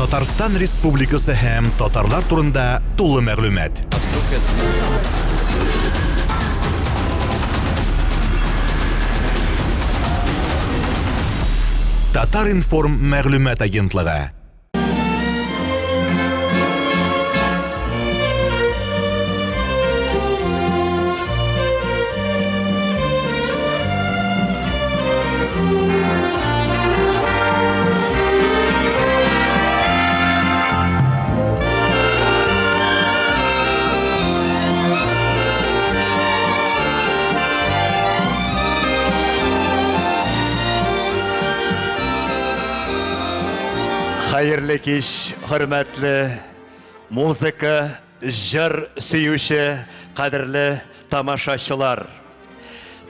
Татарстан Республикасы һәм татарлар турында тулы мәгълүмат. Татар-информ мәгълүмат агентлыгы. Хәерле кич, хөрмәтле музыка, җыр сөюче, кадерле тамашачылар.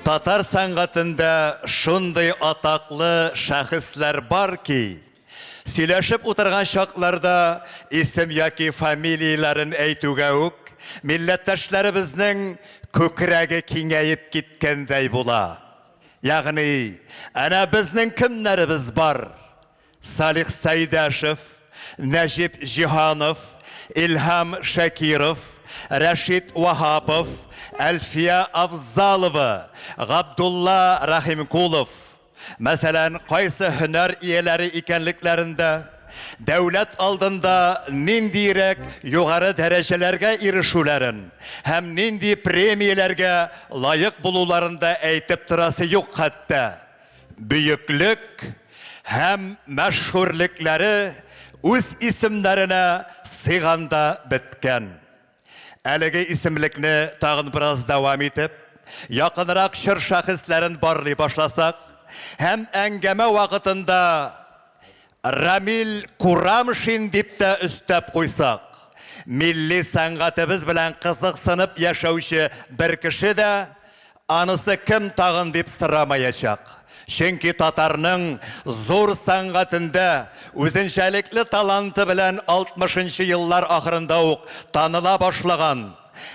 Татар сәнгатендә шундый атаклы шәхесләр бар ки, сөйләшеп утырган чакларда исем яки фамилияләрен әйтүгә үк, милләттәшләребезнең күкрәге киңәеп киткәндәй була. Ягъни, әнә безнең кемнәребез бар? Салих Сәйдәшев, Нәҗип Җиһанов, Илһам Шакиров, Рәшит Ваһапов, Әлфия Афзалова, Габдулла Рәхимкулов. Мәсәлән, кайсы һөнәр ияләре икәнлекләрен дә, дәүләт алдында ниндиерәк югары дәрәҗәләргә ирешүләрен һәм нинди премияләргә лаек булуларын да әйтеп торасы юк хәтта. Бөеклек һәм мәшһүрлекләре үз исемнәренә сыйган да беткән. Әлеге исемлекне тагын бераз дәвам итеп, якынрак чор шәхесләрен барлый башласак һәм әңгәмә вакытында Рамил Курамшин дип тә өстәп куйсак, милли сәнгатебез белән кызыксынып яшәүче бер кеше дә анысы кем тагын дип сорамаячак. Чөнки татарның зур сәнгатендә үзенчәлекле таланты белән 60 нчы еллар ахырында ук таныла башлаган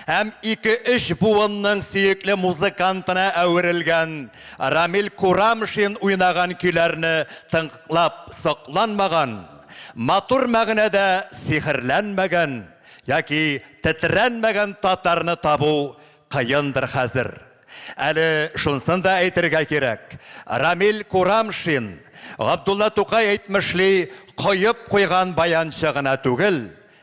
һәм ике-өч буынның сөекле музыкантына әверелгән Рамил Курамшин уйнаган көйләрне тыңлап сокланмаган, матур мәгънәдә сихерләнмәгән яки тетрәнмәгән татарны табу кыендыр хәзер. Әле шунсын да әйтергә кирәк, Рамил Курамшин, Габдулла Тукай әйтмешли, коеп куйган баянчы гына түгел,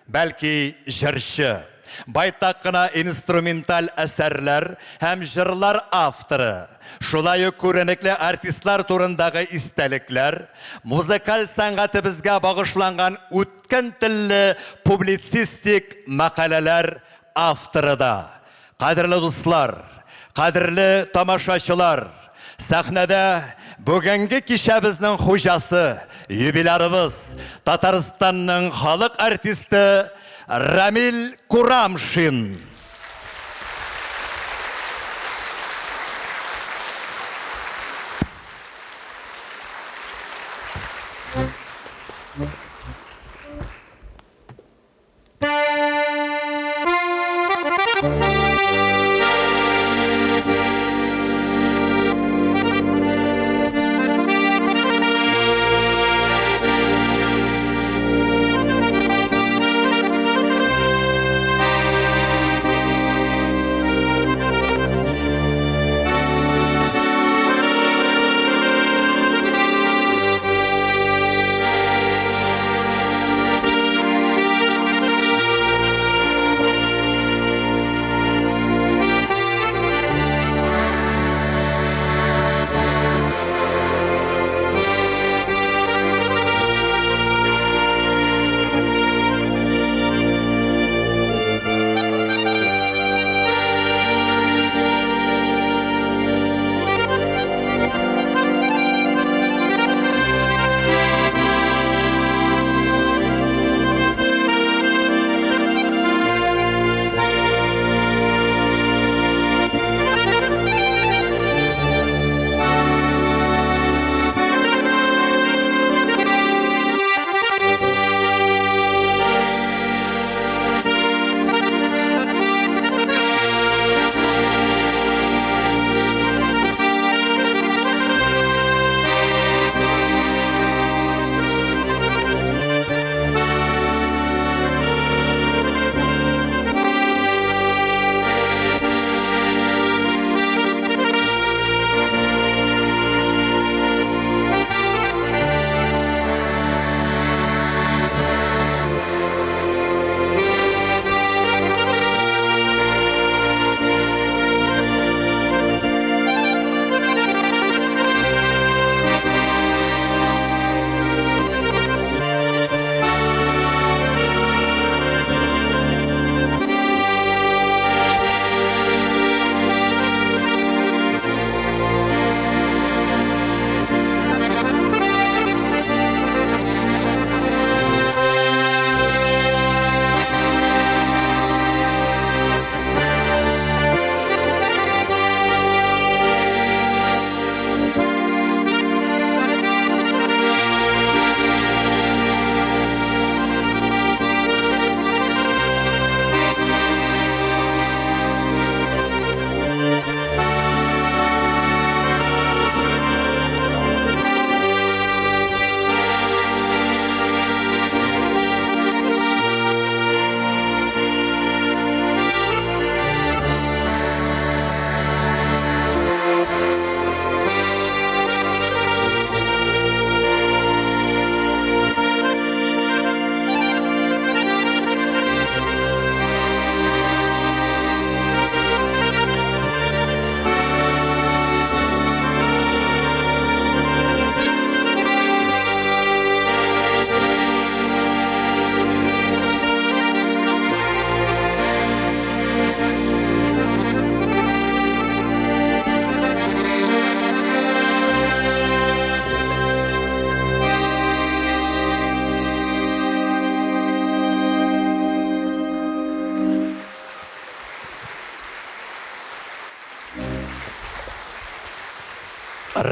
бәлки җырчы, байтак кына инструменталь әсәрләр һәм җырлар авторы, шулай ук күренекле артистлар турындагы истәлекләр, музыкаль сәнгатебезгә багышланган үткен телле публицистик мәкаләләр авторы да. Кадерле дуслар, кадерле тамашачылар, сәхнәдә бүгенге кичәбезнең хуҗасы, юбилярыбыз, Татарстанның халык артисты Рамил Курамшин.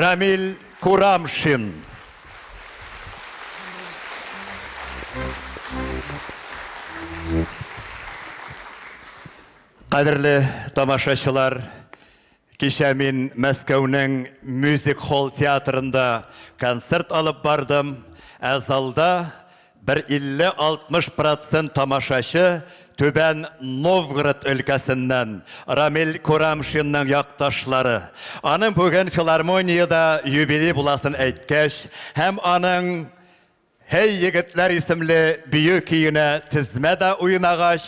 Рамил Курамшин. Кадерле тамашачылар, кичә мин Мәскәүнең Music Hall театрында концерт алып бардым, ә залда бер 50-60 процент тамашачы Түбән Новгород өлкәсеннән, Рамил Курамшинның якташлары. Аның бүген филармониядә юбилей буласын әйткәч һәм аның Һәй, егетләр исемле бию көенә тезмә дә уйнагач,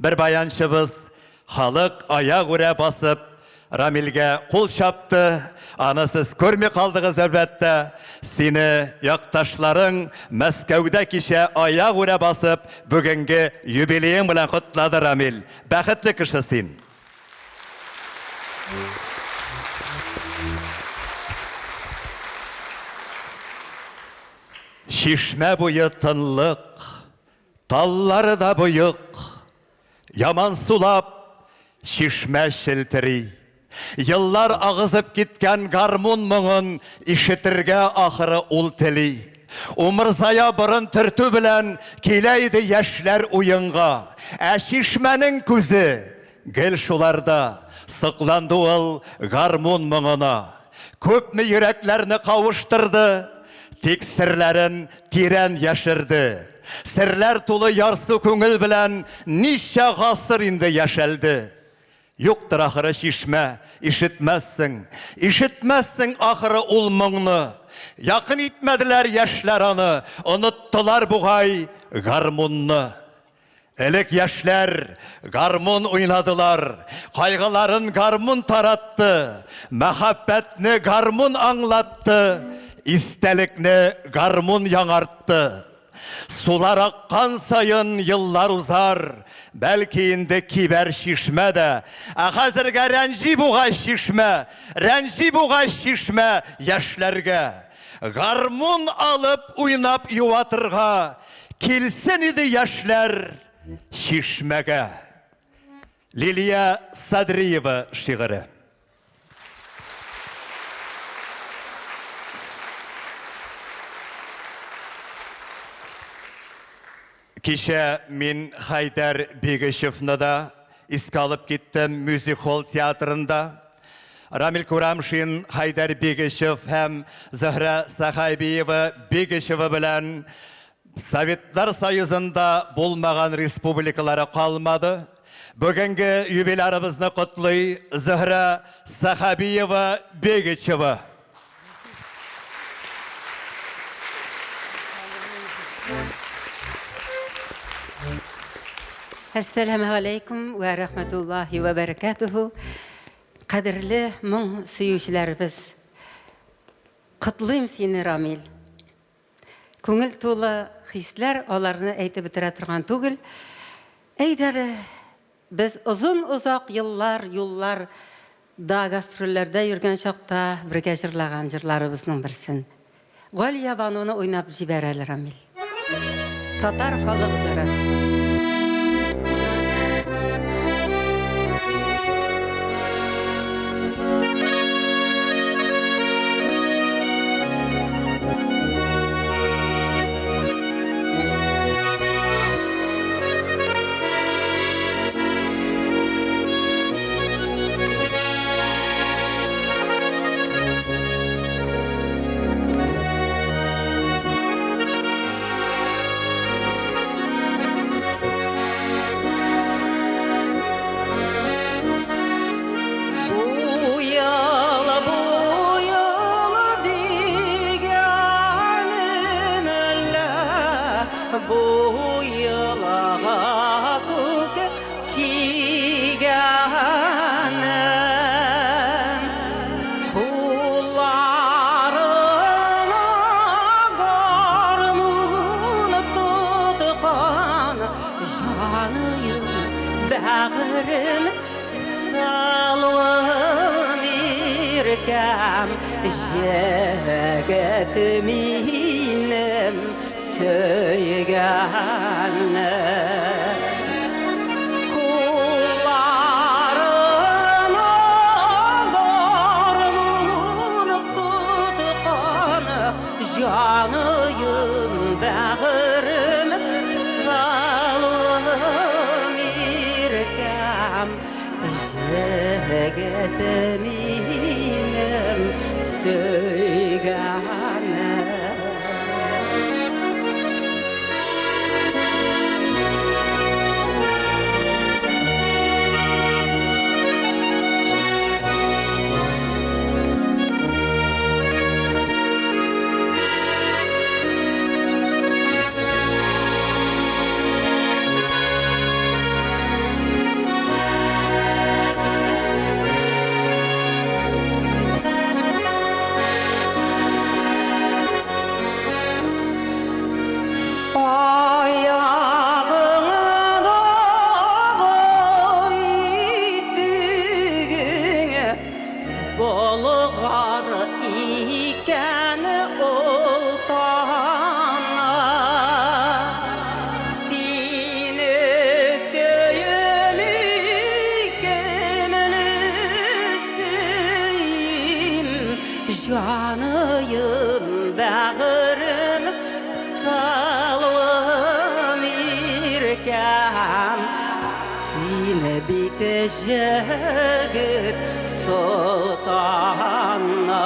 бер баянчыбыз, халык аягүрә басып, Рамилгә кул чапты. Аны сез күрми калдыгыз, әлбәттә. Сине якташларың Мәскәүдә кичә аягүрә басып, бүгенге юбилеең белән котлады, Рамил. Бәхетле кеше син. Чишмә буе тынлык, таллары да боек, Ямансулап, чишмә челтери. Еллар агызып киткән гармун моңын Ишетергә ахыры ул тели. Умырзая борын төртү белән Килә иде яшьләр уенга. Ә чишмәнең күзе гел шуларда, Сокланды ул гармун моңына. Күпме йөрәкләрне кавыштырды, Тик серләрен тирән яшерде. Серләр тулы ярсу күңел белән Ничә гасыр инде яшәлде. Юктыр ахыры чишмә, ишетмәссең, Ишетмәссең ахыры ул моңны. Якын итмәделәр яшьләр аны, Оныттылар бугай гармунны. Элек яшьләр гармун уйнадылар, Кайгыларын гармун таратты, Мәхәббәтне гармун аңлатты, Истәлекне гармун яңартты. Сулар аккан саен еллар узар, бәлки инде кибәр чишмә дә. Ә хәзергә рәнҗи бугай чишмә, рәнҗи бугай чишмә яшьләргә. Гармун алып уйнап юатырга килсен иде яшьләр чишмәгә. Лилия Садриева шигыре. Кичә мин Хәйдәр Бигешевны да искә алып киттем Мюзик-холл театрында. Рамил Курамшин, Хәйдәр Бигешев һәм Зөһрә Сәхәбиева Бигешева белән Советлар Союзында булмаган республикалары калмады. Бүгенге юбилярыбызны котлый Зөһрә Сәхәбиева Бегичева. Әссәламә алейкум вә рәхмәтуллаһи вә бәрәкәтүһү. Кадерле моң сөючеләребез. Котлыйм сине, Рамил. Күңел тулы хисләр, аларны әйтеп бетерә торган түгел. Әйдә әле, без озын-озак еллар юллар да гастрольләрдә йөргән чакта бергә җырлаган җырларыбызның берсен. Галиябануны уйнап җибәр әле, Рамил. Татар халык җыры. Егет минем сөйгәнем. Аягыңдагы итегеңә Болгар икән олтана. Сине сөйми кемне сөйим, Җаныем, бәгырем, сылуым, иркәм. Сине бит җегет солтаны.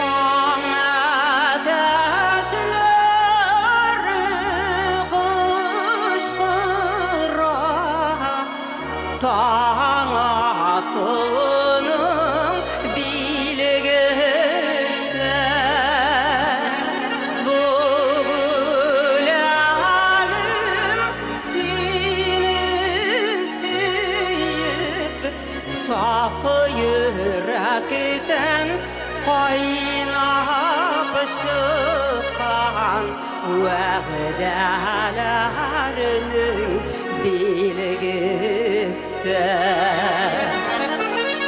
Таң әтәчләре кычкыра, Таң атуның билгесе. Бу гүләлем сине сөеп, Саф йөрәктән кайнап чыккан вәгъдәләрнең билгесе.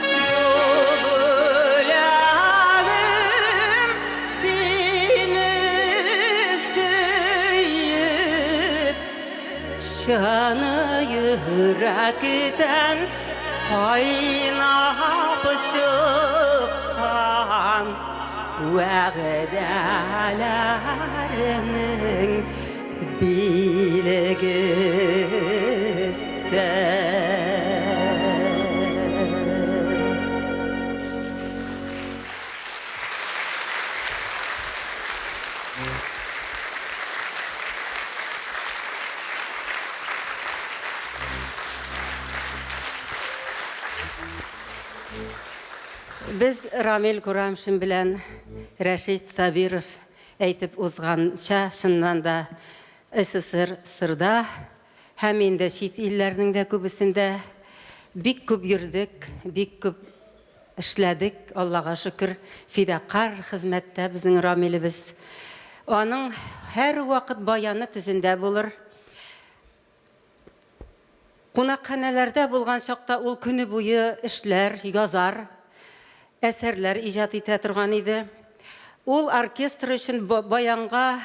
Бу бүләгем сине сөеп, Чын йөрәктән кайнап чыккан вәгъдәләрнең билгесе. Без Рамил Курамшин белән Рәшит Сабиров әйтеп узганча, чыннан да СССРда һәм инде чит илләрнең дә күбесендә бик күп йөрдек, бик күп Эшләдек, Аллага шөкер, фидакарь хезмәттә безнең Рамилебез. Аның һәрвакыт баяны тезендә булыр. Кунакханәләрдә булган чакта ул көне буе эшләр, язар, әсәрләр иҗат итә торган иде. Ул оркестр өчен баянга,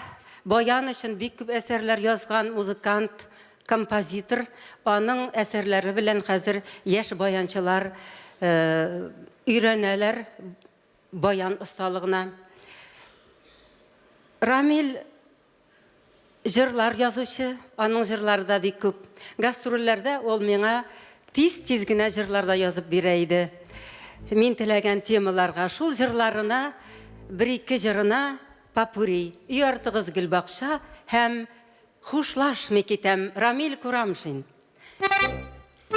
баян өчен бик күп әсәрләр язган музыкант, Композитор, аның әсәрләре белән хәзер яшь баянчылар өйрәнәләр баян осталыгына. Рамил җырлар язучы, аның җырлары да бик күп. Гастрольләрдә ул миңа тиз-тиз генә җырлар да язып бирә иде. Мин теләгән темаларга шул җырларына, бер-ике җырына попурри, Өй артыгыз гөлбакча һәм Хушлашмый китәм, Рамил Курамшин.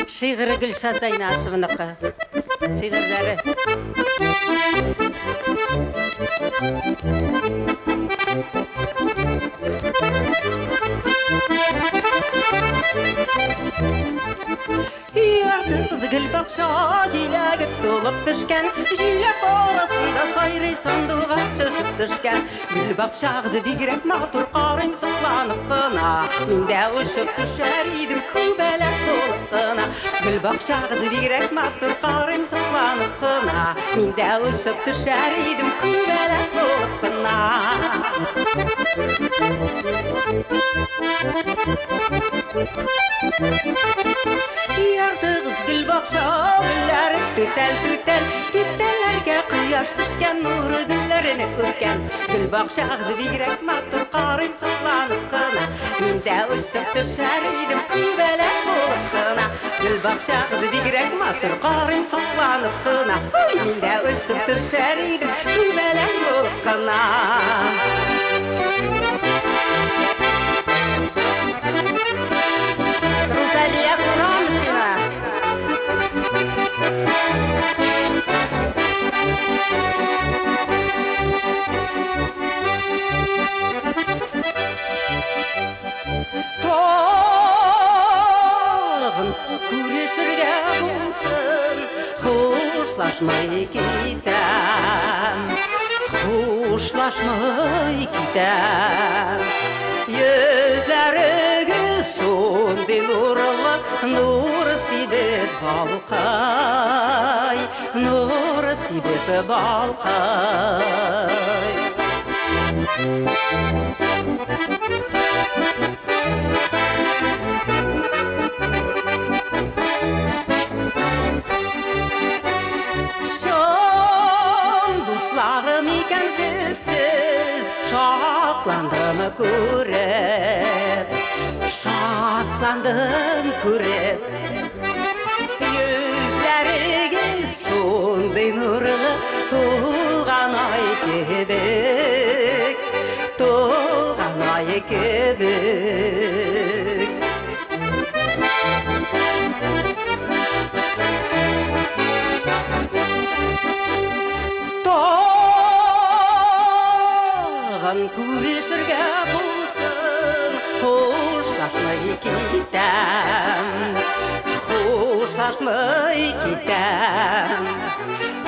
Шигыре Гөлшат Зәйнашеваныкы. Шигырьләре. Яртыгыз гөлбакча җиләге тулып пешкән, Җиләк арасында сайрый сандугач очып төшкән. Гөлбакчагыз бигрәк матур, карыйм сокланып кына, Мин дә очып төшәр идем күбәләк булып кына. Гөлбакчагыз бигрәк матур, карыйм сокланып кына, Мин дә очып төшәр идем күбәләк булып кына. Яртыгыз гөлбакча гөлләре түтәл-түтәл, Түтәлләргә кояш төшкән, нуры гөлләрне үпкән. Гөлбакчагыз бигрәк матур, карыйм сокланып кына, Мин дә очып төшәр идем күбәләк булып кына. Гөлбакчагыз бигрәк матур, карыйм сокланып кына, Мин дә очып төшәр идем күбәләк булып кына. Рузалия Курамшина. Тагын күрешергә булсын, хушлашмый китәм, хушлашмый китәм. Йөзләрегез шундый нурлы, нур сибеп балкый, нур сибеп балкый. Чын дусларым икәнсез сез, шатландым күреп, шатландым күреп. Йөзләрегез шундый нурлы, тулган ай кебек, тулган ай кебек. Тагын күрешергә булсын, хушлашмый китәм, хушлашмый китәм.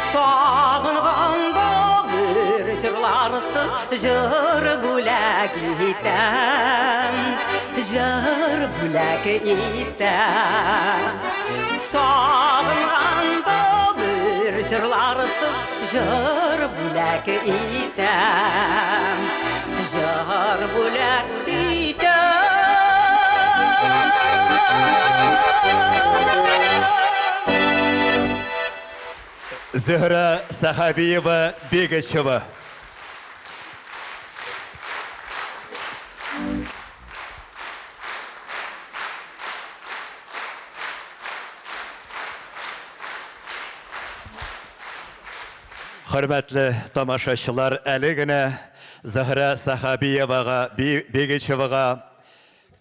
Сагынганда бер җырларсыз, җыр бүләк итәм, җыр бүләк итәм. Сагынганда бер җырларсыз, җыр бүләк итәм, җыр бүләк итәм. Зөһрә Сәхәбиева Бегачева. Хөрмәтле тамашачылар, әле генә Зөһрә Сәхәбиевага, Бегичевага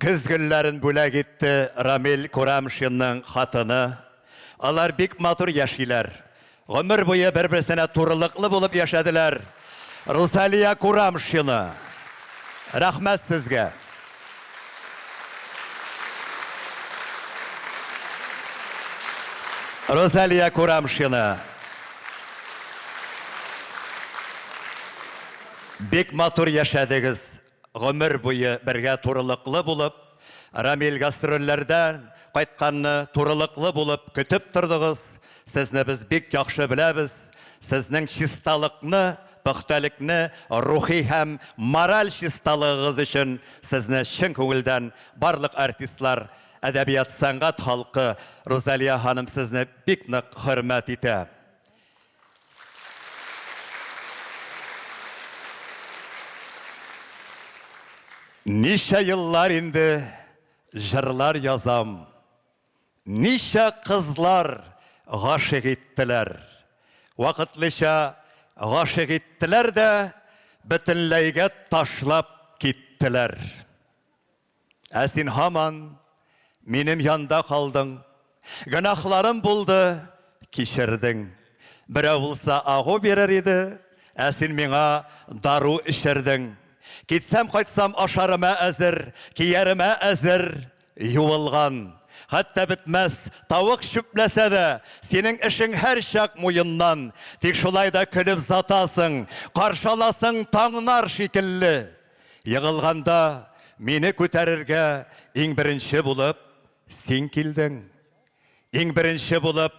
көз гөлләрен бүләк итте Рамил Курамшинның хатыны. Алар бик матур яшиләр. Гомер буе бер-берсенә турылыклы булып яшәделәр. Рузалия Курамшина, рәхмәт сезгә! Рузалия Курамшина, бик матур яшәдегез. Гомер буе бергә турылыклы булып, Рамил гастрольләрдән кайтканны турылыклы булып көтеп тордыгыз. Сезне без бик яхшы беләбез. Сезнең чисталыкны, пөхтәлекне, рухи һәм мораль чисталыгыгыз өчен сезне чын күңелдән барлык артистлар, әдәбият-сәнгать халкы, Рузалия ханым сезне бик нык хөрмәт итә. Ничә еллар инде җырлар язам, Ничә кызлар гашыйк иттеләр. Вакытлыча гашыйк иттеләр дә, Бөтенләйгә ташлап киттеләр. Ә син һаман минем янда калдың. Гөнаһларым булды, кичердең. Берәү булса агу бирер иде, ә син миңа дару эчердең. Китсәм-кайтсам ашарыма әзер, кияремә әзер. юылган. Хәтта бетмәс тавык чүпләсә дә, синең эшең һәрчак муеннан. Тик шулай да көлеп затасың, каршы аласың таңнар шикелле. Егылганда мине күтәрергә иң беренче булып син килдең. Иң беренче булып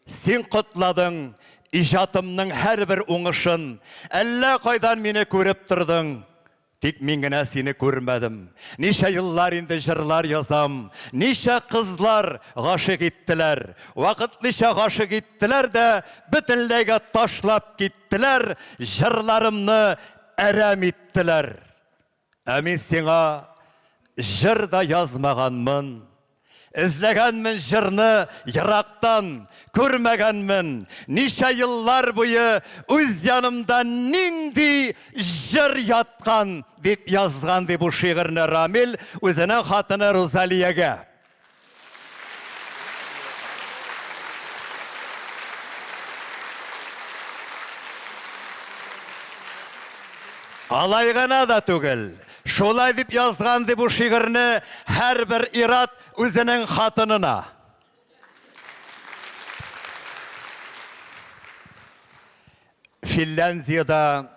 син котладың иҗатымның һәрбер уңышын. Әллә кайдан мине күреп тордың. Тик мин генә сине күрмәдем. Ничә еллар инде җырлар язам, ничә кызлар гашыйк иттеләр. Вакытлыча гашыйк иттеләр дә, бөтенләйгә ташлап киттеләр, җырларымны әрәм иттеләр. Ә мин сиңа җыр да язмаганмын. Эзләгәнмен җырны ерактан, күрмәгәнмен. Ничә еллар буе үз янымда нинди җыр яткан, дип язган ди бу шигырьне Рамил үзенең хатыны Рузалиягә. Алай гына да түгел, шулай дип язган ди бу шигырьне һәрбер ир-ат үзенең хатынына. Финляндиядә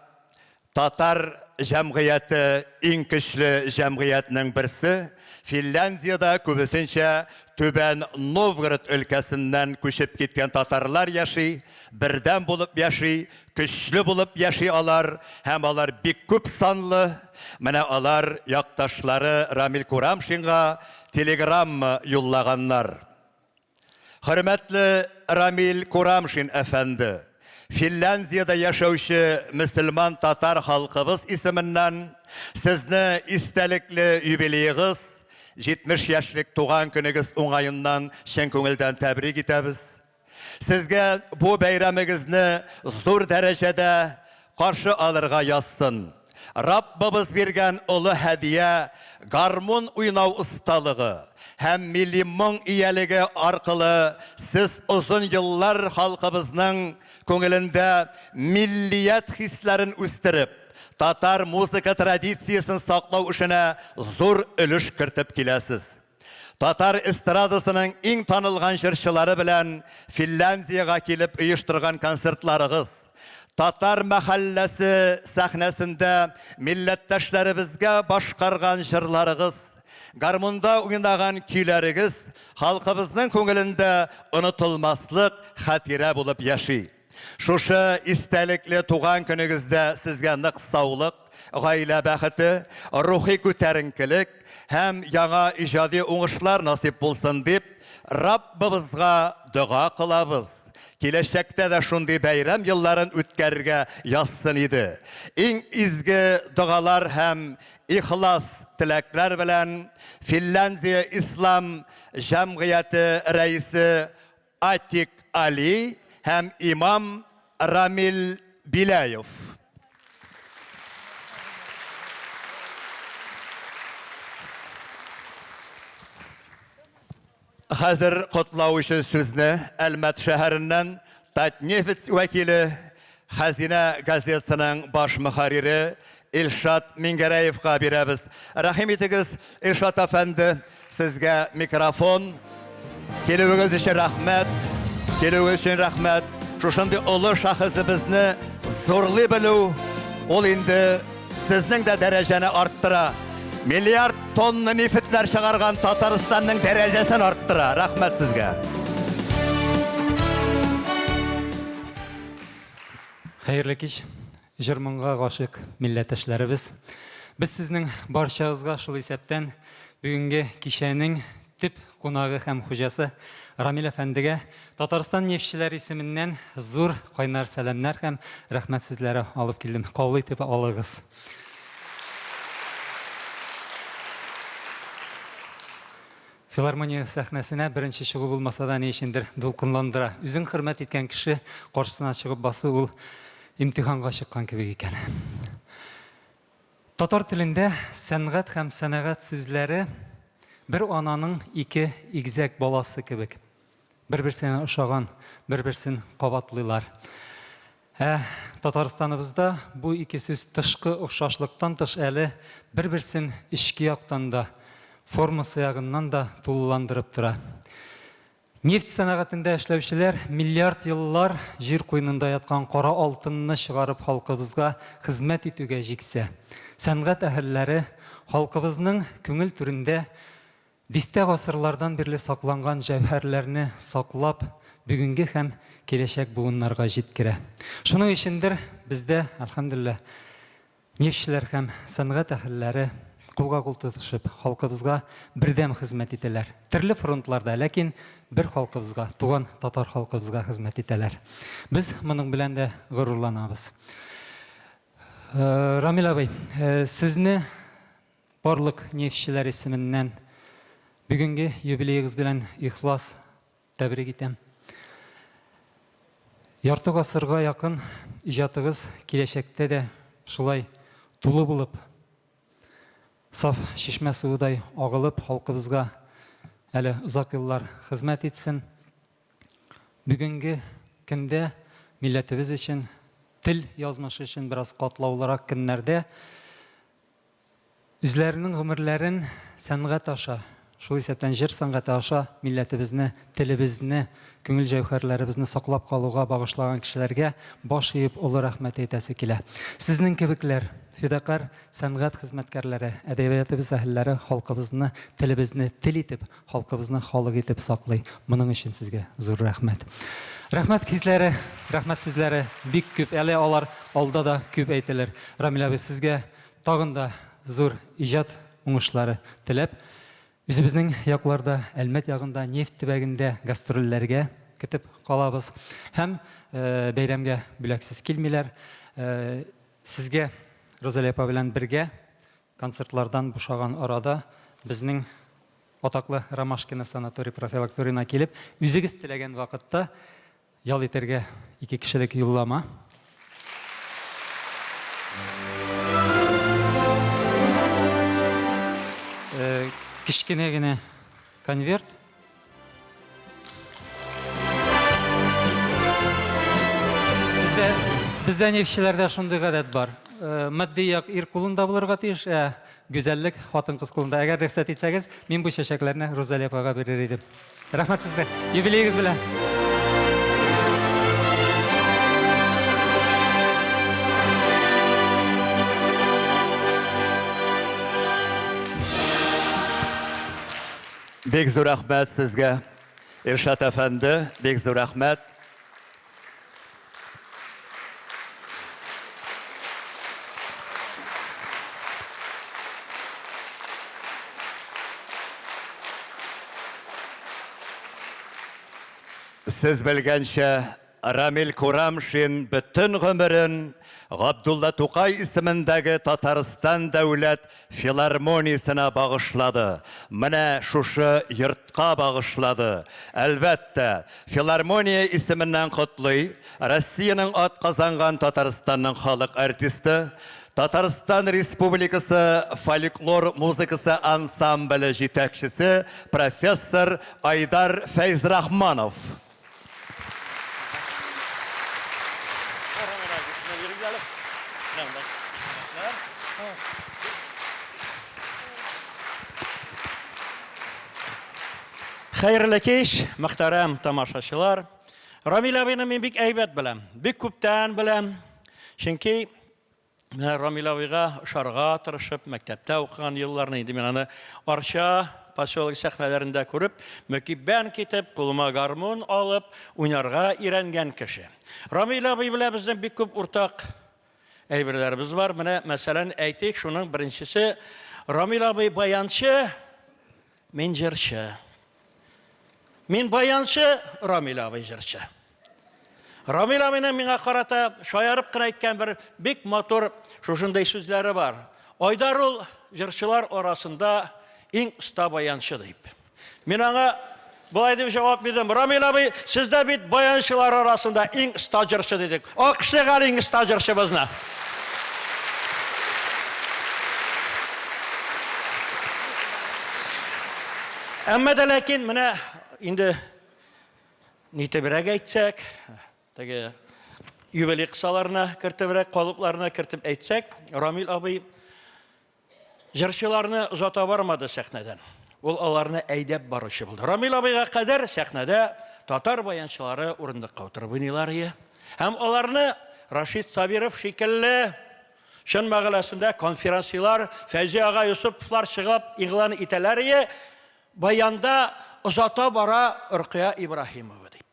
Татар җәмгыяте иң көчле җәмгыятьнең берсе. Финляндиядә күбесенчә Түбән Новгород өлкәсеннән күчеп киткән татарлар яши, бердәм булып яши, көчле булып яши алар һәм алар бик күп санлы. Менә алар якташлары Рамил Курамшинга телеграмма юллаганнар. Хөрмәтле Рамил Курамшин әфәнде! Финляндиядә яшәүче мөселман татар халкыбыз исеменнән Сезне истәлекле юбилеегыз, 70 яшьлек туган көнегез уңаеннан чын күңелдән тәбрик итәбез. Сезгә бу бәйрәмегезне зур дәрәҗәдә каршы алырга язсын. Раббыбыз биргән олы һәдия, гармун уйнау осталыгы һәм милли моң иялеге аркылы сез озын еллар халкыбызның күңелендә миллият хисләрен үстереп, татар музыка традициясен саклау эшенә зур өлеш кертеп киләсез. Татар эстрадасының иң танылган җырчылары белән Финляндиягә килеп оештырган концертларыгыз, татар мәхәлләсе сәхнәсендә милләттәшләребезгә башкарган җырларыгыз, гармунда уйнаган көйләрегез халкыбызның күңелендә онытылмаслык хатирә булып яши. Шушы истәлекле туган көнегездә сезгә нык саулык, гаилә бәхете, рухи күтәренкелек һәм яңа иҗади уңышлар насыйп булсын дип, Раббыбызга дога кылабыз. Киләчәктә дә шундый бәйрәм елларын үткәрергә язсын иде. Иң изге догалар һәм ихлас теләкләр белән Финляндия ислам җәмгыяте рәисе Атик Али һәм имам Рамил Беляев. Хәзер котлау өчен сүзне Әлмәт шәһәреннән Татнефть вәкиле, Хәзинә газетасының баш мөхәррире Илшат Миңгәрәевка бирәбез. Рәхим итегез, Илшат әфәнде, сезгә микрофон. Килүегез өчен рәхмәт. Килүегез өчен рәхмәт. Шушындый олы шәхесебезне зурлый белү, ул инде сезнең дә дәрәҗәне арттыра. Миллиард тонна нефтьләр чыгарган Татарстанның дәрәҗәсен арттыра. Рәхмәт сезгә. Хәерле кич, җыр-моңга гашыйк милләттәшләребез. Без сезнең барчагызга, шул исәптән бүгенге кичәнең төп кунагы һәм хуҗасы Рамил әфәндегә Татарстан нефтьчеләре исеменнән зур кайнар сәламнәр һәм рәхмәт сүзләре алып килдем. Кабул итеп алыгыз. Филармония сәхнәсенә беренче чыгу булмаса да, ни өчендер дулкынландыра. Үзең хөрмәт иткән кеше каршысына чыгып басу ул имтиханга чыккан кебек икән. Татар телендә сәнгать һәм сәнәгать сүзләре бер ананың ике игезәк баласы кебек. Бер-берсенә ошаган, бер-берсен кабатлыйлар. Ә Татарстаныбызда бу ике сүз тышкы охшашлыктан тыш әле бер-берсен эчке яктан да формасы ягыннан да тулыландырып тора. Нефть сәнәгатендә эшләүчеләр миллиард еллар җир куенында яткан кара алтынны чыгарып халкыбызга хезмәт итүгә җиксә, сәнгать әһелләре халкыбызның күңел түрендә дистә гасырлардан бирле сакланган җәүһәрләрне саклап, бүгенге һәм киләчәк буыннарга җиткерә. Шуның өчендер бездә, әлхәмдүлилләһ, Нефтьчеләр һәм сәнгать әһелләре кулга-кул тотышып, халкыбызга бердәм хезмәт итәләр. Төрле фронтларда, ләкин бер халкыбызга, туган татар халкыбызга хезмәт итәләр. Без моның белән дә горурланабыз. Рамил абый, сезне барлык нефтьчеләр исеменнән бүгенге юбилеегыз белән ихлас Тәбрик итәм. Ярты гасырга якын иҗатыгыз киләчәктә дә шулай тулы булып, саф чишмә суыдай агылып, халкыбызга әле озак еллар хезмәт итсен. Бүгенге көндә милләтебез өчен, тел язмышы өчен бераз катлаулырак көннәрдә Үзләренең гомерләрен сәнгать аша, шул исәптән җыр сәнгате аша милләтебезне, телебезне, күңел җәүһәрләребезне саклап калуга багышлаган кешеләргә баш иеп олы рәхмәт әйтәсе килә. Сезнең кебекләр, фидакарь сәнгать хезмәткәрләре, әдәбиятыбыз әһелләре халкыбызны, телебезне тел итеп, халкыбызны халык итеп саклый. Моның өчен сезгә зур рәхмәт. Рәхмәт хисләре, рәхмәт сүзләре бик күп, әле алар алда да күп әйтелер. Рамил абый, сезгә Тагын да зур иҗат уңышлары теләп, үзебезнең якларда, Әлмәт ягында, нефть төбәгендә гастрольләргә көтеп калабыз. Һәм бәйрәмгә бүләксез килмиләр. Сезгә Розалия апа белән бергә концертлардан бушаган арада безнең атаклы Ромашкино санаторий-профилакториена килеп, үзегез теләгән вакытта Ял итәргә ике кешелек юллама. Кечкенә генә конверт. Бездә, бездә нефтьчеләрдә шундый гадәт бар. Матди як ир кулында булырга тиеш, ә гүзәллек хатын-кыз кулында. Әгәр рөхсәт итсәгез, мин бу чәчәкләрне Рузалия апага бирер идем. Рәхмәт сезгә. Юбилеегыз белән. Бик зур рәхмәт сезгә, Иршат әфәнде, бик зур рәхмәт. Сез белгәнчә, Рамил Курамшин бөтен гомерен Габдулла Тукай исемендәге Татарстан дәүләт филармониясенә багышлады. Менә шушы йортка багышлады. Әлбәттә, филармония исеменнән котлый Россиянең атказанган Татарстанның халык артисты, Татарстан Республикасы фольклор музыкасы ансамбле җитәкчесе профессор Айдар Фәйзрахманов. Хәерле кич, мөхтәрәм тамашачылар. Рамил абыйны мин бик әйбәт беләм, бик күптән беләм. Чөнки Менә Рамил абыйга ошарга тырышып, мәктәптә укыган елларны инде мин аны Арча поселок сәхнәләрендә күреп, мөкиббән китеп, кулыма гармун алып, уйнарга өйрәнгән кеше. Рамил абый белән безнең бик күп уртак әйберләребез бар. Менә, мәсәлән, әйтик, шуның беренчесе, Рамил абый баянчы, мин җырчы. Мин баянчы, Рамил абый җырчы. Рамил абыйның миңа карата шаярып кына әйткән бер бик матур шушындый сүзләре бар. Айдар ул җырчылар арасында иң оста баянчы дип. Мин аңа болай дип җавап бирдем. Рамил абый, сез дә бит баянчылар арасында иң оста җырчы дидек. Алкышлыйк әле иң оста җырчыбызны. Әмма дә ләкин менә инде нитебрәк әйтсәк, теге юбилей кысаларына кертебрәк, калыпларына кертеп әйтсәк, Рамил абый Җырчыларны озата бармады сәхнәдән. Ул аларны әйдәп баручы булды. Рамил абыйга кадәр сәхнәдә татар баянчылары урындыкка утырып уйныйлар ие. Һәм аларны Рашид Сабиров шикелле чын мәгънәсендә конференциялар, Фәйзи ага Йосыповлар чыгып игълан итәләр ие. Баянда озата бара Рөкыя Ибраһимова дип.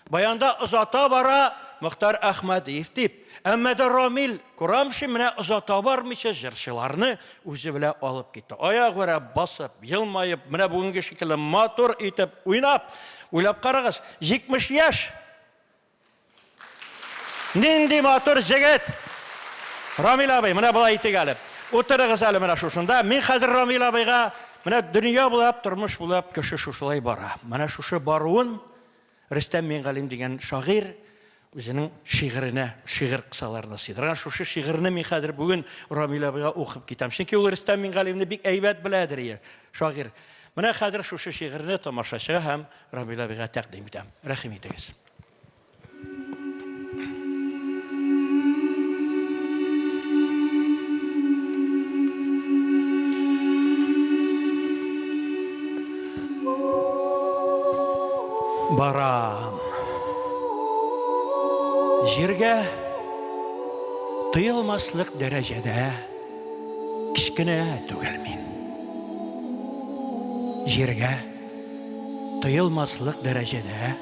Баянда озата бара Мохтар Әхмәдиев дип. Әмма дә Рамил Курамшин менә озата бармыйча җырчыларны үзе белән алып китте. Аягүрә басып, елмаеп, менә бүгенге шикелле матур итеп уйнап, уйлап карагыз, 70 яшь! Нинди матур җегет! Рамил абый, менә болай итик әле. Утырыгыз әле менә шушында. Мин хәзер Рамил абыйга менә дөнья булап, тормыш булап кеше шушылай бара. Менә шушы баруын Рөстәм Мингалим дигән шагыйрь үзенең шигыренә, шигырь кысаларына сыйдырган. Шушы шигырьне мин хәзер бүген Рамил абыйга укып китәм. Чөнки ул Рөстәм Мингалимне бик әйбәт беләдер, шагыйрь. Менә хәзер шушы шигырьне тамашачыга һәм Рамил абыйга тәкъдим итәм. Рәхим итегез. Барам. Җиргә тыелмаслык дәрәҗәдә кечкенә түгел мин. Җиргә Тоелмаслык дәрәҗәдә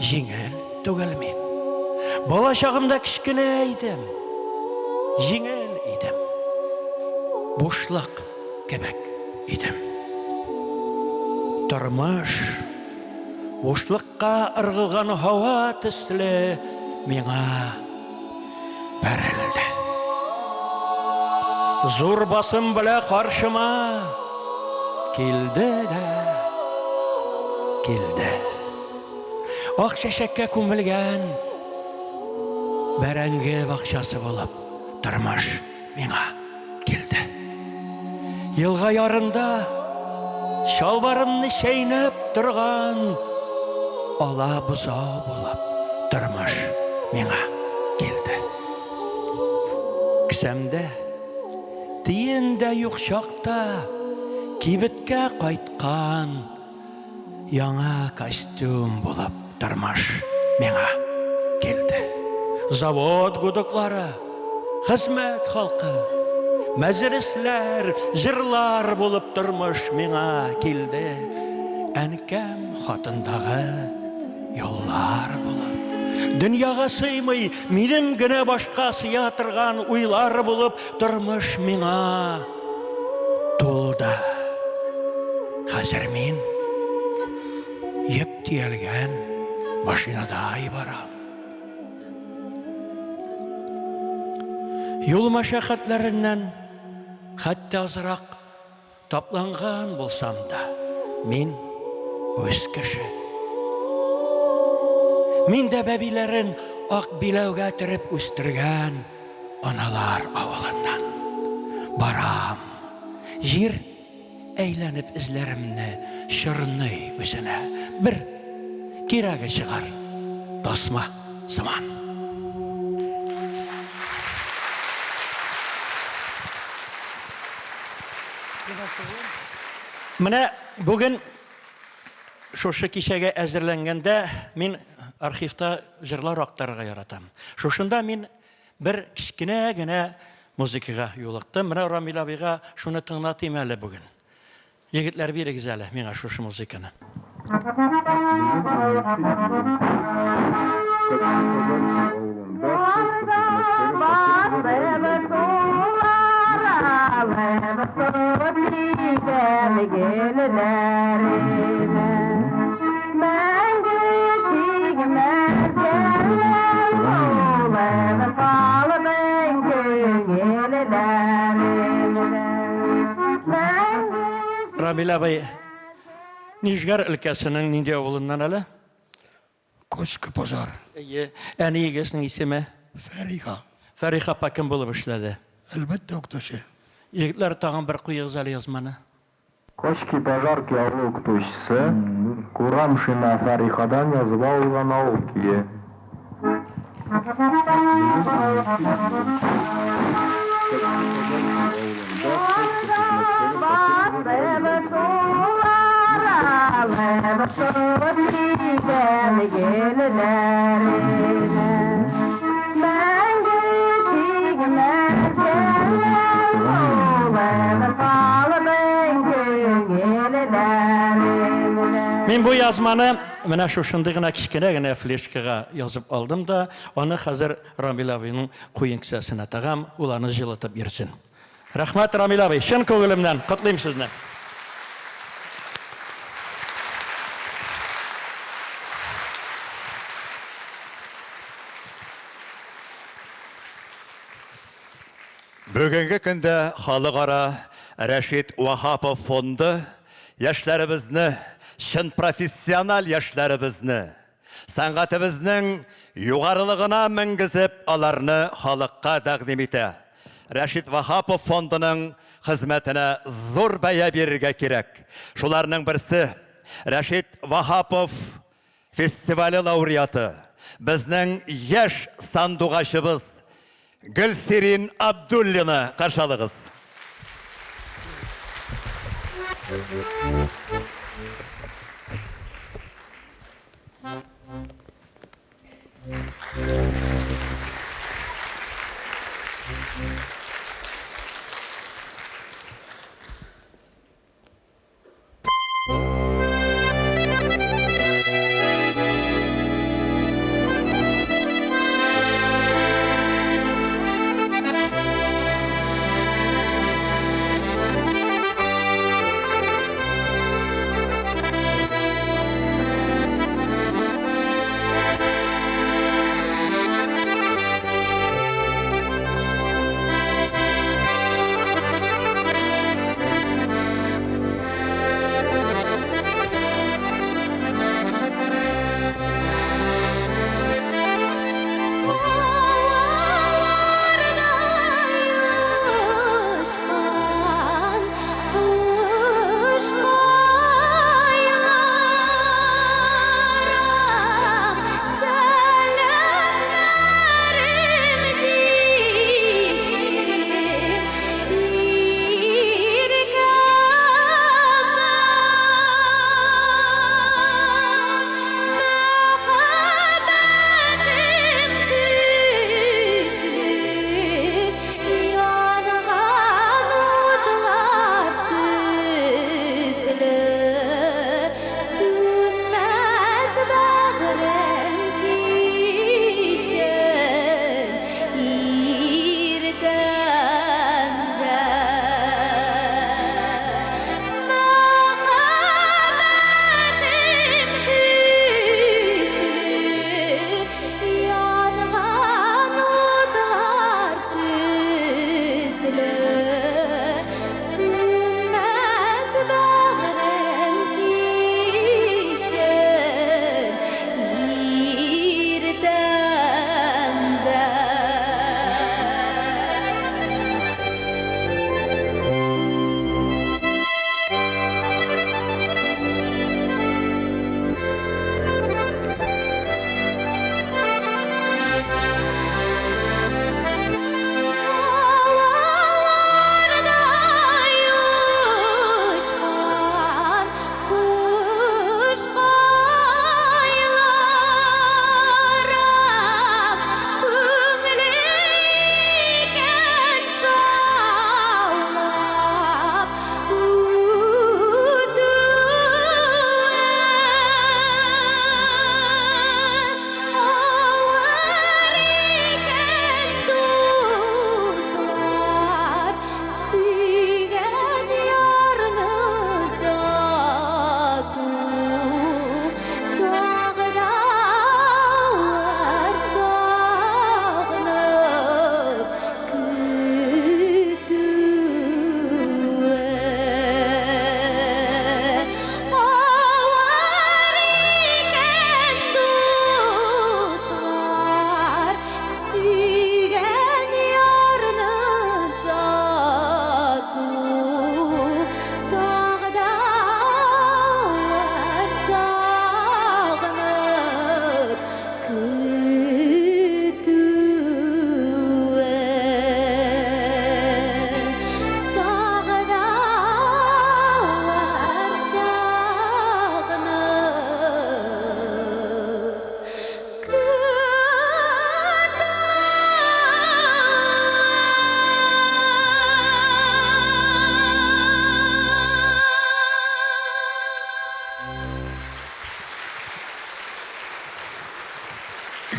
җиңел түгел мин. Бала чагымда кечкенә идем, җиңел идем. Бушлык кебек идем. Тормыш бушлыкка ыргылган һава төсле миңа бәрелде. Зур басым белә каршыма килде дә килде. Ак чәчәккә күмелгән бәрәңге бакчасы булып тормыш миңа килде. Елга ярында чалбарымны чәйнәп торган ала бозау булып тормыш миңа килде. Кесәмдә тиен дә юк чакта кибеткә кайткан Яңа костюм булып тормыш миңа килде. Завод гудоклары, хезмәт халкы, мәҗлесләр, җырлар булып тормыш миңа килде. Әнкәм хатындагы юллар булып, дөньяга сыймый, минем генә башка сыя торган уйлар булып тормыш миңа Тулды. Хәзер мин йөк төялгән машинадай барам. Юл мәшәкатьләреннән хәтта азрак тапланган булсам да, мин үз кеше. Мин дә бәбиләрен ак биләүгә төреп үстергән Аналар авылыннан барам. Җир әйләнеп эзләремне чорный үзенә. Бер кирәге чыгар тасма сыман. Менә бүген шушы кичәгә әзерләнгәндә мин архивта җырлар актарырга яратам. Шушында мин Бер кечкенә генә музыкага юлыктым. Менә Рамил абыйга шуны тыңлатыйм әле бүген. Егетләр, бирегез әле миңа шушы музыканы. Рамил абый, Нижгар өлкәсенең нинди авылыннан әле? Кочко Пожар. Әйе. Әниегезнең исеме? Фәриха. Фәриха апа кем булып эшләде? Әлбәттә, укытучы. Егетләр, тагын бер куегыз әле язманы. Кочки-Пожарки авылы укытучысы Курамшина Фәрихадан язып алынган авыл көе. Кочки Пожарки авылында почта хезмәткәре Фатыйхова Рәмилә Мин бу язманы менә шушындый гына кечкенә генә флешкага язып алдым да, аны хәзер Рамил абыйның куен кесәсенә тагам, ул аны җылытып йөрсен. Рәхмәт, Рамил абый, чын күңелемнән котлыйм сезне. Бүгенге көндә Халыкара Рәшит Ваһапов фонды яшьләребезне, чын профессиональ яшьләребезне, сәнгатебезнең югарылыгына менгезеп, аларны халыкка тәкъдим итә. Рәшит Ваһапов фондының хезмәтенә зур бәя бирергә кирәк. Шуларның берсе, Рәшит Ваһапов фестивале лауреаты, безнең яшь сандугачыбыз Гөлсирин Абдуллина каршы алыгыз.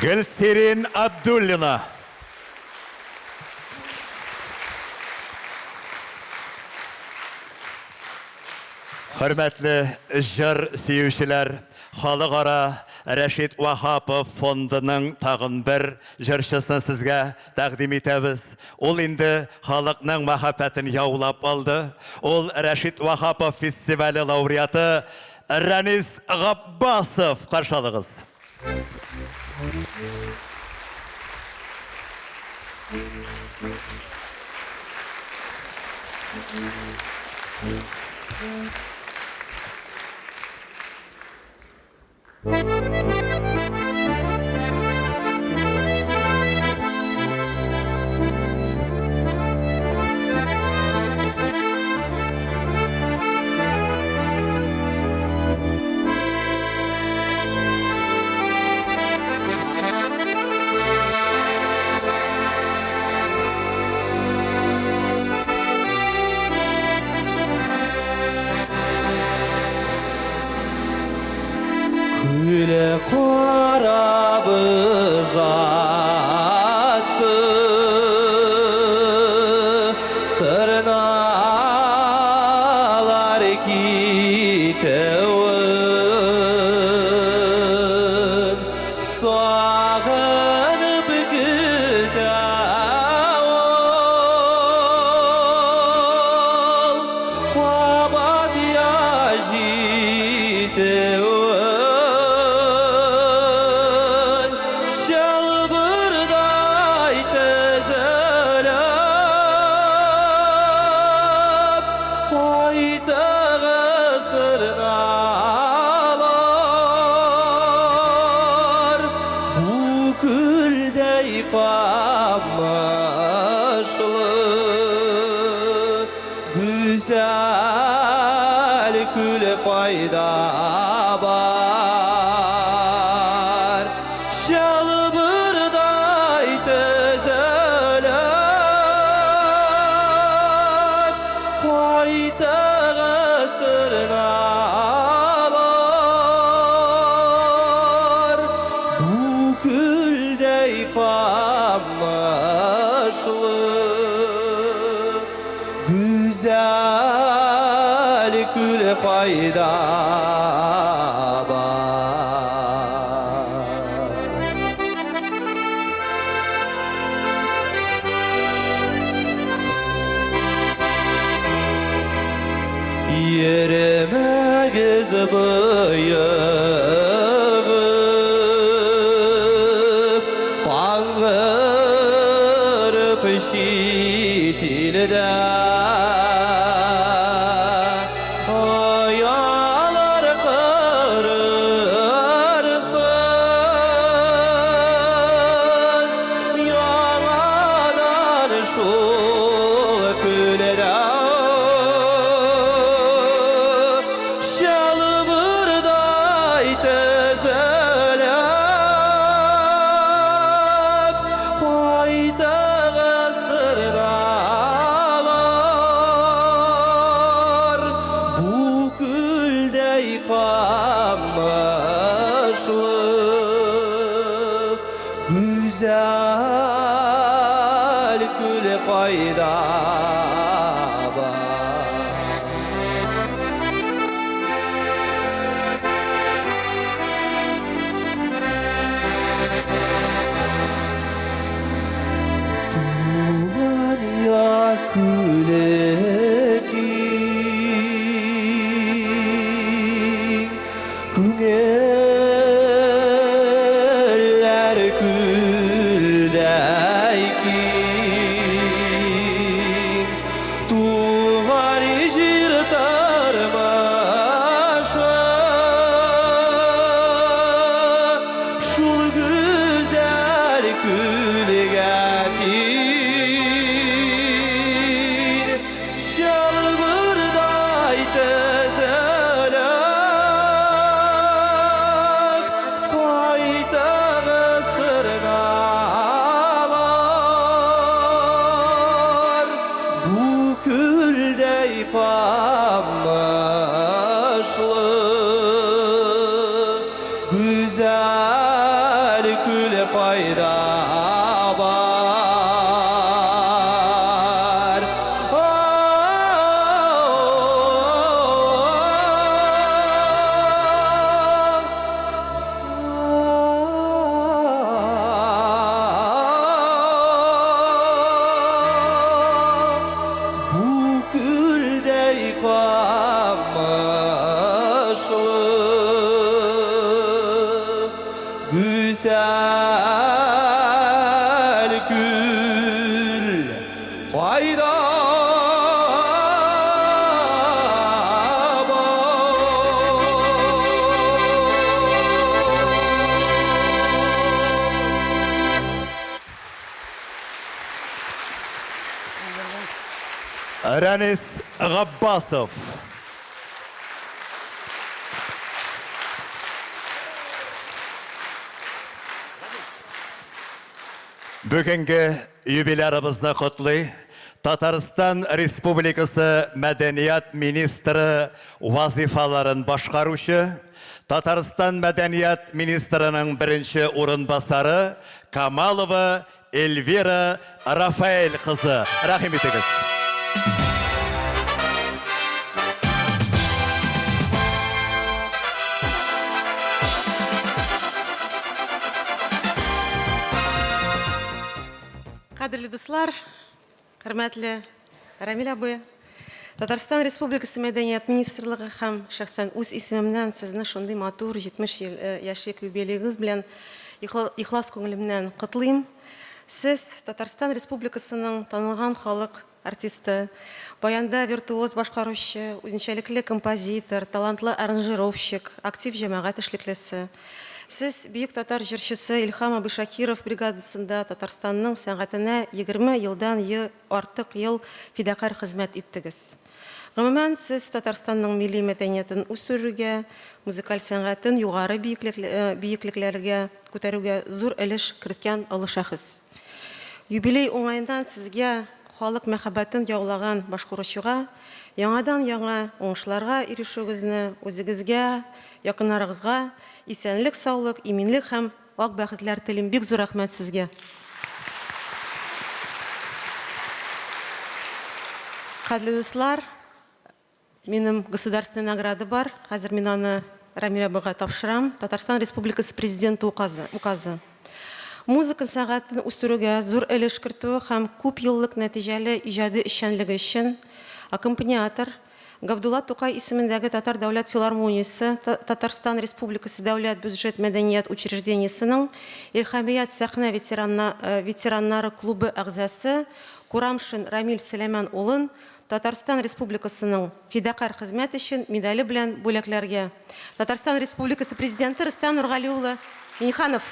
Гөлсирин Абдуллина. Хөрмәтле җыр сөючеләр, Халыкара Рәшит Ваһапов фондының тагын бер җырчысын сезгә тәкъдим итәбез. Ул инде халыкның мәхәббәтен яулап алды. Ул Рәшит Ваһапов фестивале лауреаты Рәнис Габбасов. Каршы алыгыз. Күле карабыз атты, Тырналар китеүен Сагынып көтә ул, Кабат яз җитеүен, Чалбырдай тезелеп, Кайтыгыз, торналар, Бу күлдәй камышлы Гүзәл күл кайда бар? Чалбырдай тезелеп, Кайтыгыз, торналар, Бу күлдәй камышлы Гүзәл күл кайда бар? Йөрмәгез боегып, Каңгырып чит илдә. Оялар корырсыз, Яңадан шул күлдә. Чалбырдай тезелеп, Кайтыгыз, торналар, Бу күлдәй камышлы Гүзәл күл кайда бар? Туган як күле киң, Күңелләр күлдәй киң. Туган җир тормышы Шул гүзәл күлгә тиң. Чалбырдай тезелеп, Кайтыгыз, торналар, Бу күлдәй камышлы Гүзәл күл. гүзәл күл кайда Рәнис Габбасов. Бүгенге юбилярыбызны котлый Татарстан Республикасы мәдәният министры вазифаларын башкаручы, Татарстан мәдәният министрының беренче урынбасары Камалова Эльвира Рафаэль кызы. Рәхим итегез. Кадерле дуслар, хөрмәтле Рамил абый, Татарстан Республикасы Мәдәният министрлыгы һәм шәхсән үз исемемнән сезне шундый матур 70 ел яшьлек юбилеегыз белән ихлас күңелемнән котлыйм. Сез, Татарстан Республикасының танылган халык артисты, баянда виртуоз башкаручы, үзенчәлекле композитор, талантлы аранжировщик, актив җәмәгать эшлеклесе. Сез, бөек татар җырчысы Илһам абый Шакиров бригадасында Татарстанның сәнгатенә 20 елдан артык ел фидакарь хезмәт иттегез. Гомумән, сез Татарстанның милли мәдәниятен үстерүгә, музыкаль сәнгатен югары биеклекләргә күтәрүгә зур өлеш керткән олы шәхес. Юбилей уңаеннан сезгә, халык мәхәббәтен яулаган башкаручыга, яңадан-яңа уңышларга ирешүегезне, үзегезгә, якыннарыгызга исәнлек-саулык, иминлек һәм Ак бәхетләр телим, бик зур рәхмәт сезгә. Кадерле дуслар, минем государственный награда бар. Хәзер мин аны Рамил абыйга тапшырам. Татарстан Республикасы Президенты указы, указы. Музыка сәнгатен үстерүгә зур өлеш кертү һәм күп еллык нәтиҗәле иҗади эшчәнлеге өчен аккомпаниатор, Габдулла Тукай исемендәге Татар дәүләт филармониясе Татарстан Республикасы дәүләт бюджет мәдәният учреждениесенең Илһамият сәхнә ветераннары клубы әгъзасы Курамшин Рамил Сөләйман улын Татарстан Республикасының Фидакарь хезмәт өчен медале белән бүләкләргә Татарстан Республикасы Президенты Рөстәм Нургали улы Миңнеханов.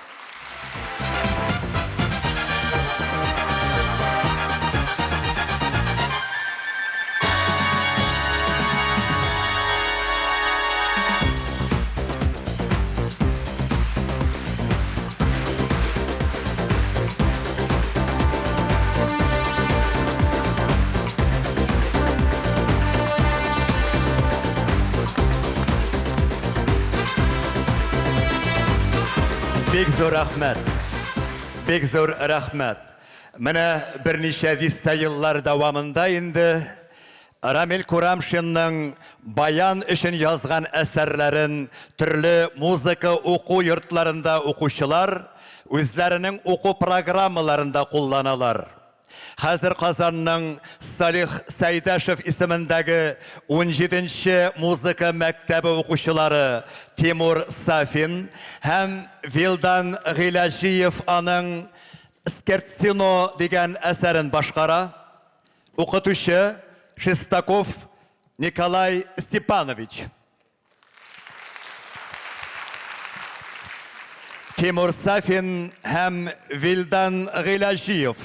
Бик зур рәхмәт. Бик зур рәхмәт. Менә берничә дистә еллар дәвамында инде Рамил Курамшинның баян өчен язган әсәрләрен төрле музыка уку йортларында укучылар үзләренең уку программаларында кулланалар. Хәзер Казанның Салих Сәйдәшев исемендәге унҗиденче музыка мәктәбе укучылары Тимур Сафин һәм Вилдан Гыйләҗиев аның Скерцино дигән әсәрен башкара. Укытучы, Шестаков Николай Степанович. Тимур Сафин һәм Вилдан Гыйләҗиев.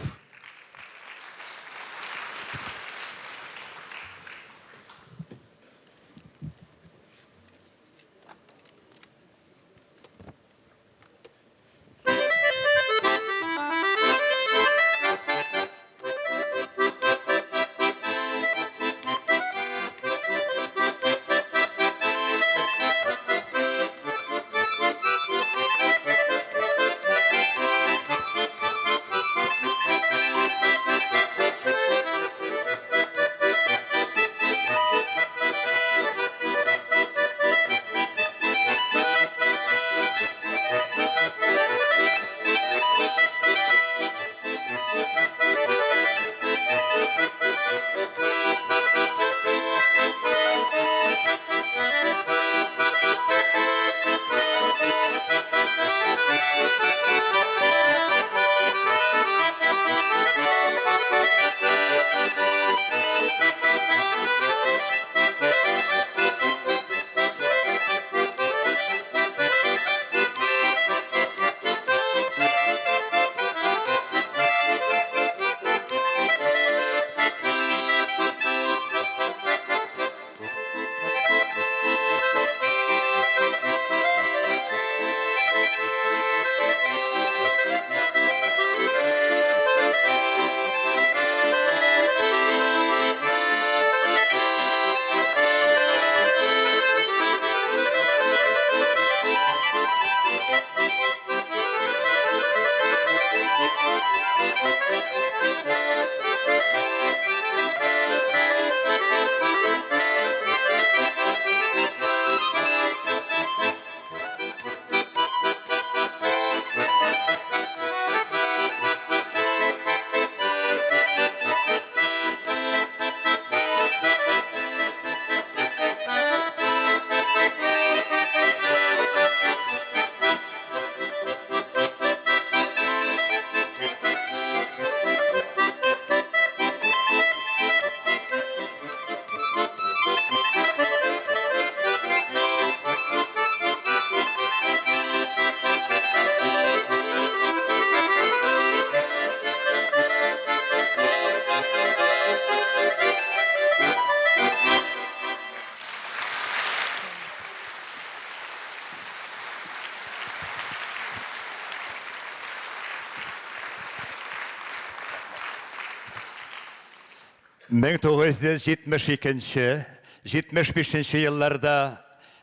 1972-75 елларда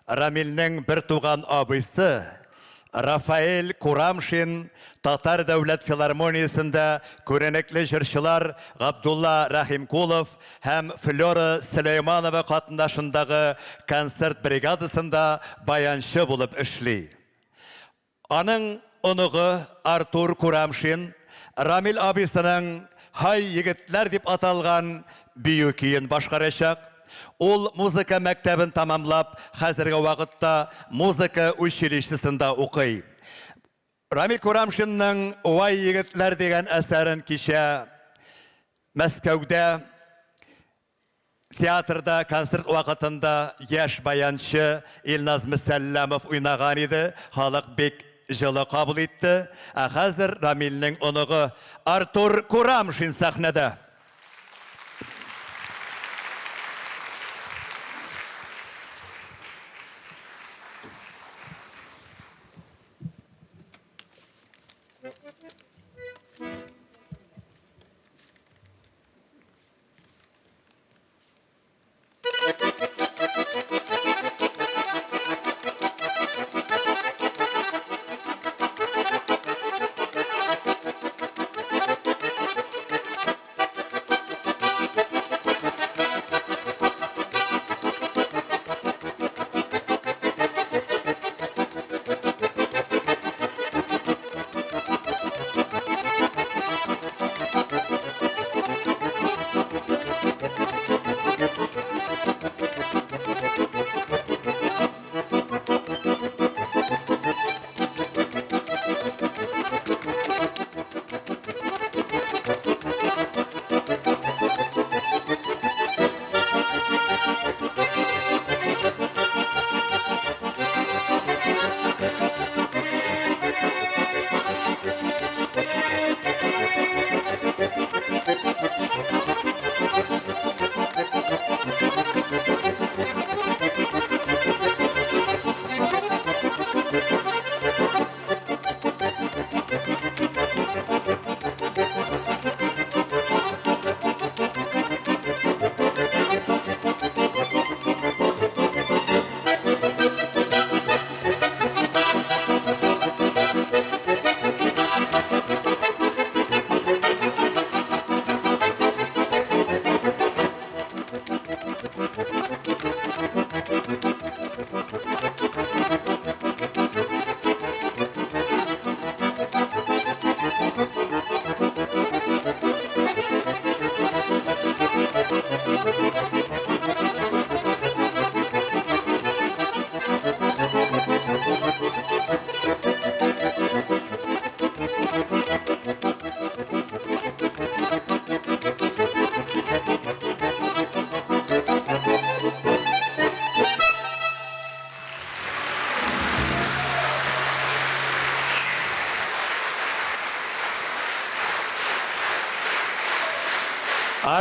Рамилнең бертуган абыйсы Рафаэль Курамшин Татар дәүләт филармониясендә күренекле җырчылар Габдулла Рәхимкулов һәм Флера Сөләйманова катнашындагы концерт бригадасында баянчы булып эшли. Аның оныгы Артур Курамшин Рамил абыйсының Һай, егетләр дип аталган бию көен башкарачак. Ул музыка мәктәбен тәмамлап, хәзерге вакытта музыка училищесында укый. Рамил Курамшинның Вай, егетләр дигән әсәрен кичә Мәскәүдә Театрда концерт вакытында яшь баянчы Илназ Мөсәлләмов уйнаган иде, халык бик җылы кабул итте. Ә хәзер Рамилнең оныгы Артур Курамшин сәхнәдә.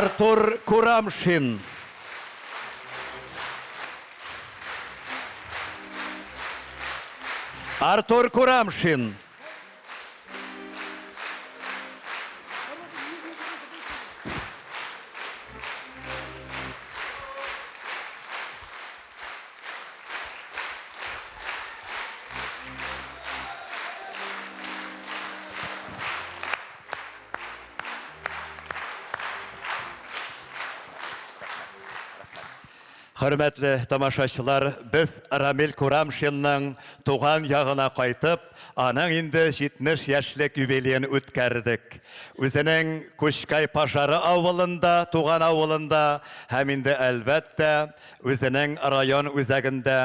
Артур Курамшин. Артур Курамшин. Хөрмәтле тамашачылар, без Рамил Курамшинның туган ягына кайтып, аның инде 70 яшьлек юбилеен үткәрдек. Үзенең Кучкай Пожары авылында, туган авылында һәм инде, әлбәттә, үзенең район үзәгендә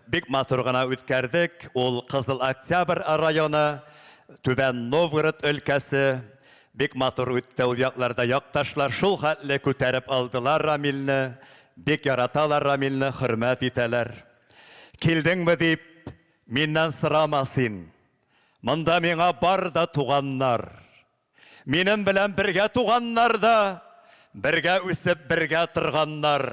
бик матур гына үткәрдек. Ул Кызыл Октябрь районы, Түбән Новгород өлкәсе. Бик матур үтте ул якларда якташлар шул хәтле күтәреп алдылар Рамилне, бик яраталар Рамилне, хөрмәт итәләр. Килдеңме дип, миннән сорама син. Монда миңа бар да туганнар. Минем белән бергә туганнар да, бергә үсеп бергә торганнар.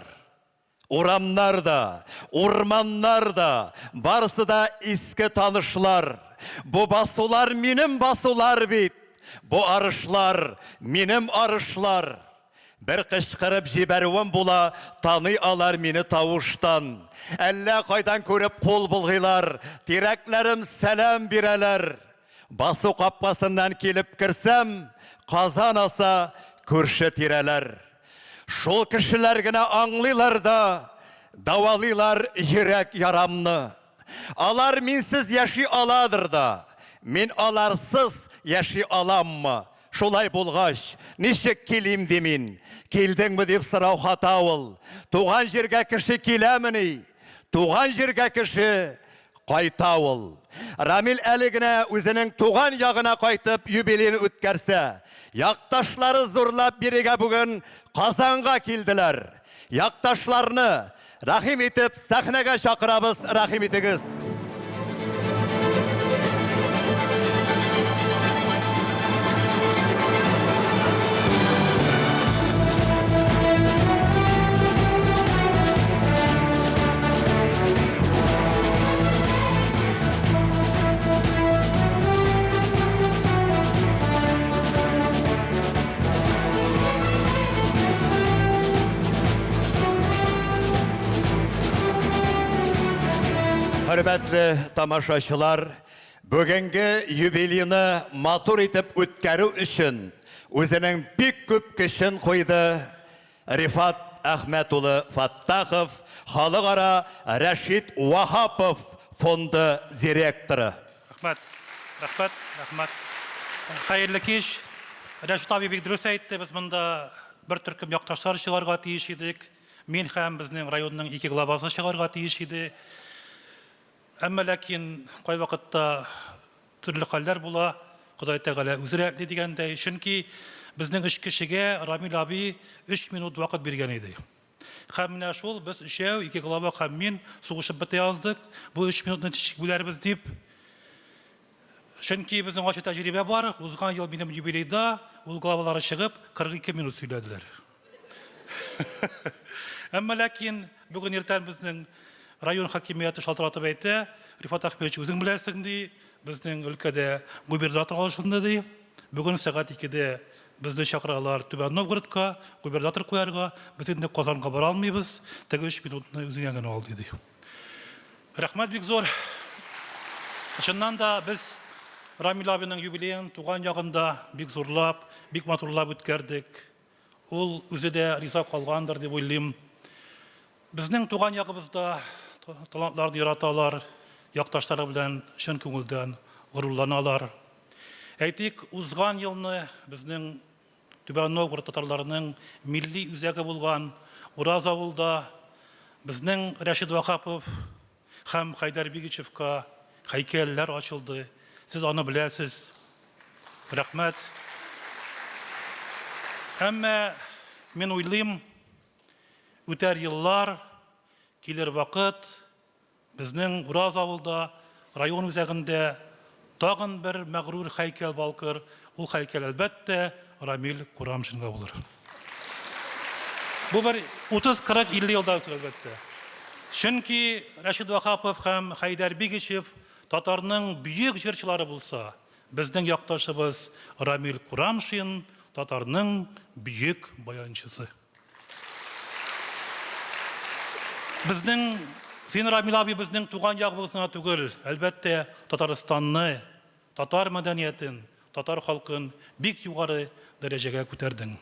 Урамнар да, урманнар да, барысы да иске танышлар. Бу басулар минем басулар бит, бу арышлар минем арышлар. Бер кычкырып җибәрүем була, таный алар мине тавыштан. Әллә кайдан күреп кул болгыйлар, тирәкләрем сәлам бирәләр. Басу капкасыннан килеп керсәм, казан аса күрше-тирәләр. Шул кешеләр генә аңлыйлар да, дәвалыйлар йөрәк ярамны. Алар минсез яши аладыр да, мин аларсыз яши аламмы? Шулай булгач, ничек килим ди мин? Килдеңме дип сорау хата ул. Туган җиргә кеше киләмени? Туган җиргә кеше кайта ул. Рамил әле генә үзенең туган ягына кайтып юбилеен үткәрсә, якташлары зурлап бирегә бүген Казанга килделәр. Якташларны, рәхим итеп, сәхнәгә чакырабыз, рәхим итегез. Хөрмәтле тамашачылар, бүгенге юбилейны матур итеп үткәрү өчен үзенең бик күп көчен куйды Рифат Әхмәт улы Фаттахов, Халыкара Рәшит Ваһапов фонды директоры. Рәхмәт. Рәхмәт, рәхмәт. Хәерле кич. Рәшит абый бик дөрес әйтте, без монда бер төркем якташлар чыгарга тиеш идек. Мин һәм безнең районның ике главасы чыгарга тиеш иде. Әмма ләкин кайвакытта төрле хәлләр була, Ходай Тәгалә үзе рәтли дигәндәй. Чөнки безнең өч кешегә Рамил абый өч минут вакыт биргән иде. Һәм менә шул без өчәү, ике глава һәм мин сугышып бетә яздык, бу өч минутны ничек бүләрбез дип. Чөнки безнең ачы тәҗрибә бар, узган ел минем юбилейда ул главалары чыгып 42 минут сөйләделәр. Әмма ләкин бүген иртән безнең район хакимияте шалтыратып әйтә, Рифат Ахмедович, үзең беләсең, ди, безнең өлкәдә губернатор алышынды, ди. Бүген сәгать икедә безне чакыралар Түбән Новгородка, губернатор куярга. Без инде Казанга бара алмыйбыз, теге өч минутны үзеңә генә ал, диде. Рәхмәт бик зур. Чыннан да без Рамил абыйның юбилеен туган ягында бик зурлап, бик матурлап үткәрдек. Ул үзе дә риза калгандыр дип уйлыйм. Безнең туган ягыбызда талантларны яраталар, якташлары белән чын күңелдән горурланалар. Әйтик, узган елны безнең Түбән Новгород татарларының милли үзәге булган Ураз авылда безнең Рәшид Ваһапов Һәм Хәйдәр Бигичевка һәйкәлләр ачылды. Сез аны беләсез. Рәхмәт. Әмма мин уйлыйм, үтәр еллар, килер вакыт, безнең Ураз авылда, район үзәгендә тагын бер мәгърур һәйкәл балкыр. Ул һәйкәл, әлбәттә, Рамил Курамшинга булыр. Бу бер 30, 40, 50 елдан соң, әлбәттә. Чөнки Рәшид Ваһапов һәм Хәйдәр Бигичев татарның бөек җырчылары булса, безнең якташыбыз Рамил Курамшин татарның бөек баянчысы. Безнең син, Рамил абый, безнең туган ягыбыз гына түгел, әлбәттә, Татарстанны, татар мәдәниятен, татар халкын бик югары дәрәҗәгә күтәрдең.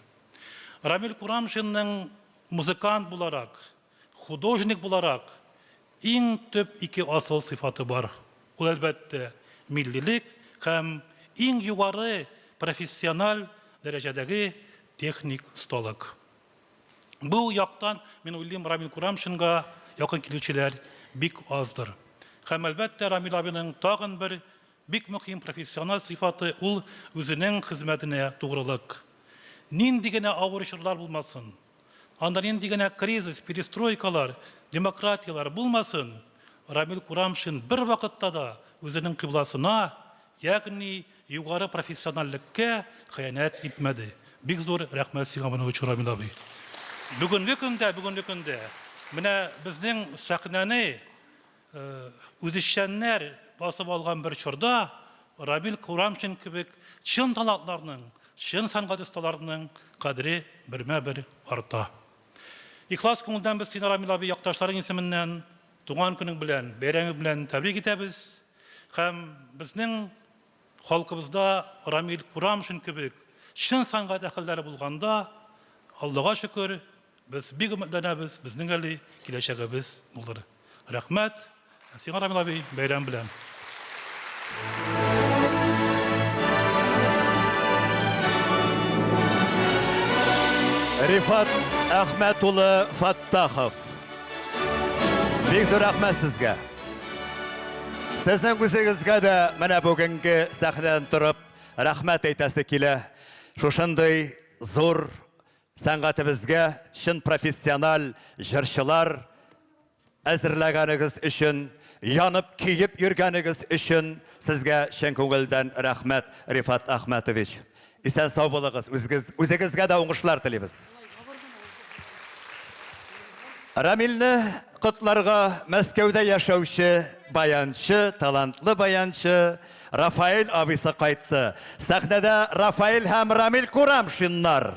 Рамил Курамшинның музыкант буларак, художник буларак иң төп ике асыл сыйфаты бар. Ул, әлбәттә, миллилек һәм иң югары профессиональ дәрәҗәдәге техник осталык. Бу яктан, мин уйлыйм, Рамил Курамшинга якын килүчеләр бик аздыр. Һәм, әлбәттә, Рамил абыйның тагын бер бик мөһим профессиональ сыйфаты, ул үзенең хезмәтенә тугрылык. Нинди генә авыр чорлар булмасын, анда нинди генә кризис, перестройкалар, демократияләр булмасын, Рамил Курамшин бервакытта да үзенең кыйбласына, ягъни Югары профессиональлеккә хыянәт итмәде. Бик зур рәхмәт сиңа моның өчен, Рамил абый. Бүгенге көндә, бүгенге көндә менә безнең сәхнәне үзешчәннәр басып алган бер чорда Рамил Курамшин кебек чын талантларның, чын сәнгать осталарының кадере бермә-бер арта. Ихлас күңелдән без сине, Рамил абый, якташларың исеменнән туган көнең белән, бәйрәмең белән тәбрик итәбез. Һәм безнең халкыбызда Рамил Курамшин кебек чын сәнгать әһелләре булганда, Аллага шөкер, без бик өметләнәбез, безнең әле киләчәгебез булыр. Рәхмәт сиңа, Рамил абый, бәйрәм белән! Рифат Әхмәт улы Фаттахов. Бик зур рәхмәт сезгә. Сезнең үзегезгә дә менә бүгенге сәхнәдән торып рәхмәт әйтәсе килә. Шушындый зур сәнгатебезгә чын профессиональ җырчылар әзерләгәнегез өчен, янып көеп йөргәнегез өчен сезгә чын күңелдән рәхмәт, Рифат Әхмәтович. Исән сау булыгыз, үзегез, үзегезгә дә уңышлар телибез. Рамилне котларга Мәскәүдә яшәүче баянчы, талантлы баянчы Рафаэль абыйсы кайтты. Сәхнәдә Рафаэль һәм Рамил Курамшиннар.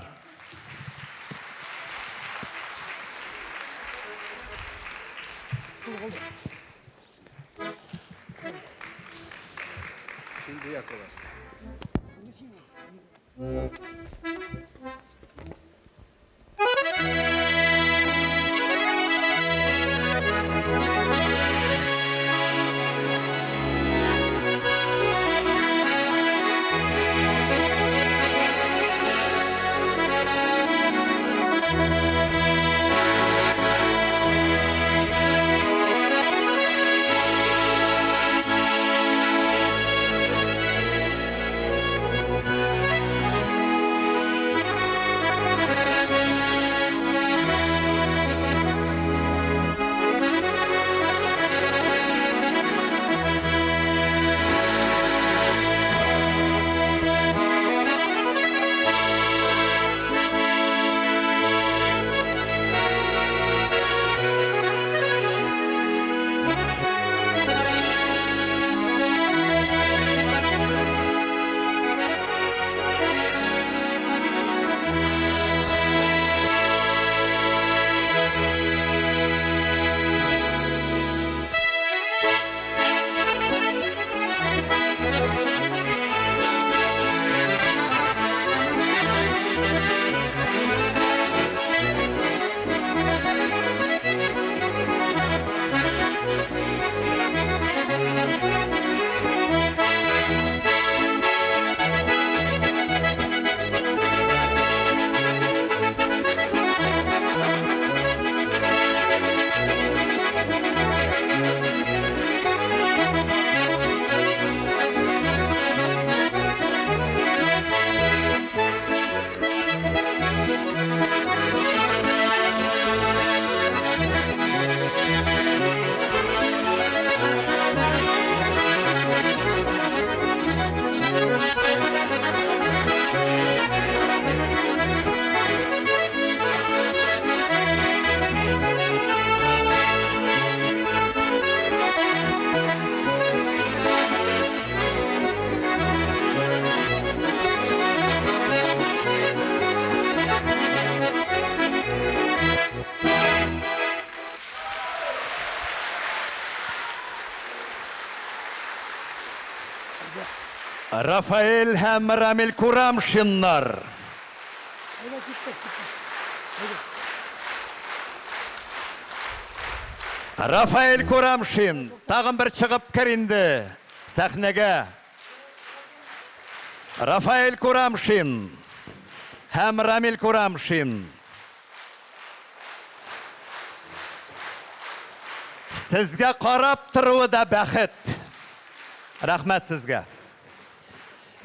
Рафаэль һәм Рамил Курамшиннар. Рафаэль Курамшин, тагын бер чыгып кер инде сәхнәгә. Рафаэль Курамшин һәм Рамил Курамшин. Сезгә карап торуы да бәхет. Рәхмәт сезгә.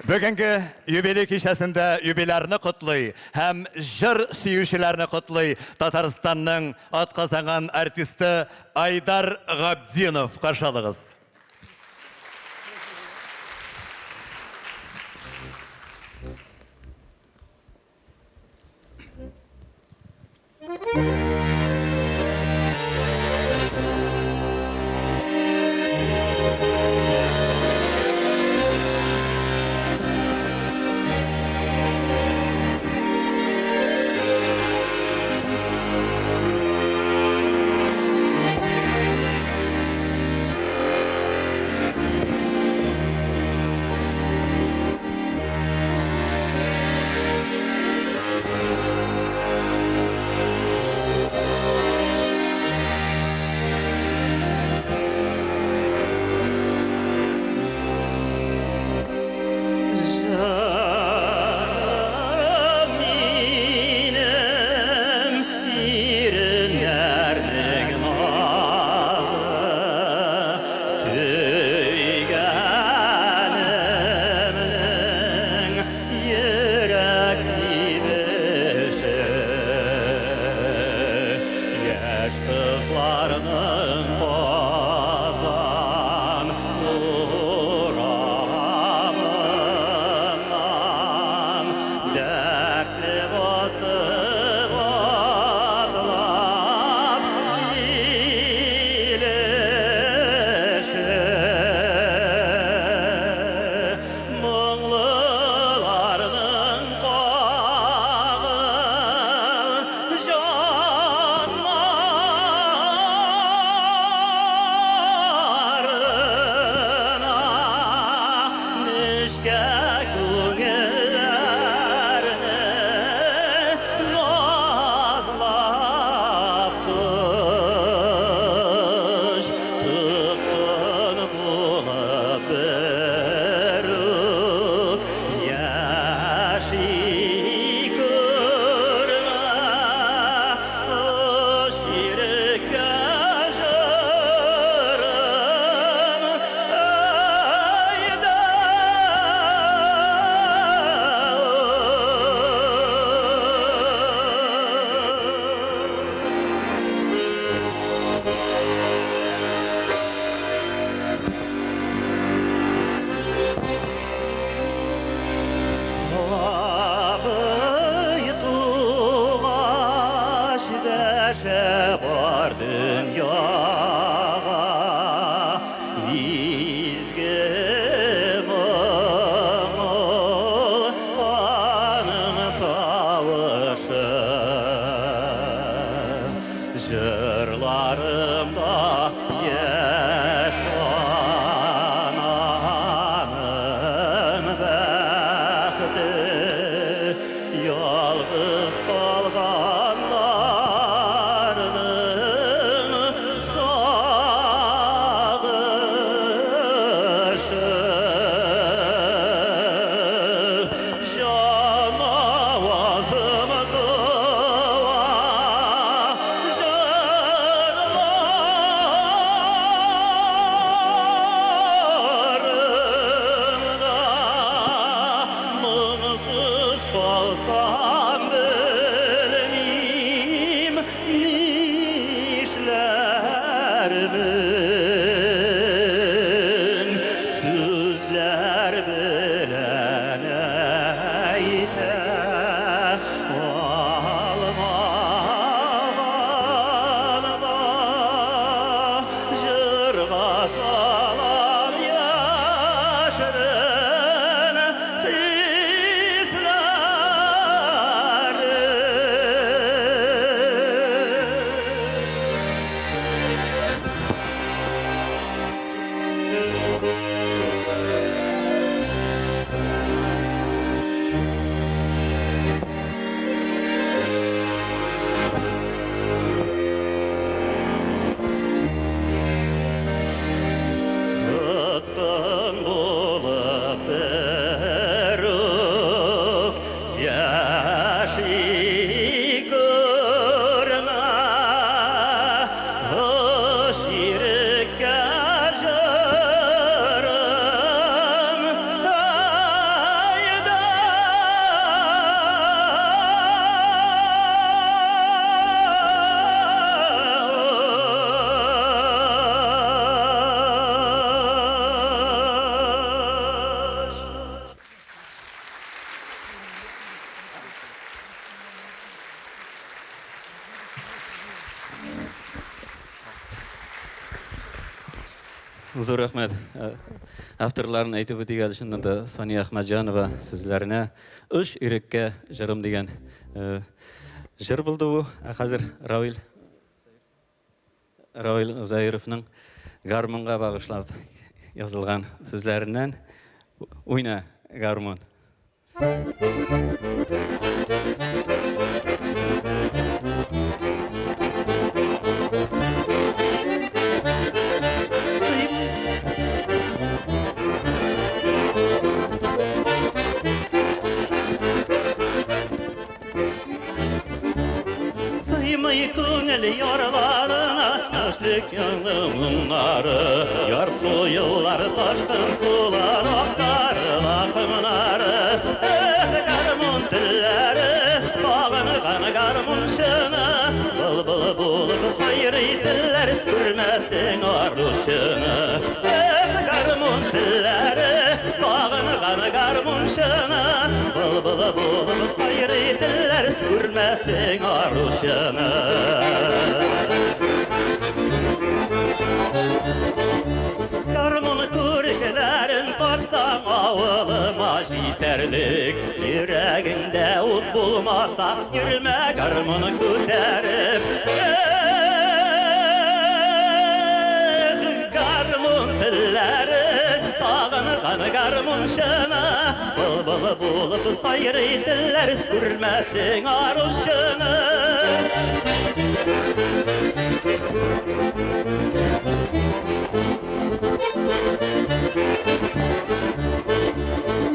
Бүгенге юбилей кичәсендә юбилярны котлый һәм җыр сөючеләрне котлый Татарстанның атказанган артисты Айдар Габдинов. Каршы алыгыз. Зур рәхмәт. Авторларын әйтеп үтик әле, чыннан да Сания Әхмәтҗанова сүзләренә Оч иреккә җырым дигән җыр булды бу. Ә хәзер Равил Равил Заировның гармунга багышлап язылган сүзләреннән Уйна, гармун. Сыймый күңел ярларына Яшьлек моңнары, Ярсу еллар, ташкын сулар, Актарыла комнары. Эх, гармун телләре, Сагынган гармунчыны, Былбыл булып сайрый телләр, Күрмәсең аручыны. Эх, гармун телләре, Сагынган гармунчыны, Былбыл булып сайрый телләр, Күрмәсең аручыны. Гармун күркеләрен тартсаң, авылыма җитәрлек. Йөрәгеңдә ут булмаса, йөрмә гармун күтәреп. Эх, гармун телләре, сагынган гармунчыны, Былбыл булып сайрый телләр, күрмәсең аручыны.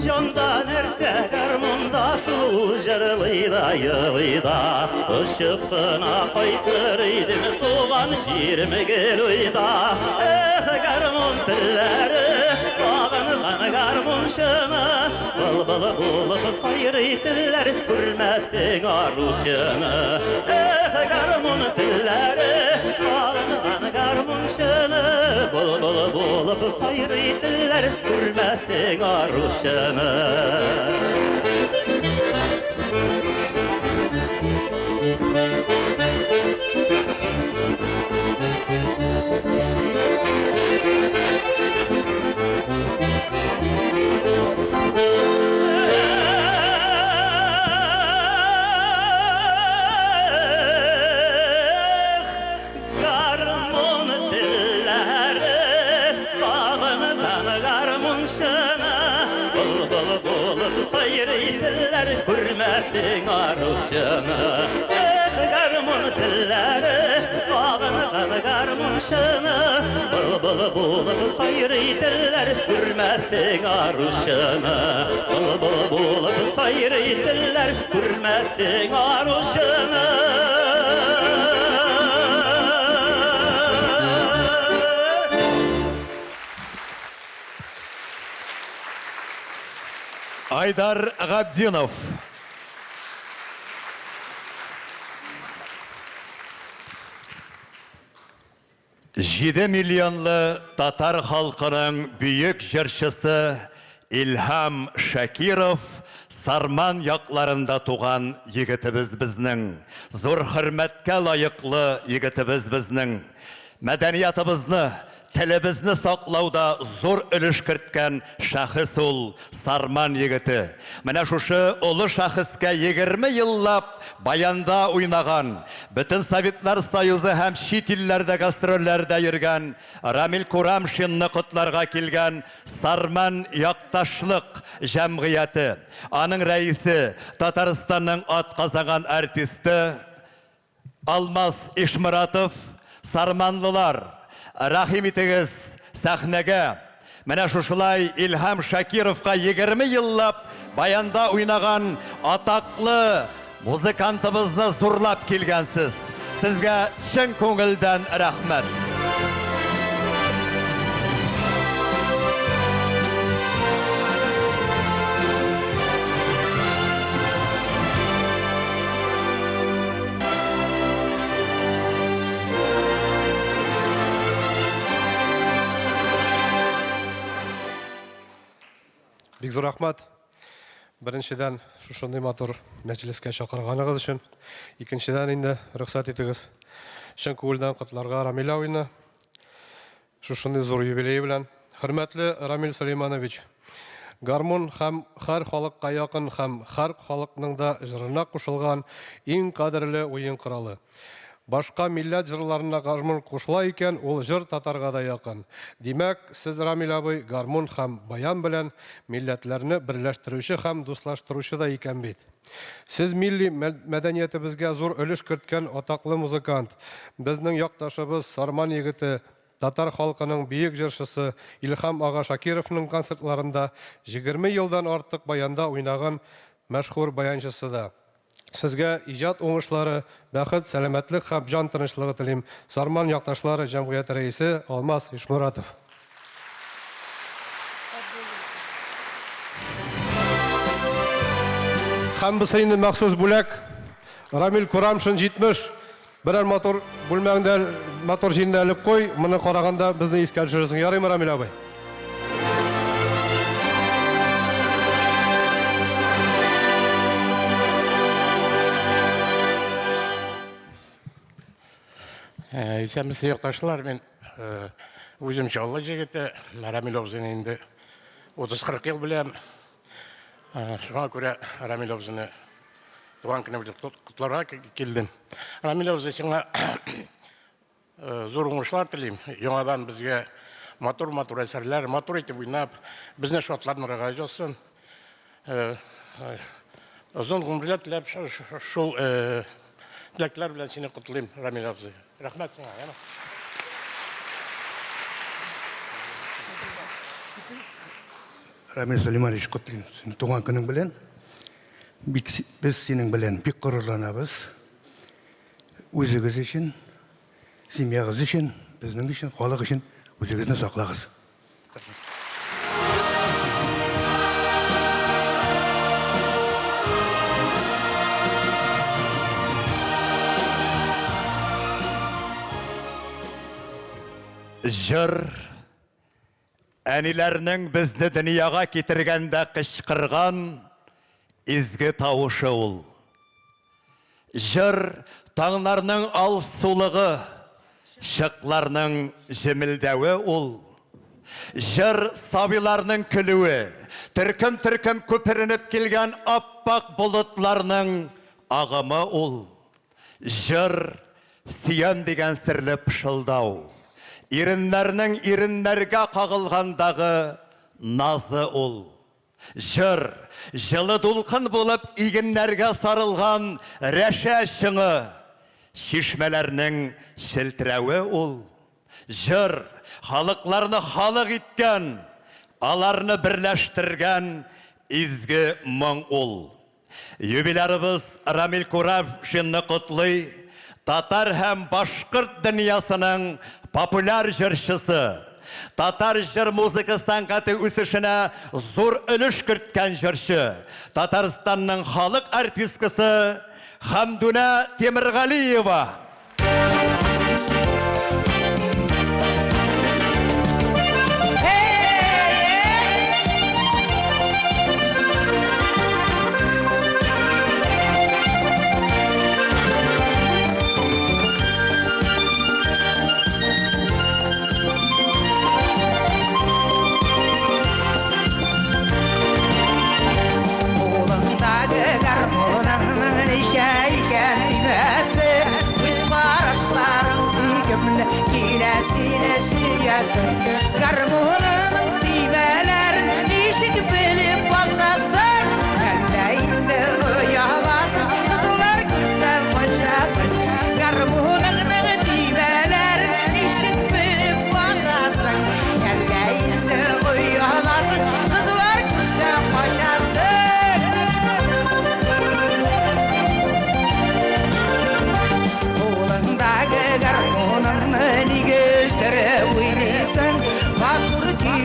Җанда нәрсә гармунда шул җырлый да елый да, Очып кына кайтыр идем туган җирем гел уйда. Эх, гармун телләре, сагынган гармунчыны, Былбыл булып сайрый телләр, күрмәсең аручыны. Эх, гармун телләре, сагынган гармунчыны, Былбыл булып сайрый телләр, күрмәсең аручыны. Эх, гармун телләре, сагынган гармунчыны, Былбыл булып сайрый телләр, күрмәсең аручыны. Эх, гармун телләре, сагынган гармунчыны, Былбыл булып сайрый телләр, күрмәсең аручыны. Былбыл булып сайрый телләр, күрмәсең аручыны. Айдар Габдинов. Җиде миллионлы татар халкының бөек җырчысы Илһам Шакиров Сарман якларында туган егетебез безнең. Зур хөрмәткә лаеклы егетебез безнең. Мәдәниятыбызны, телебезне саклауда зур өлеш керткән шәхес ул, Сарман егете. Менә шушы олы шәхескә 20 еллап баянда уйнаган, бөтен Советлар Союзы һәм чит илләрдә гастрольләрдә йөргән Рамил Курамшинны котларга килгән Сарман якташлык җәмгыяте, аның рәисе, Татарстанның атказанган артисты Алмаз Ишморатов, Сарманлылар, рәхим итегез сәхнәгә! Менә шушылай Илһам Шакировка 20 еллап баянда уйнаган атаклы музыкантыбызны зурлап килгәнсез. Сезгә чын күңелдән рәхмәт! Бик зур рәхмәт. Беренчедән, шушындый матур мәҗлескә чакырганыгыз өчен. Икенчедән инде, рөхсәт итегез, чын күңелдән котларга Рамил абыйны. Шушындый зур юбилее белән. Хөрмәтле Рамил Сөләйманович, гармун һәм һәр халыкка якын һәм һәр халыкның да җырына кушылган иң кадерле уен коралы. Башка милләт җырларына гармун кушыла икән, ул җыр татарга да якын. Димәк, сез, Рамил абый, гармун һәм баян белән милләтләрне берләштерүче һәм дуслаштыручы да икән бит. Сез милли мәдәниятебезгә зур өлеш керткән атаклы музыкант, безнең якташыбыз, Сарман егете, татар халкының бөек җырчысы Илһам ага Шакировның концертларында 20 елдан артык баянда уйнаган мәшһүр баянчысы да. Сезгә иҗат уңышлары, бәхет, сәламәтлек һәм җан тынычлыгы телим. Сарман якташлары җәмгыяте рәисе Алмаз Ишморатов. Һәм бусы инде махсус бүләк. Рамил Курамшин 70. Берәр матур бүлмәңдә, матур җирендә элеп куй. Моны караганда безне искә төшерерсең. Ярыймы, Рамил абый? Э, исәнмесез, якташлар. Мин э, үзем Чаллы җегете, Рамил абзыйны инде 30-40 ел беләм. Э, шуңа күрә Рамил абзыйны туган көне белән котларга килдем. Рамил абзый, сиңа зур уңышлар телим. Яңадан безгә матур-матур әсәрләр, матур итеп уйнап, безне шатландырырга язсын. Озын гомерләр теләп, шул теләкләр белән сине котлыйм, Рамил абзый. Рәхмәт сиңа, яме. Рамил Сулейманович, котлыйм сине туган көнең белән. Бик без синең белән бик горурланабыз. Үзегез өчен, семьягыз өчен, безнең өчен, халык өчен үзегезне саклагыз. Җыр Әниләрнең безне дөньяга китергәндә кычкырган изге тавышы ул. Җыр, таңнарның алсулыгы, чыкларның җемелдәве ул. Җыр, сабыйларның көлүе, төркем-төркем күперенеп килгән ап-ак болытларның агымы ул. Җыр, сөям дигән серле пышылдау. Иреннәрнең иреннәргә кагылгандагы назы ул. Җыр, җылы дулкын булып игеннәргә сарылган рәшә чыңы, чишмәләрнең челтерәве ул. Җыр, халыкларны халык иткән, аларны берләштергән изге моң ул. Юбилярыбыз Рамил Курамшинны котлый татар һәм башкорт дөньясының популяр җырчысы, татар җыр-музыка сәнгате үсешенә зур өлеш керткән җырчы, Татарстанның халык артисткасы Хәмдүнә Тимергалиева. Кулыңдагы гармуныңның ничә икән төймәсе, Күз карашларың сөйкемле, килә сине сөясең. Гармунының төймәләрен ничек белеп басасың? Әллә инде ояласың, кызлар күрсәң качасың. Гармуныңның төймәләрен ничек белеп басасың? Әллә инде ояласың, кызлар күрсәң качасың. Кулыңдагы гармуныңны нигә өздереп уйныйсың? Матур көй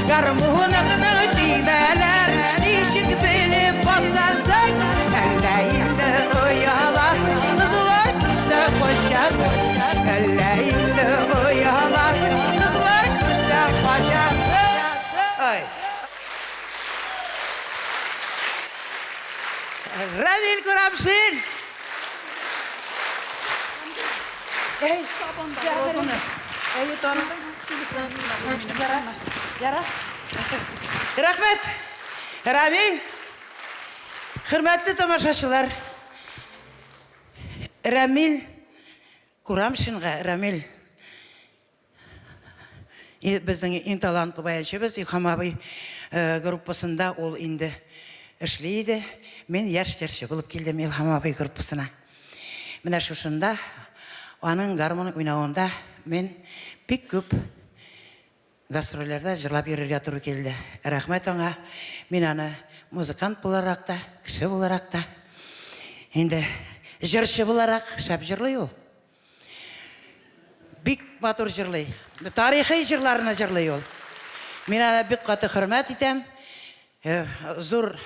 Гармуныңның төймәләрен ничек белеп басасың? Әллә инде ояласың, кызлар күрсә качасың? Әллә инде ояласың, кызлар күрсә качасың? Ай. Равил Курамшин! Әй, Әй, таныдың. Яра, яра. Рәхмәт. Равил. Хөрмәтле тамашачылар. Рамил Курамшинга, Рамил безнең иң талантлы баянчыбыз Илһам абый группасында ул инде эшли иде. Мин яшь җырчы булып килдем Илһам абый группасына. Менә шушында аның гармун уйнавында мин бик күп гастрольләрдә җырлап йөрергә туры килде. Рәхмәт аңа. Мин аны музыкант буларак та, кеше буларак та, инде җырчы буларак шәп җырлый ул. Бик матур җырлый. Тарихи җырларны җырлый ул. Мин аны бик каты хөрмәт итәм. Зур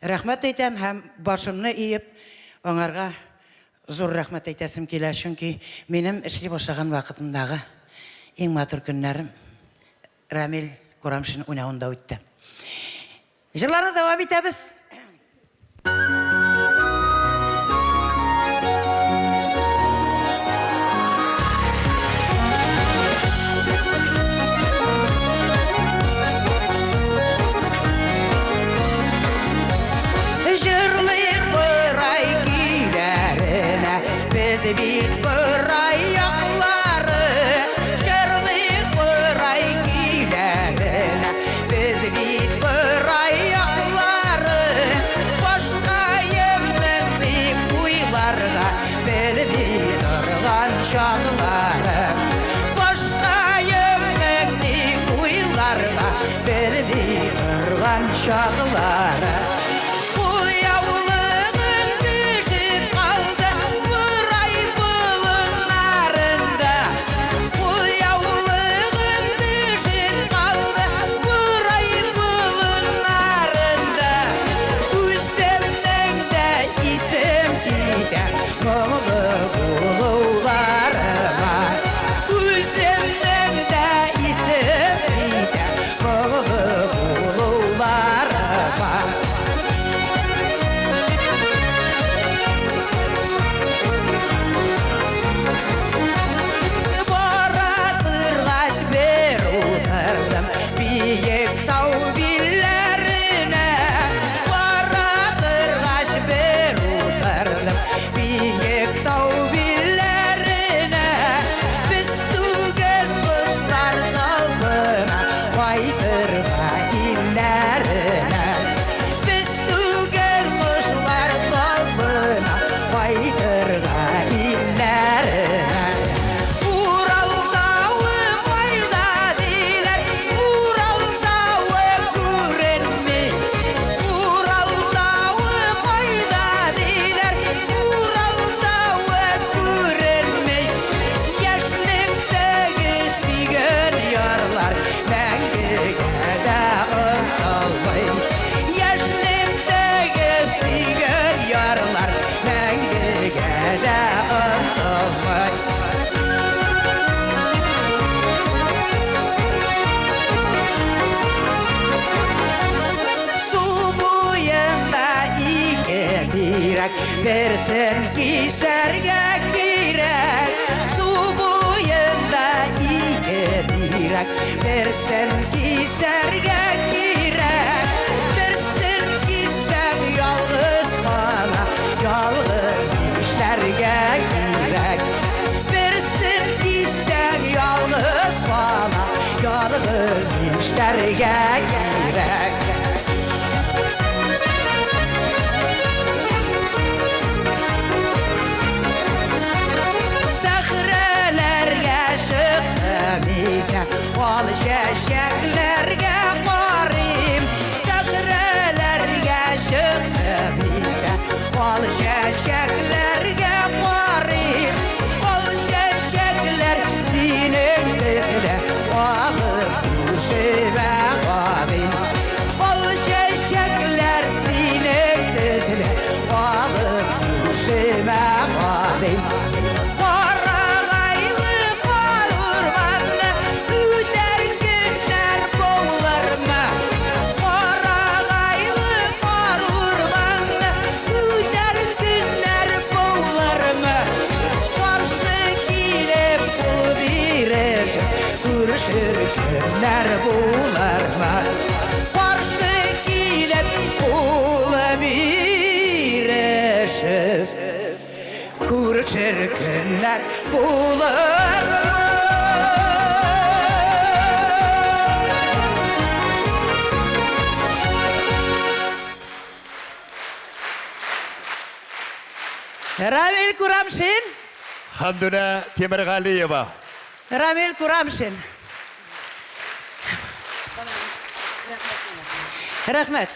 рәхмәт әйтәм һәм башымны иеп аңарга зур рәхмәт әйтәсем килә, чөнки минем эшли башлаган вакытымдагы иң матур көннәрем Рамил Курамшин уйнавында үтте. Җырларны дәвам итәбез. Җырлыйк Борай көйләренә, без бит Борай яклары. Җырлыйк Борай көйләренә, без бит Борай яклары. Башкаемның бик уйларга белми торган чаклары. Башкаемның бик уйларга белми торган чаклары. Кулъяулыгым төшеп калды Борай болыннарында. Кулъяулыгым төшеп калды Борай болыннарында. Үземнең дә исем китә моңлы булуларыма. Үземнең дә исем китә моңлы булуларыма. Бара торгач бер утырдым биек тау билләренә. Бара торгач бер утырдым биек тау билләренә. Без түгел кошлар талпына кайтырга илләренә. Без түгел кошлар талпына кайтырга илләренә. Урал тавы кайда диләр, Урал тавы күренми. Урал тавы кайда диләр, Урал тавы күренми. Яшьлектәге сөйгән ярлар мәңгегә дә онытылмый. Яшьлектәге сөйгән ярлар мәңгегә дә онытылмый. Су буенда ике тирәк, берсен кисәргә кирәк. Су буенда ике тирәк, берсен кисәргә кирәк. Берсен киссәң ялгыз кала, ялгыз нишләргә кирәк? Берсен киссәң ялгыз кала, ялгыз нишләргә кирәк? Сәхрәләргә чыктым исә, ал чәчәкләргә карыйм. Сәхрәләргә чыктым исә, ал чәчәкләргә карыйм. Ал чәчәкләр синең төсле алып күрше. бирешеп Күрешер көннәр булырмы? Каршы килеп кул бирешеп Күрешер көннәр булырмы? Равил Курамшин. Хәмдүнә Тимергалиева. Рамил Курамшин. Рәхмәт.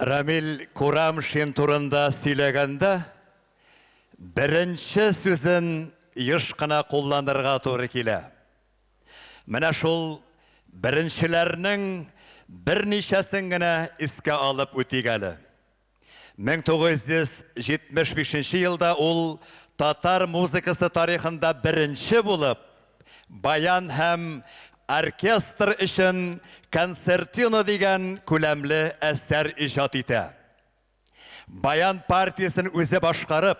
Рамил Курамшин турында сөйләгәндә, беренче сүзен еш кына кулланырга туры килә. Менә шул беренчеләрнең берничәсен генә искә алып үтик әле. 1975 елда ул татар музыкасы тарихында беренче булып баян һәм оркестр өчен концертино дигән күләмле әсәр иҗат итә. Баян партиясен үзе башкарып,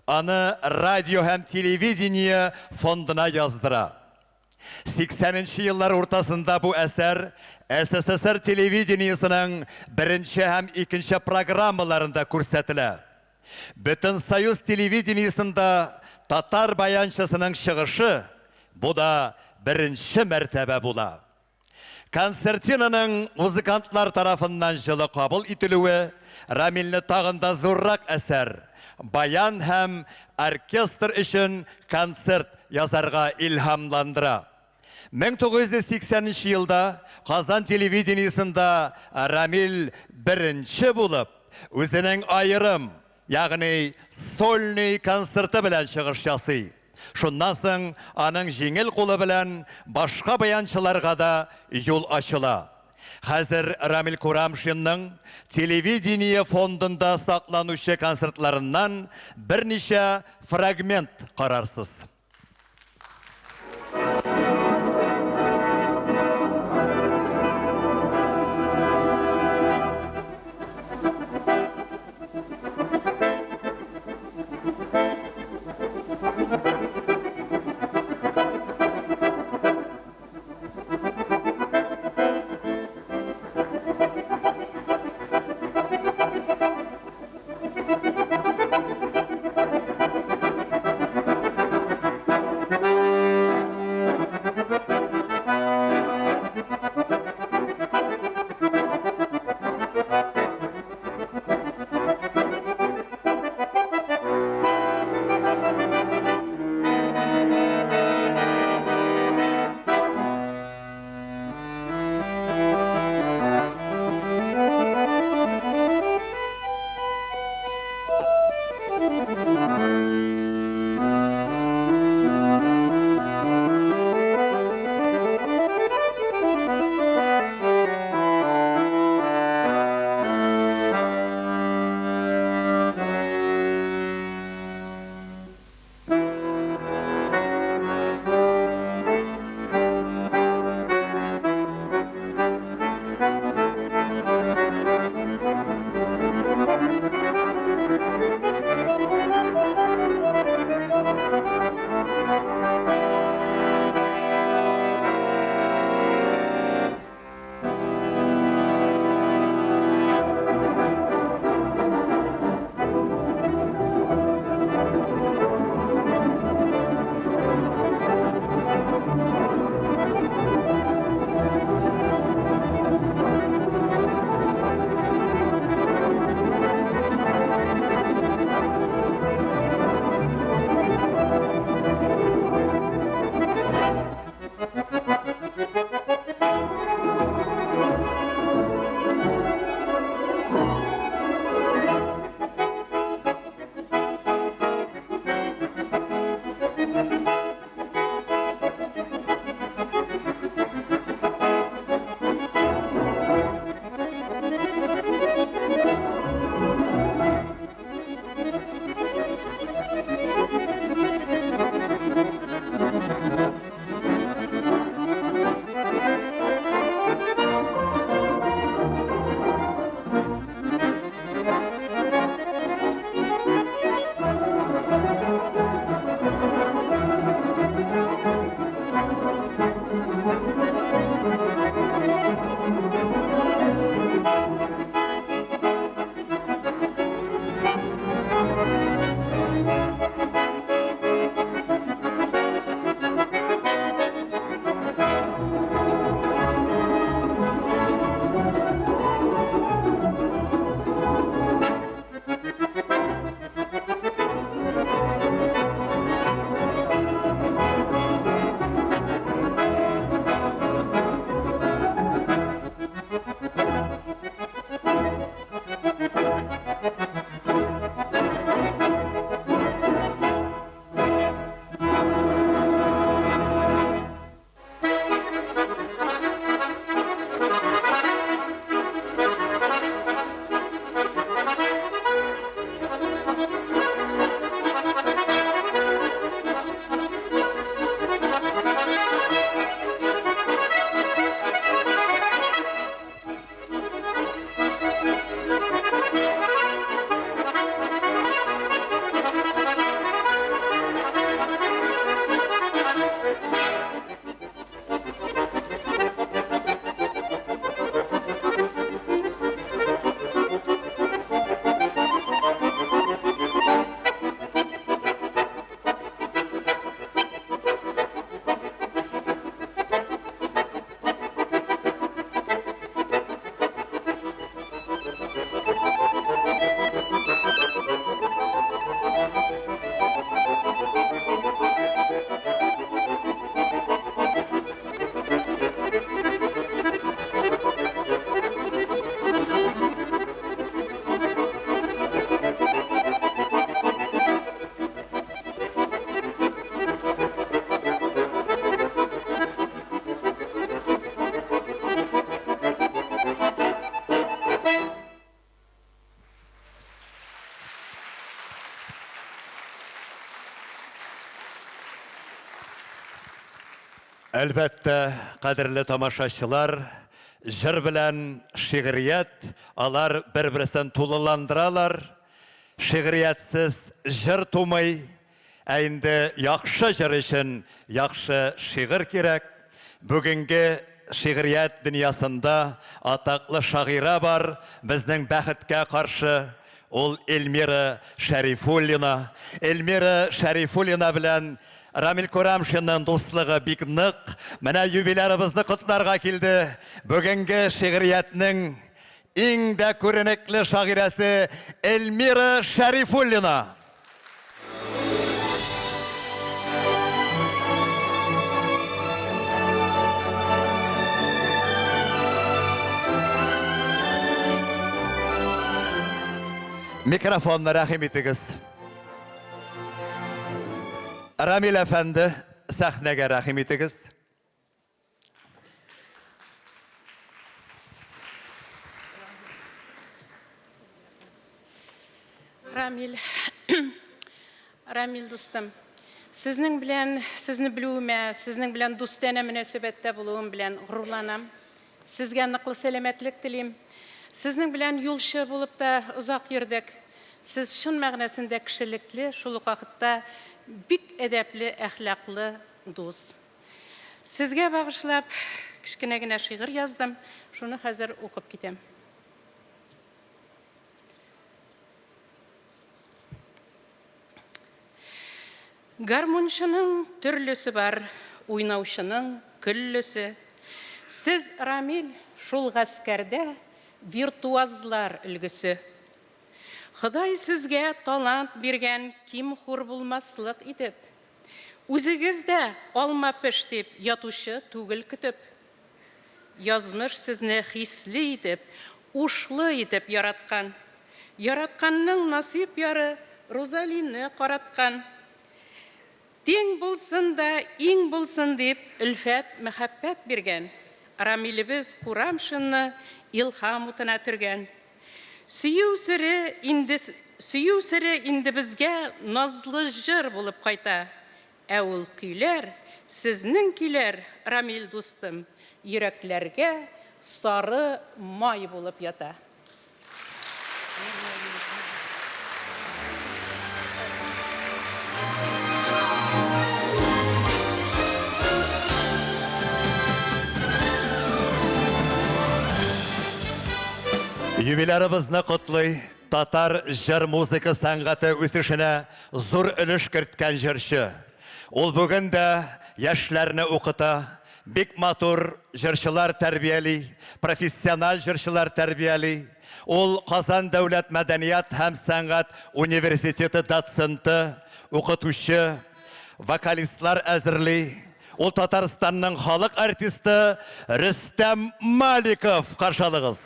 аны радио һәм телевидение фондына яздыра. 80 нче еллар уртасында бу әсәр СССР телевидениесенең беренче һәм икенче программаларында күрсәтелә. Бөтенсоюз телевидениесендә татар баянчысының чыгышы бу да беренче мәртәбә була. Концертинаның музыкантлар тарафыннан җылы кабул ителүе Рамилне тагын да зуррак әсәр, баян һәм оркестр өчен концерт язарга илһамландыра. 1980 нче елда Казан телевидениесендә Рамил беренче булып үзенең аерым, ягъни сольный концерты белән чыгыш ясый. Шуннан соң аның җиңел кулы белән башка баянчыларга да юл ачыла. Хәзер Рамил Курамшинның телевидение фондында сакланучы концертларыннан берничә фрагмент карарсыз. Әлбәттә, кадерле тамашачылар, җыр белән шигърият, алар бер-берсен тулыландыралар. Шигъриятсез җыр тумый, ә инде яхшы җыр өчен яхшы шигырь кирәк. Бүгенге шигърият дөньясында атаклы шагыйрә бар, безнең бәхеткә каршы, Ул Эльмира Шәрифуллина. Эльмира Шәрифуллина белән Рамил Курамшинның дуслыгы бик нык. Менә юбилярыбызны котларга килде. Бүгенге шигъриятнең иң дә күренекле шагыйрәсе Эльмира Шәрифуллина. Микрофонны рәхим итегез. Рамил әфәнде, сәхнәгә рәхим итегез. Рамил, Рамил дустым, сезнең белән, сезне белүемә, сезнең белән дустанә мөнәсәбәттә булуым белән горурланам. Сезгә ныклы сәламәтлек телим. Сезнең белән юлчы булып та озак йөрдек. Сез чын мәгънәсендә кешелекле, шул ук вакытта бик әдәпле, әхлаклы дус. Сезгә багышлап кечкенә генә шигырь яздым, шуны хәзер укып китәм. Гармунчының төрлесе бар, уйнаучының көллесе. Сез, Рамил, шул гаскәрдә виртуазлар өлгесе. Ходай сезгә талант биргән ким-хур булмаслык итеп. Үзегез дә алма пеш дип ятучы түгел көтеп. Язмыш сезне хисле итеп, ушлы итеп яраткан. Яратканның насыйп яры Рузалины караткан. Тиң булсын да иң булсын дип өлфәт мәхәббәт биргән. Рамилебез Курамшинны илһам утына төргән. Сөю сере инде Сөю сере инде безгә назлы җыр булып кайта. Ә ул көйләр, сезнең көйләр, Рамил дустым, йөрәкләргә сары май булып ята. Юбилярыбызны котлый татар җыр-музыка сәнгате үсешенә зур өлеш керткән җырчы. Ул бүген дә яшьләрне укыта, бик матур җырчылар тәрбияли, профессиональ җырчылар тәрбияли. Ул Казан дәүләт мәдәният һәм сәнгать университеты доценты, укытучы, вокалистлар әзерли. Ул Татарстанның халык артисты Рөстәм Маликов. Каршы алыгыз.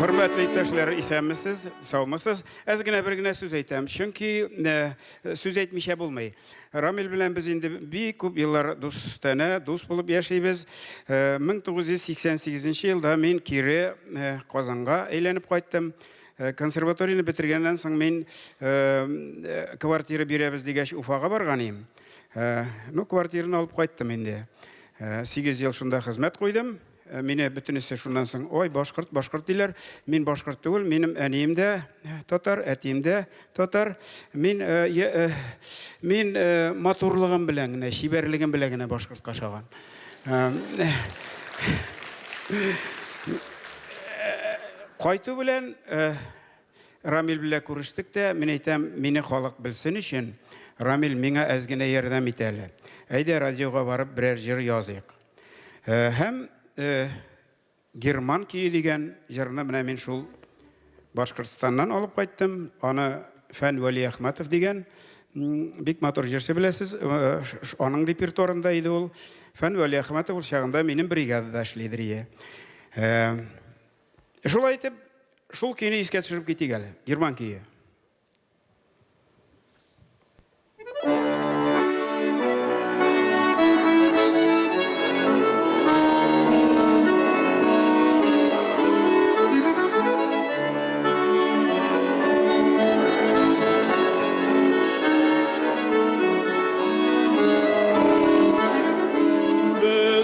Хөрмәтле иптәшләр, исәнмесез, саумысыз. Әз генә бер генә сүз әйтәм, чөнки э, сүз әйтмичә булмый. Рамил белән без инде бик күп еллар дустанә, дус булып яшибез. 1988 э, елда мин кире э, Казанга әйләнеп кайттым. Э, консерваторияне бетергәннән соң мин э, квартира бирәбез дигәч Уфага барган идем. Э, ну, квартираны алып кайттым инде. 8 ел шунда хезмәт куйдым. Мине бөтенесе шуннан соң, ой, башкорт, башкорт диләр. Мин башкорт түгел, минем әнием дә татар, әтием дә татар. Мин мин матурлыгым белән генә, чибәрлегем белән генә башкортка ошаган. Кайту белән Рамил белән күрештек тә, мин әйтәм, мине халык белсен өчен, Рамил, миңа әз генә ярдәм ит әле. Әйдә, радиога барып берәр җыр языйк. Һәм Герман көе дигән җырны менә мин шул Башкортстаннан алып кайттым. Аны Фән Вәлиәхмәтов дигән бик матур җырчы беләсез, аның репертуарында иде ул. Фән Вәлиәхмәтов ул чагында минем бригадада эшлидер ие. Шулай итеп, шул көйне искә төшереп китик әле. Герман көе.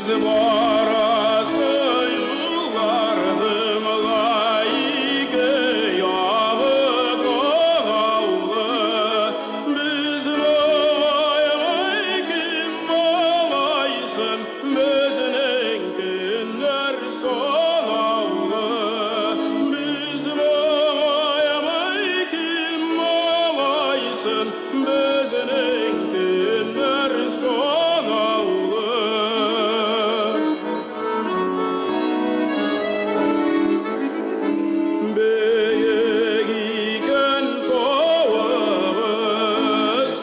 Без барасы юлларның ла ике ягы тагаулы. Без моңаймый кем моңайсын, безнең көннәр санаулы. Без моңаймый кем моңайсын, безнең көннәр санаулы. Бөек икән тавыгыз,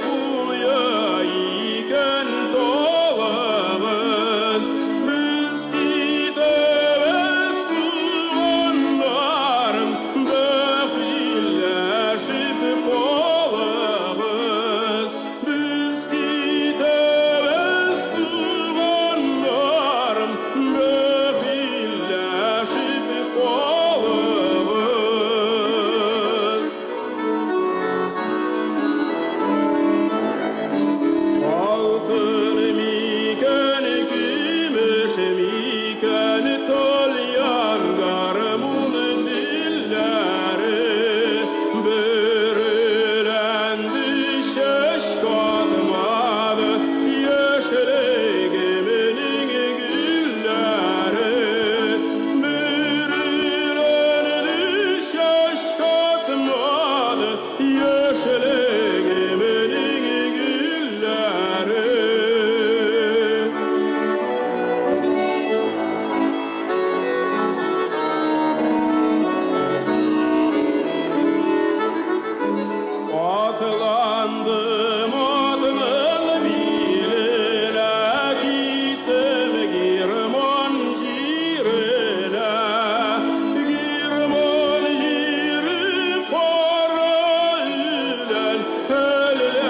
куе икән талыгыз, без китәбез туганнарым, бәхилләшеп калыгыз. Без китәбез туганнарым, бәхилләшеп калыгыз. Алтын микән, көмеш микән, тальян гармун телләре, бөреләнде чәчкә атмады яшьлегемнең гөлләре. Бөреләнде чәчкә атмады яшьлегемнең гөлләре. Атландым атның биленә, киттем Герман җиренә. Герман җире кара үлән, әллә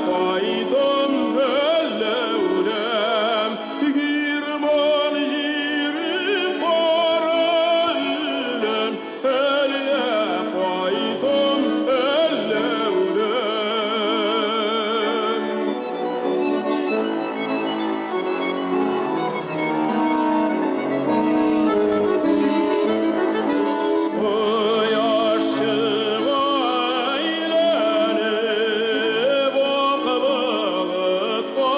кайтам, әллә үләм. Герман җире кара үлән, әллә кайтам, әллә үләм. Кояш чыга әйләнеп, ак болытка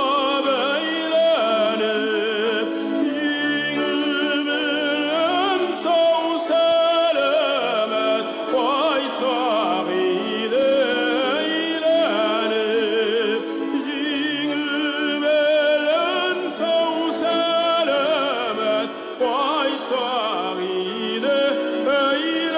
бәйләнеп, җиңү белән сау-сәламәт кайтсак иде әйләнеп. Җиңү белән сау-сәламәт кайтсак иде әйләнеп.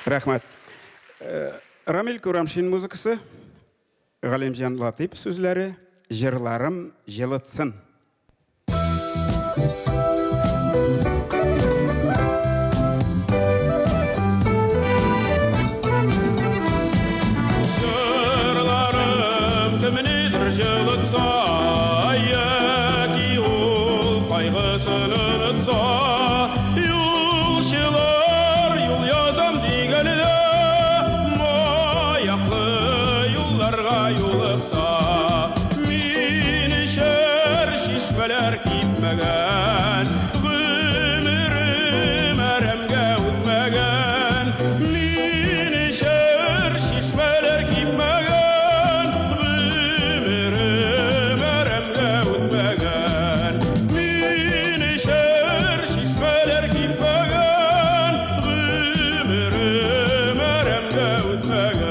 Рәхмәт. Рамил Курамшин музыкасы, Галимҗан Латыйп сүзләре, Җырларым җылытсын. Җырларым кемнедер җылытса, яки ул кайгысын онытса, юлчылар юл язам дигәндә, маяклы юлларга юлыкса, мин эчәр чишмәләр кипмәгән, гомерем әрәмгә үтмәгән. Мин эчәр чишмәләр кипмәгән, гомерем әрәмгә үтмәгән. Мин эчәр чишмәләр кипмәгән, гомерем әрәмгә үтмәгән.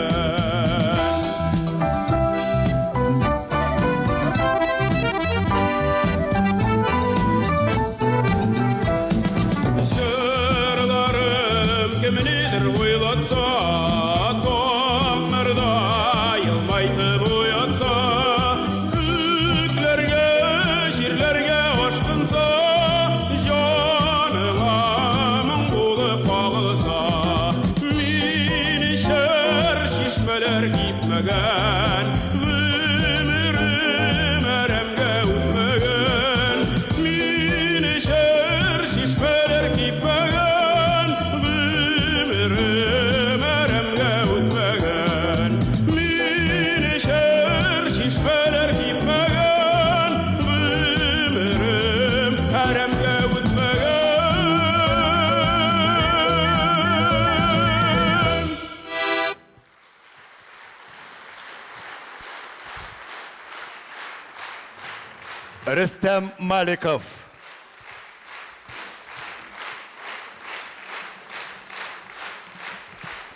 Рөстәм Маликов.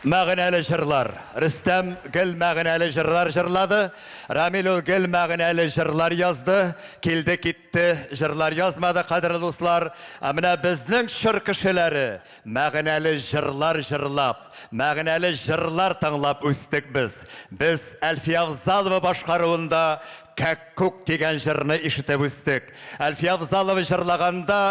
Мәгънәле җырлар. Рөстәм гел мәгънәле җырлар җырлады. Рамил ул гел мәгънәле җырлар язды. Килде китте, җырлар язмады, кадерле дуслар. Ә менә безнең чор кешеләре мәгънәле җырлар җырлап, мәгънәле җырлар тыңлап үстек без. Без Әлфия Авзалова башкаруында Кәккүк дигән җырны ишетеп үстек. Әлфия Авзалова җырлаганда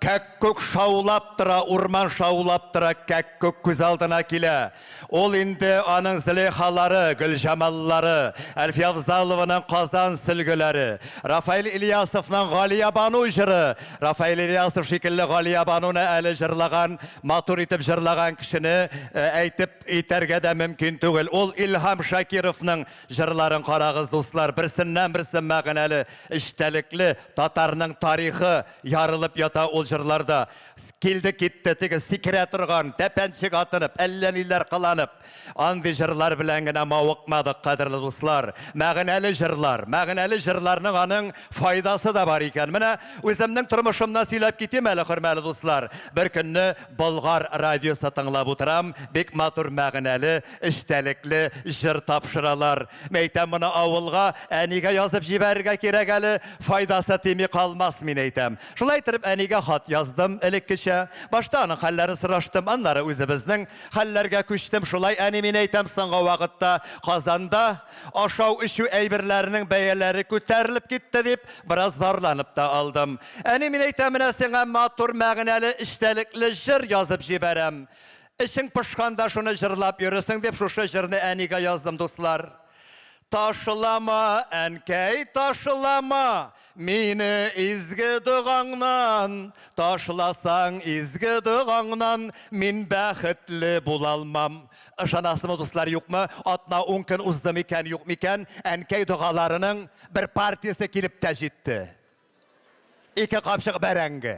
кәккүк шаулап тора, урман шаулап тора, кәккүк күз алдына килә. Ул инде аның Зөләйхалары, Гөлҗамаллары, Әлфия Авзалованың Казан сөлгеләре, Рафаэль Ильясовның Галиябану җыры. Рафаэль Ильясов шикелле Галиябануны әле җырлаган, матур итеп җырлаган кешене әйтеп итәргә дә мөмкин түгел. Ул Илһам Шакировның Җырларын карагыз, дуслар, берсеннән-берсе мәгънәле, эчтәлекле, татарның тарихы ярылып ята ул җырларда. Килде-китте, теге сикерә торган, тәпәнчек атынып, әллә ниләр кыланып, андый җырлар белән генә мавыкмадык, кадерле дуслар. Мәгънәле җырлар, мәгънәле җырларның аның файдасы да бар икән. Менә үземнең тормышымнан сөйләп китим әле, хөрмәле дуслар. Бер көнне Болгар радиосы тыңлап утырам, бик матур мәгънәле, эчтәлекле җыр тапшыралар. Мәйтәм, моны авылга, әнигә язып җибәрергә кирәк әле, файдасы тими калмас, мин әйтәм. Шулай иттереп, әнигә хат яздым, элеккечә. Башта аның хәлләрен сораштым, аннары үзебезнең хәлләргә күчтем. Шулай, әни, мин әйтәм, соңгы вакытта Казанда ашау-эчү әйберләренең бәяләре күтәрелеп китте, дип, бераз зарланып та алдым. Әни, мин әйтәм, менә сиңа матур, мәгънәле, эчтәлекле җыр язып җибәрәм. Эчең пошканда шуны җырлап йөрерсең, дип, шушы җырны әнигә яздым, дуслар. Ташлама, әнкәй, ташлама мине изге догаңнан, ташласаң изге догаңнан, мин бәхетле булалмам. Ышанасызмы, дуслар, юкмы, атна-ун көн узды микән, юк микән, әнкәй догаларының бер партиясе килеп тә җитте. Ике капчык бәрәңге.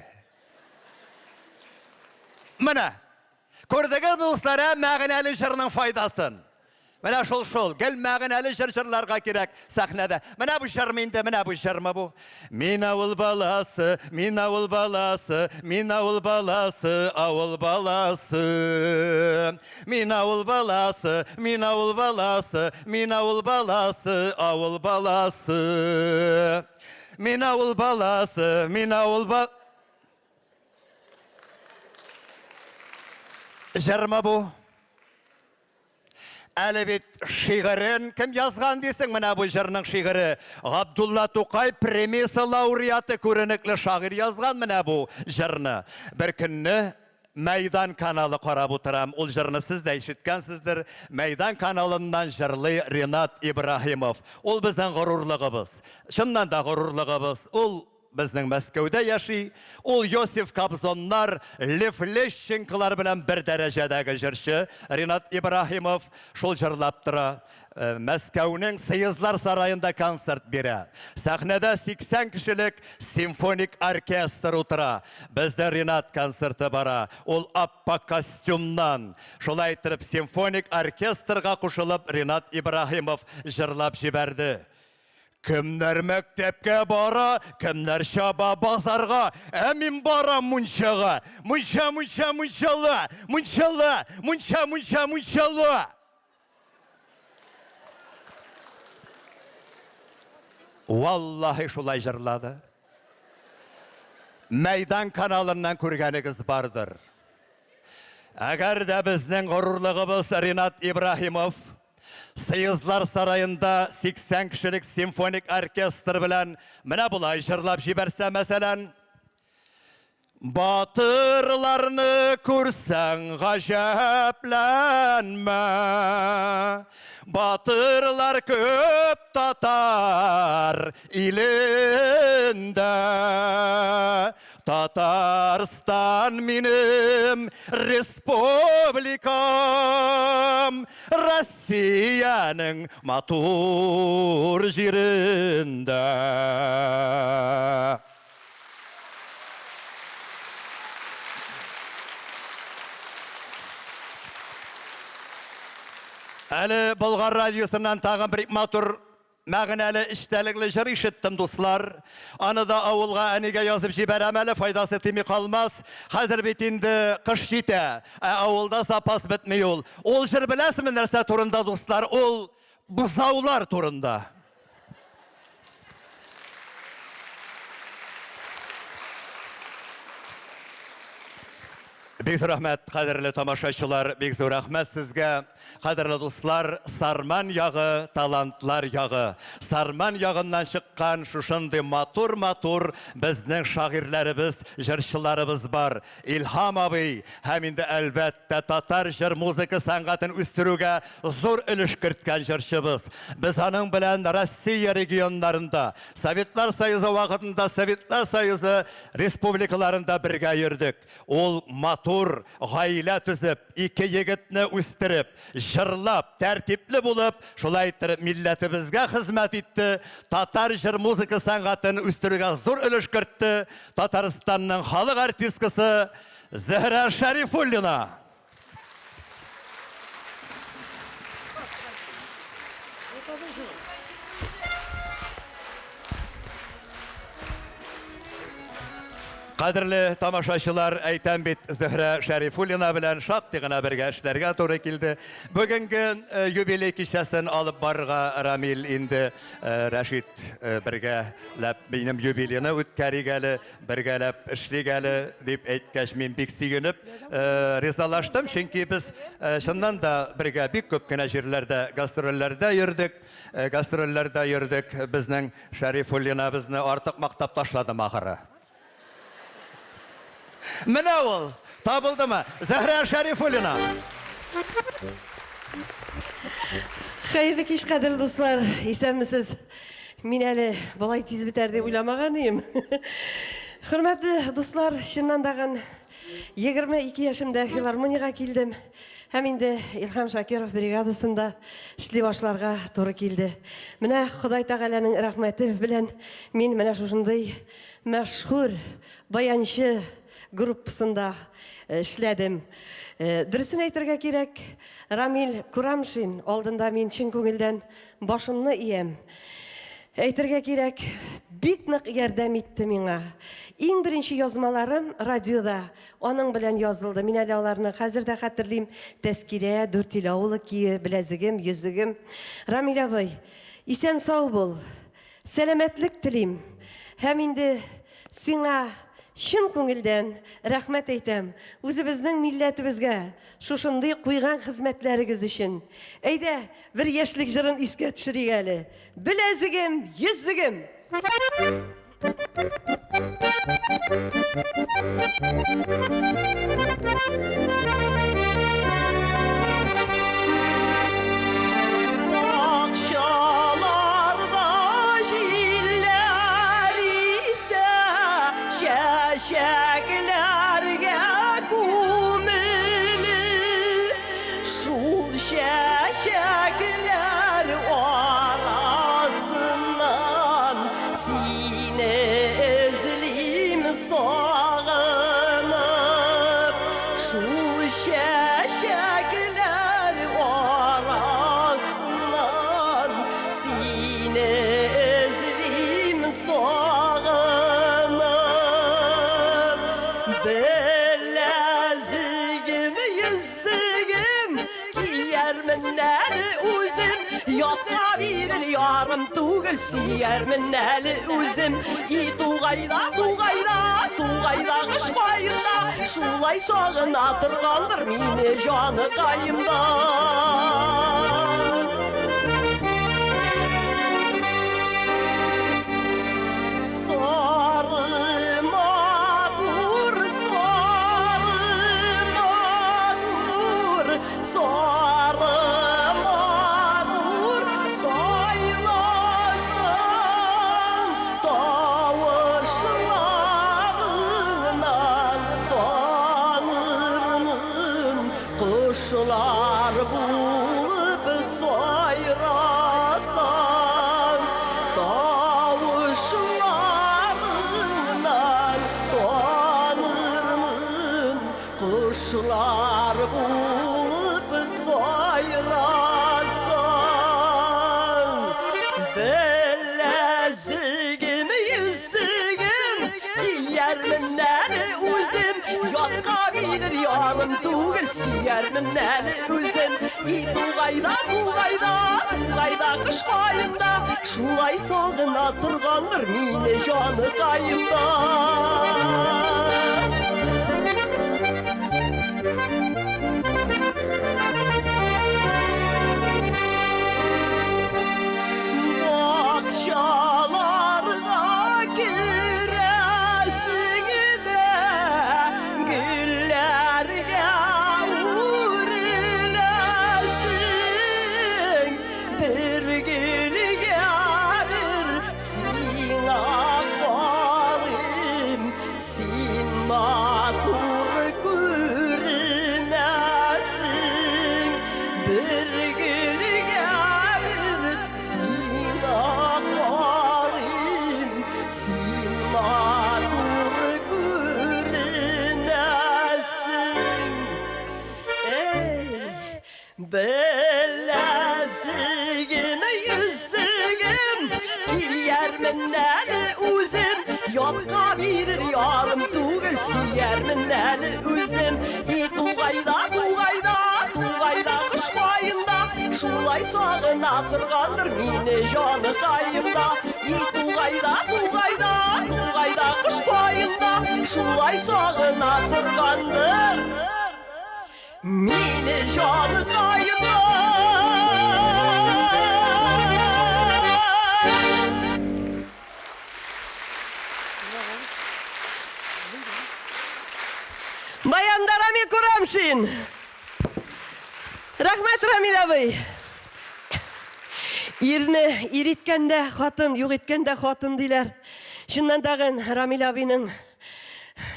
Менә, күрдегезме, дуслар, ә, мәгънәле җырның файдасын? Менә шул шул, гел мәгънәле җыр җырларга кирәк сәхнәдә. Менә бу җырмы инде, менә бу җырмы бу? Мин авыл баласы, мин авыл баласы, мин авыл баласы, авыл баласы. Мин авыл баласы, мин авыл баласы, мин авыл баласы, авыл баласы. Мин авыл баласы, мин авыл ба... Җырмы бу? Әле бит шигырен кем язган дисең, менә бу җырның шигыре. Габдулла Тукай премиясе лауреаты күренекле шагыйрь язган менә бу җырны. Бер көнне Мәйдан каналы карап утырам. Ул җырны сез дә ишеткәнсездер. Мәйдан каналыннан җырлый Ренат Ибраһимов. Ул безнең горурлыгыбыз. Чыннан да горурлыгыбыз. Ул безнең Мәскәүдә яши. Ул Йосиф Кобзоннар, Лев Лещенколар белән бер дәрәҗәдәге җырчы Ренат Ибраһимов. Шул җырлап тора. Мәскәүнең Съездлар сараенда концерт бирә. Сәхнәдә 80 кешелек симфоник оркестр утыра. Бездә Ренат концерты бара. Ул ап-ак костюмнан. Шулай иттереп, симфоник оркестрга кушылып Ренат Ибраһимов җырлап җибәрде. Кемнәр мәктәпкә бара, кемнәр чаба базарга, ә мин барам мунчага. Мунча, мунча, мунчала, мунчала, мунча, мунча, мунчала. Валлаһи шулай җырлады. Мәйдан каналыннан күргәнегез бардыр. Әгәр дә безнең горурлыгыбыз Ринат Ибраһимов Съездлар сараенда 80 кешелек симфоник оркестр белән менә болай җырлап җибәрсә, мәсәлән, Батырларны күрсәң гаҗәпләнмә, Батырлар күп татар илендә. Татарстан минем республикам, Россиянең матур җирендә. Әле Болгар радиосыннан тагын бер матур мәгънәле, эчтәлекле җыр ишеттем, дуслар. Аны да авылга әнигә язып җибәрәм әле, файдасы тими калмас. Хәзер бит инде кыш җитә, ә авылда запас бетми ул. Ул җыр беләсезме нәрсә турында, дуслар? Ул бозаулар турында. Бик зур рәхмәт, кадерле тамашачылар, бик зур рәхмәт сезгә. Кадерле дуслар, Сарман ягы, талантлар ягы. Сарман ягыннан чыккан шушындый матур-матур безнең шагыйрьләребез, җырчыларыбыз бар. Илһам абый һәм инде, әлбәттә, татар җыр-музыка сәнгатен үстерүгә зур өлеш керткән җырчыбыз. Без аның белән Россия регионнарында, Советлар Союзы вакытында Советлар Союзы республикаларында бергә йөрдек. Ул матур гаилә төзеп, ике егетне үстереп, җырлап, тәртипле булып, шулай иттереп милләтебезгә хезмәт итте, татар җыр-музыка сәнгатен үстерүгә зур өлеш кертте, Татарстанның халык артисткасы Зөһрә Шәрифуллина. Кадерле тамашачылар, әйтәм бит, Зөһрә Шәрифуллина белән шактый гына бергә эшләргә туры килде. Бүгенге э, юбилей кичәсен алып барырга Рамил инде э, Рәшит э, бергәләп минем юбилейны үткәрик әле, бергәләп эшлик әле дип әйткәч, мин бик сөенеп ризалаштым, чөнки без чыннан да бергә бик күп кенә җирләрдә гастрольләрдә йөрдек, гастрольләрдә йөрдек. Безнең Шәрифуллина безне артык мактап ташладымы ахыры. Менә ул! Табылдымы? Зөһрә Шәрифуллина! Хәерле кич, кадерле дуслар! Исәнмесез! Мин әле болай тиз бетәр дип уйламаган идем. Хөрмәтле дуслар, чыннан дагын 22 яшемдә филармониягә килдем һәм инде Илһам Шакиров бригадасында эшли башларга туры килде. Менә Ходай Тәгаләнең рәхмәте белән мин менә шушындый Мәшһүр баянчы группасында эшләдем. Дөресен әйтергә кирәк, Рамил Курамшин алдында мин чын күңелдән башымны иям. Әйтергә кирәк, бик нык ярдәм итте миңа. Иң беренче язмаларым радиода аның белән язылды. Мин әле аларны хәзер дә хәтерлим. Тәскирә, Дүртил авылы көе, Беләзегем, йөзегем. Рамил абый, исән-сау бул. Сәламәтлек телим һәм инде сиңа чын күңелдән рәхмәт әйтәм, үзебезнең милләтебезгә шушындый куйган хезмәтләрегез өчен. Әйдә, бер яшьлек җырын искә төшерик әле. Беләзегем, йөзегем! Бакчаларда җилләр исә, чәчәкләргә күмелеп, шул чәчәкләр арасыннан сине эзлим сагынып, шул чәчәкләр арасыннан сине эзлим сагынып. Беләзегем, йөзегем, киярмен әле үзем, ятка бирер ярым түгел, сөярмен әле үзем. И тугайда, тугайда, тугайда кышкаенда, шулай сагына торгандыр мине җаныкаем да. Сары матур, сары матур, сары матур, сайласаң тавышларыңнан танырмын, кошлар булып сайрасаң, тавышларыңнан танырмын, кошлар булып сайрасаң. Ятка бирер ярым түгел, сөярмен әле үзем. И тугайда, тугайда, тугайда кыш каенда, шулай сагына торгандыр мине җаныкаем да. Бакчаларга керәсең дә, гөлләргә үреләсең. Бер гөлгә бер сиңа карыйм, син матур күренәсең. Бер гөлгә бер сиңа карыйм, син матур күренәсең. Эй, беләзегем, йөзегем, киярмен әле үзем. Ятка бирер ярым түгел, сөярмен әле үзем. И тугайда, тугайда, тугайда кыш каенда, шулай сагына торгандыр мине җаныкаем да. И тугайда, тугайда, тугайда кыш каенда, шулай сагына торгандыр мине җаныкаем да. Баянда Рамил Курамшин. Рәхмәт, Рамил абый. Ирне ир иткәндә хатын, юк иткәндә хатын диләр. Чыннан тагын Рамил абыйның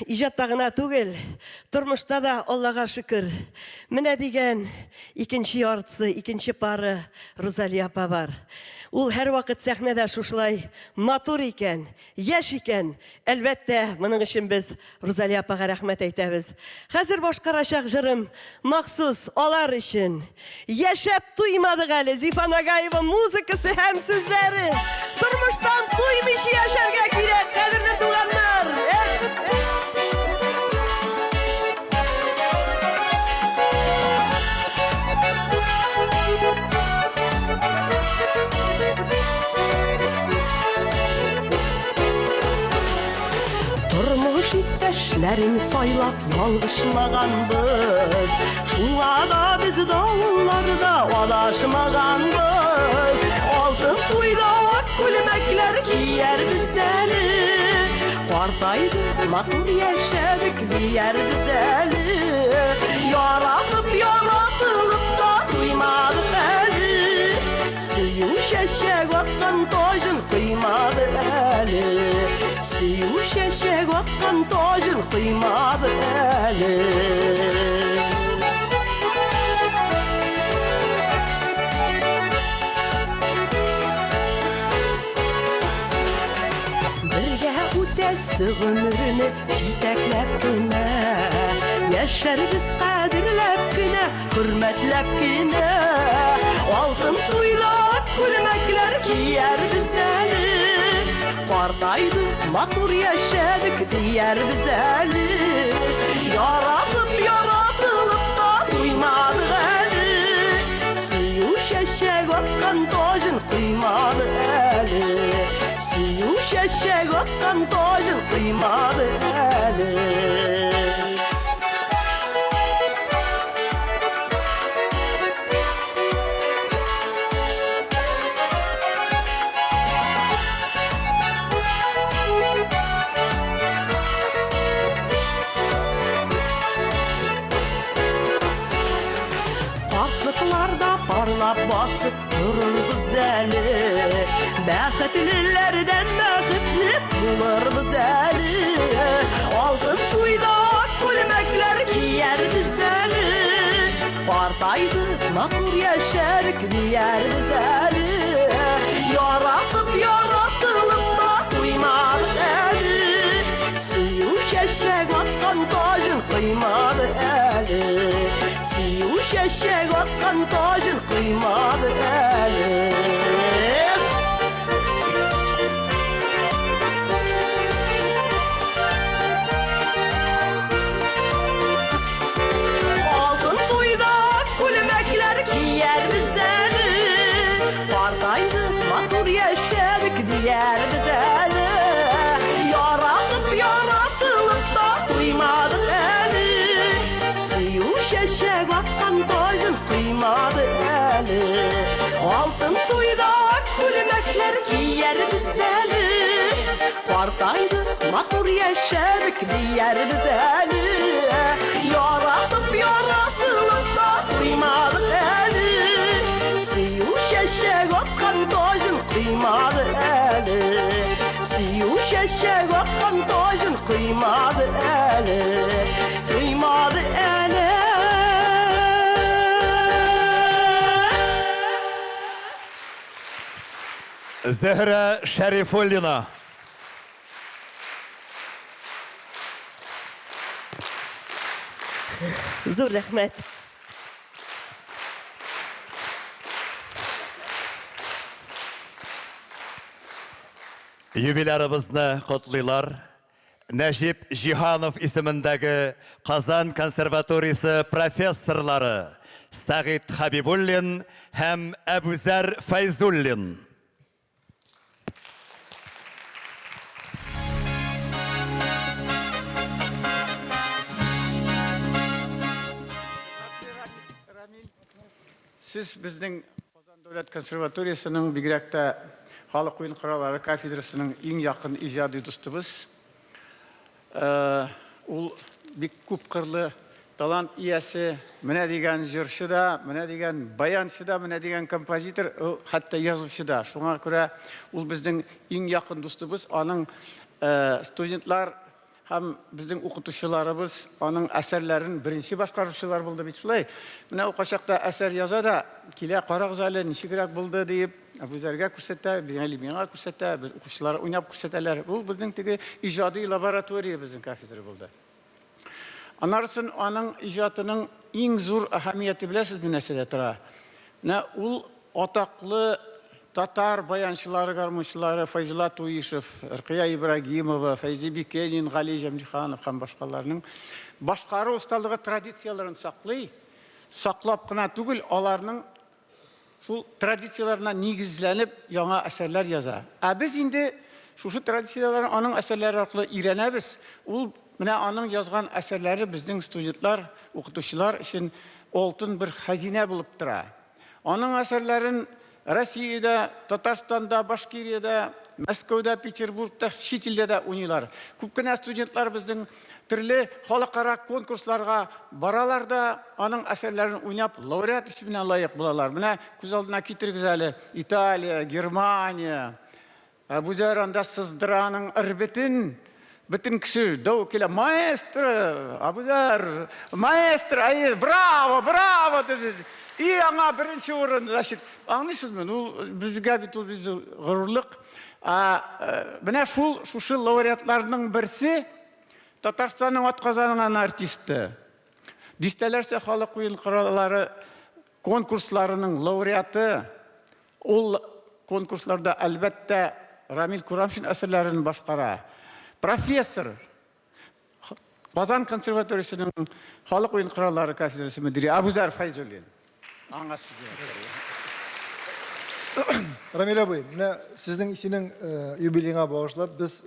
иҗатта гына түгел, тормышта да Аллага шөкер. Менә дигән икенче яртысы, икенче пары Рузалия апа бар. Ул һәрвакыт сәхнәдә шушылай матур икән, яшь икән. Әлбәттә, моның өчен без Рузалия апага рәхмәт әйтәбез. Хәзер башкарачак җырым махсус алар өчен. Яшәп туймадык әле, Зифа Нагаева музыкасы һәм сүзләре. Тормыштан туймыйча яшәргә кирәк, кадерле туганнар. Эх! Тормыш иптәшләрен сайлап ялгышмаганбыз. Шуңа да без давылларда адашмаганбыз. Алтын туйда ак күлмәкләр киярбез әле. Картайдык, матур яшәдек диярбез әле. Яратып, яратылып та туймадык әле. Сөю чәчәк аткан таҗын кыймады әле. Сөю чәчәк аткан таҗын кыймады әле. Бергә үтәсе гомерне җитәкләп кенә, яшәрбез кадерләп кенә, хөрмәтләп кенә. Алтын туйда ак күлмәкләр киярбез әле. Картайдык, матур яшәдек диярбез әле. Яратып, яратылып та туймадык әле. Сөю чәчәк аткан таҗын кыймады әле. Сөю чәчәк аткан таҗын кыймады әле. Картлыкларда парлап басып торырбыз әле. Бәхетлеләрдән бәхетле булырбыз әле. Алтын туйда ак күлмәкләр киярбез әле. Картайдык, матур яшәрек диярбез әле. Яратып, яратылып та туймадык әле. Сөю чәчәк аткан таҗын кыймады әле. Сөю чәчәк аткан таҗын кыймады әле. Картайдык, матур яшәдек диярбез әле. Яратып, яратылып та туймадык әле. Сөю чәчәк аткан таҗын кыймады әле. Сөю чәчәк аткан таҗын кыймады әле. Кыймады әле. Зөһрә Шәрифуллина. Зур рәхмәт. Юбилярыбызны котлыйлар. Нәҗип Җиһанов исемендәге Казан консерваториясе профессорлары Сәгыйть Хәбибуллин һәм Әбүзәр Фәйзуллин. Сез безнең Казан дәүләт консерваториясенең, бигрәк тә халык уен кораллары кафедрасының иң якын иҗади дустыбыз. Ул бик күпкырлы талант иясе, менә дигән җырчы да, менә дигән баянчы да, менә дигән композитор, хәтта язучы да. Шуңа күрә ул безнең иң якын дустыбыз. Аның студентлар Һәм безнең укытучыларыбыз аның әсәрләрен беренче башкаручылар булды бит шулай. Менә ул кайчакта әсәр яза да, килә, карагыз әле, ничегрәк булды диеп, Әбүзәргә күрсәтә, әле миңа күрсәтә, без укучылар уйнап күрсәтәләр. Ул безнең теге иҗади лаборатория безнең кафедра булды. Анарысын аның иҗатының иң зур әһәмияте беләсезме нәрсәдә тора? Менә ул атаклы татар баянчылары, гармунчылары Фәйзулла Туишев, Ркыя Ибрагимова, Фәйзи Бикенин, Гали Җәмлиханов һәм башкаларның башкару осталыгы традицияләрен саклый, саклап кына түгел, аларның шул традицияләренә нигезләнеп яңа әсәрләр яза. Ә без инде шушы традицияләрне аның әсәрләре аркылы өйрәнәбез. Ул менә аның язган әсәрләре безнең студентлар, укытучылар өчен алтын бер хәзинә булып тора. Аның әсәрләрен Россиядә, Татарстанда, Башкириядә, Мәскәүдә, Петербургта, чит илдә дә уйныйлар. Күп кенә студентлар безнең төрле халыкара конкурсларга баралар да, аның әсәрләрен уйнап, лауреат исеменә лаек булалар. Менә күз алдына китерегез әле, Италия, Германия, Әбүзәр анда сыздыра аның ырбетен. Бөтен кеше дәү килә, маэстро, Әбүзәр, маэстро, әйе, браво, браво, дип. И аңа беренче урын, значит, аңлыйсызмы? Ну, безгә бит ул без горурлык. Ә, менә шул, шушы лауреатларның берсе Татарстанның атказанган артисты. Дистәләрчә халык уен кораллары конкурсларының лауреаты. Ул конкурсларда, әлбәттә, Рамил Курамшин әсәрләрен башкара. Профессор, Казан консерваториясенең халык уен кораллары кафедрасы мөдире Абузар Фәйзуллин. Аңа сүз Рамил абый, менә сезнең синең юбилееңа багышлап без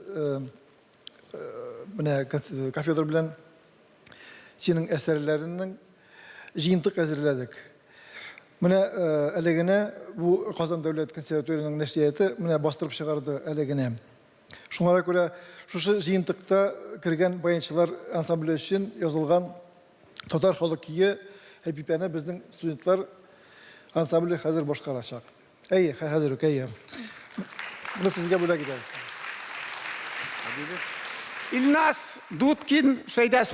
менә кафедра белән синең әсәрләреңнең җыентык әзерләдек. Менә әле генә бу Казан дәүләт консерваториясенең нәшрияты менә бастырып чыгарды әле генә. Шуңа күрә шушы җыентыкта кергән баянчылар ансамбле өчен язылган татар халык көе Әпипәне безнең студентлар ансамбле хәзер башкарачак. Әйе, хәзер үк, әйе. Моны сезгә бүләк итәбез. Илназ Дудкин, Шәйдәс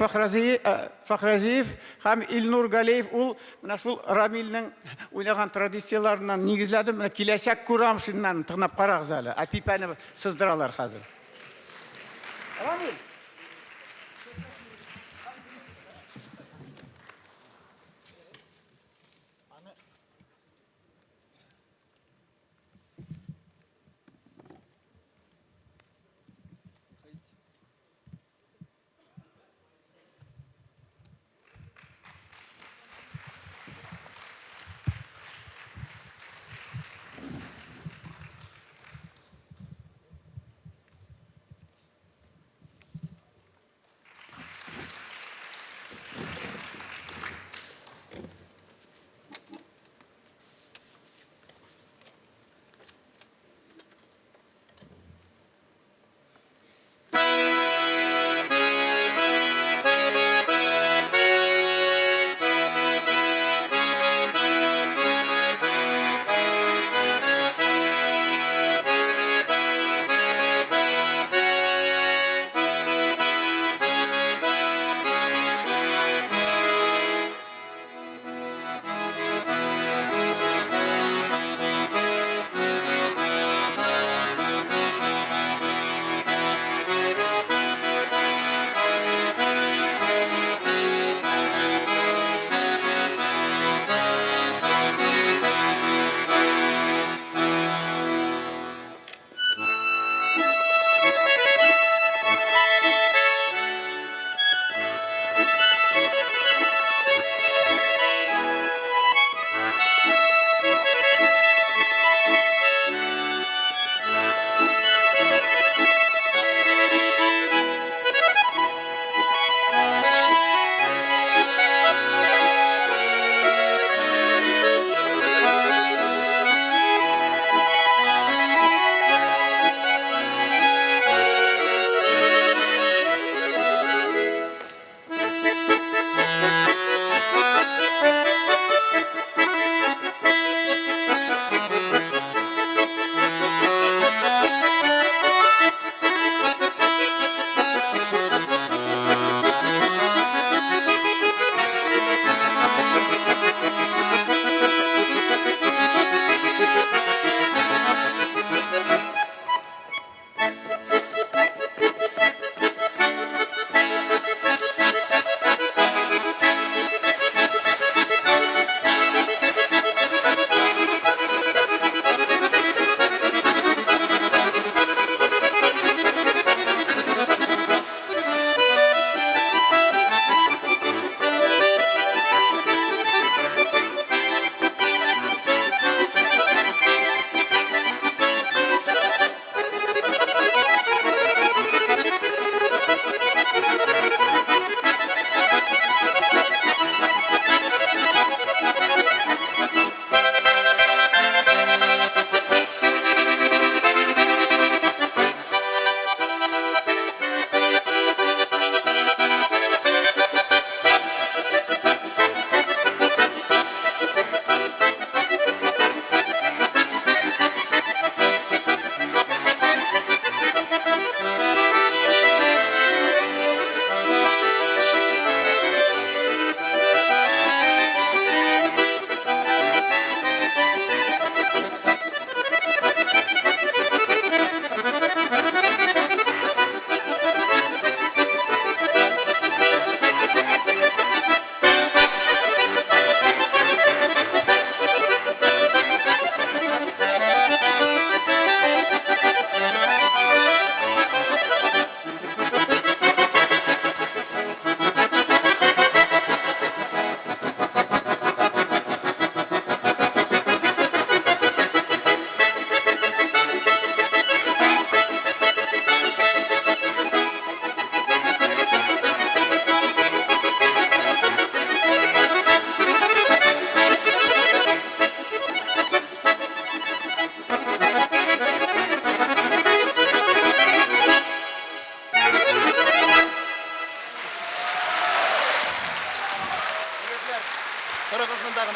Фәхразиев һәм Илнур Галиев ул менә шул Рамилнең уйнаган традицияләреннән нигезләде. Менә киләчәк Курамшиннан тыңлап карагыз әле. Әпипәне сыздыралар хәзер. Рамил!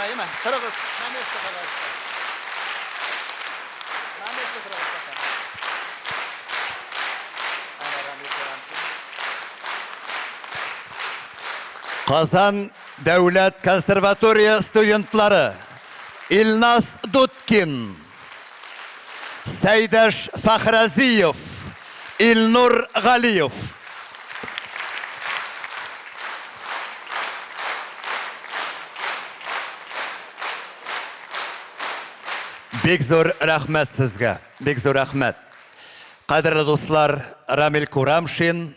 әйеме? Торыгыз, на место, пожалуйста. На место торыгыз пока. Әнә Рамил Курамшин. Казан дәүләт консерватория студентлары Илназ Дудкин, Сәйдәш Фәхрәзиев, Илнур Галиев. Бик зур рәхмәт сезгә, бик зур рәхмәт. Кадерле дуслар, Рамил Курамшин,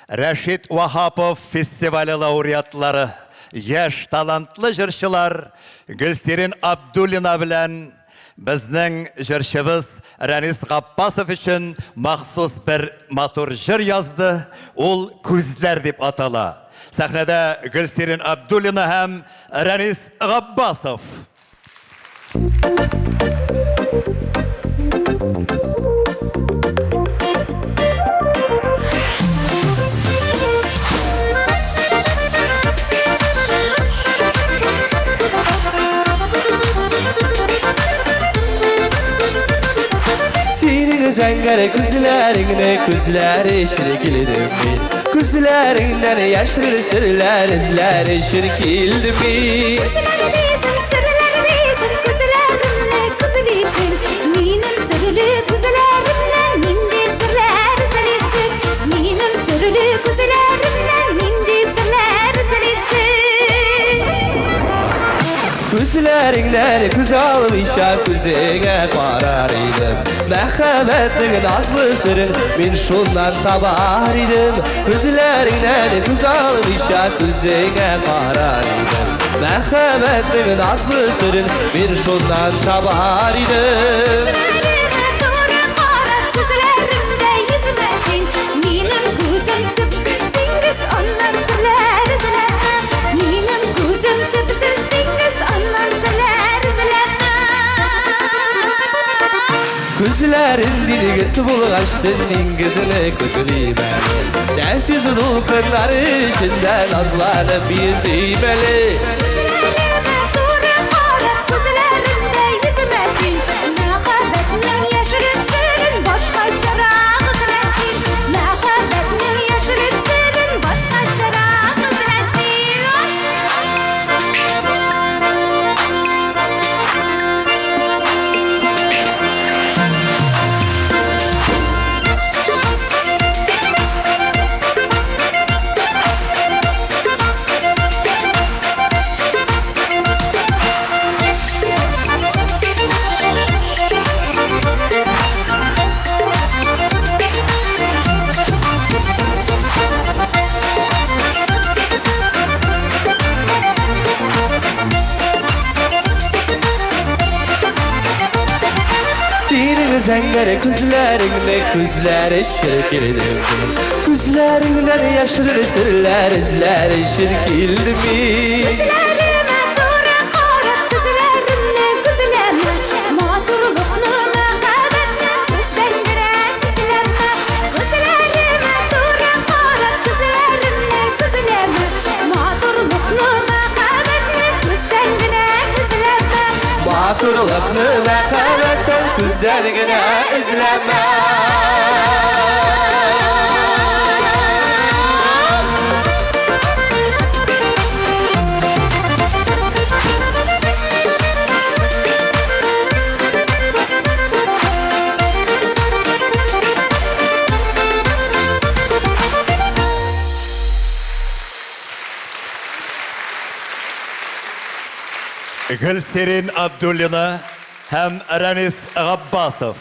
Рәшит Ваһапов фестивале лауреатлары, яшь талантлы җырчылар Гөлсирин Абдуллина белән безнең җырчыбыз Рәнис Габбасов өчен махсус бер матур җыр язды, ул Күзләр дип атала. Сәхнәдә Гөлсирин Абдуллина һәм Рәнис Габбасов. Синең зәңгәр күзләреңне күзләр өчен килдем мин. Күзләреңнән яшерен серләр эзләр өчен килдем мин. Күзләрдесең, серләрдесең, күзләремне күзлисең. Минем серле күзләремнән нинди серләр эзлисең? Минем серле күзләремнән нинди серләр эзлисең? Күзләреңнән күз алмыйча күзеңә карар идем. Мәхәббәтнең назлы серен мин шуннан табар идем. Күзләреңнән күз алмыйча күзеңә карар идем. Мәхәббәтнең назлы серен мин шуннан табар идем. Күзләремә туры карап, күзләремдә йөзмә син. Минем күзем төпсез диңгез, аннан серләр эзләмә. Минем күзем төпсез диңгез, аннан серләр эзләмә. Күзләрен диңгез булгач, диңгезне күзлим әле. Нәфис дулкыннар эчендә назланып йөзим әле. Күзләремә туры карап, күзләремдә йөзмә син. Мәхәббәтнең яшерен серен башкачарак эзлә син. Мәхәббәтнең яшерен серен башкачарак эзлә син. Синең зәңгәр күзләреңне күзләр өчен килдем мин. Күзләреңнән яшерен серләр эзләр өчен килдем мин. Күзләремә туры карап, күзләремне күзләмә. Матурлыкны, мәхәббәтне күздән генә эзләмә. Күзләремә туры карап, күзләремне күзләмә. Матурлыкны, мәхәббәтне күздән генә эзләмә. Матурлыкны мәхәббәттән күздән генә эзләмә. Гөлсирин Абдуллина һәм Рәнис Габбасов.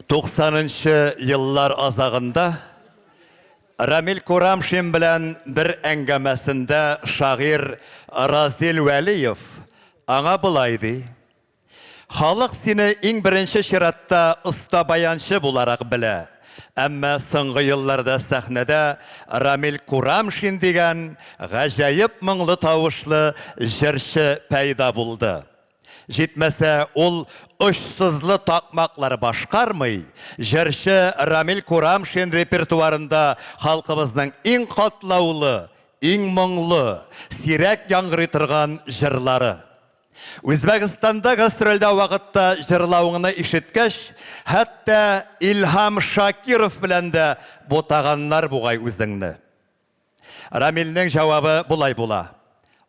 Туксанынчы еллар азагында Рамил Курамшин белән бер әңгәмәсендә шагыйрь Разил Вәлиев аңа болай ди: Халык сине иң беренче чиратта оста баянчы буларак белә. Әмма соңгы елларда сәхнәдә Рамил Курамшин дигән гаҗәеп моңлы тавышлы җырчы пәйда булды. Җитмәсә, ул очсызлы такмаклар башкармый, җырчы Рамил Курамшин репертуарында халкыбызның иң катлаулы, иң моңлы, сирәк яңгырый торган җырлары. Үзбәкстанда гастрольдә вакытта җырлавыңны ишеткәч, хәтта Илһам Шакиров белән дә бутаганнар бугай үзеңне. Рамилнең җавабы болай була.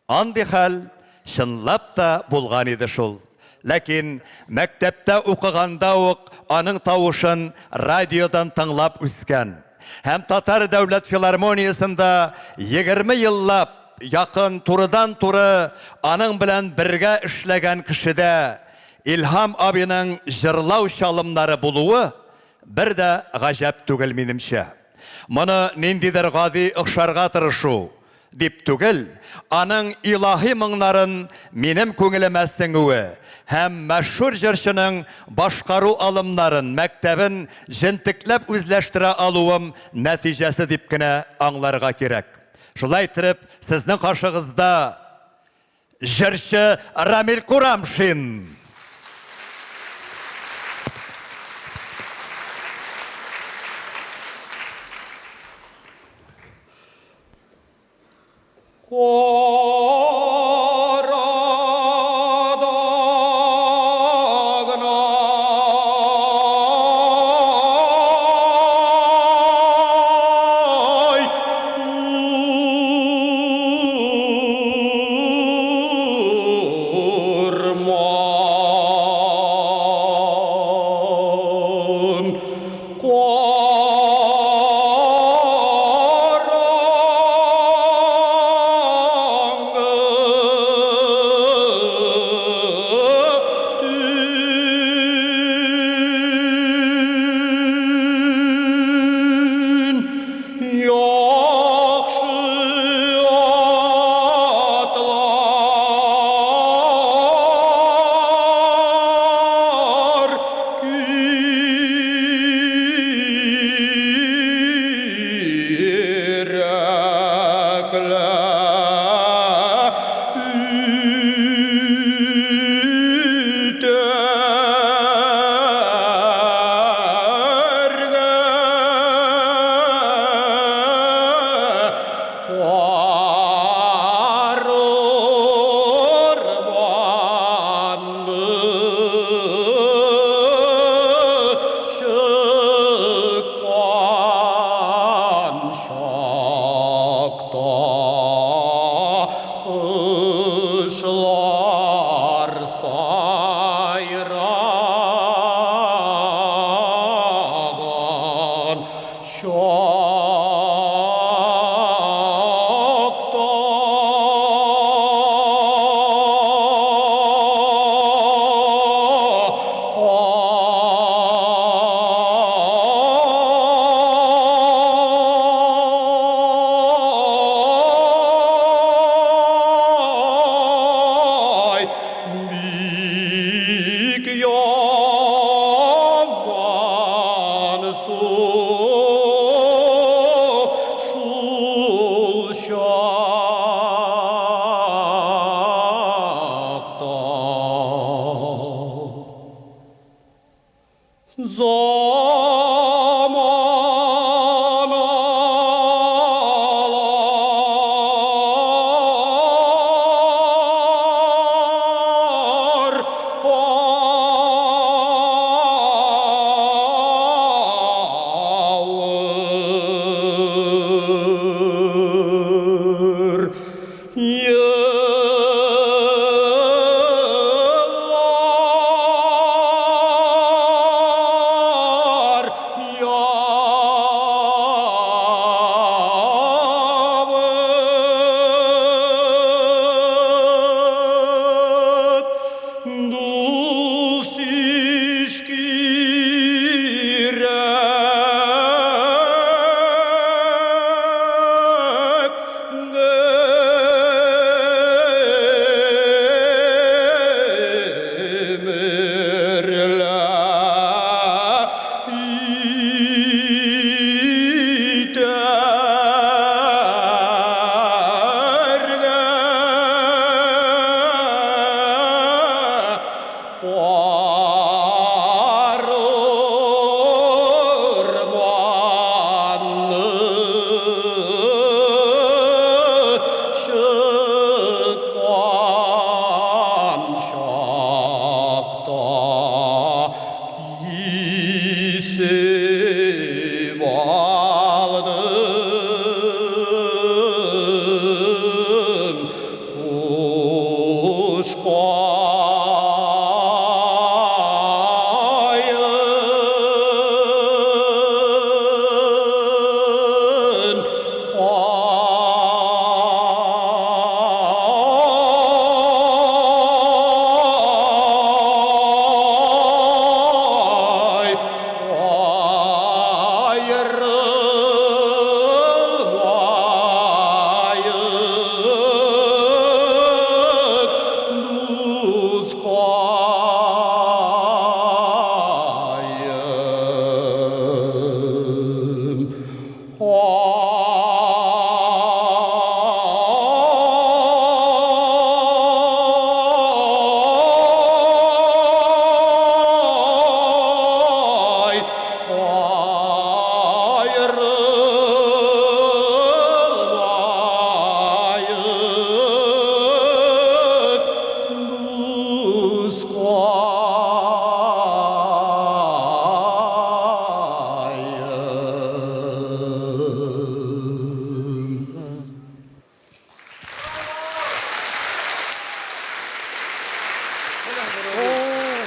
Андый хәл чынлап та булган иде шул. Ләкин мәктәптә укыганда ук аның тавышын радиодан тыңлап үскән һәм Татар дәүләт филармониясендә 20 еллап якын турыдан-туры аның белән бергә эшләгән кешедә Илһам абыйның җырлау чалымнары булуы бер дә гаҗәп түгел, минемчә. Моны ниндидер гади охшарга тырышу дип түгел, аның илаһи моңнарын минем күңелемә сеңүе һәм мәшһүр җырчының башкару алымнарын, мәктәбен җентекләп үзләштерә алуым нәтиҗәсе дип кенә аңларга кирәк. Шулай иттереп, сезнең каршыгызда Җырчы Рамил Курамшин.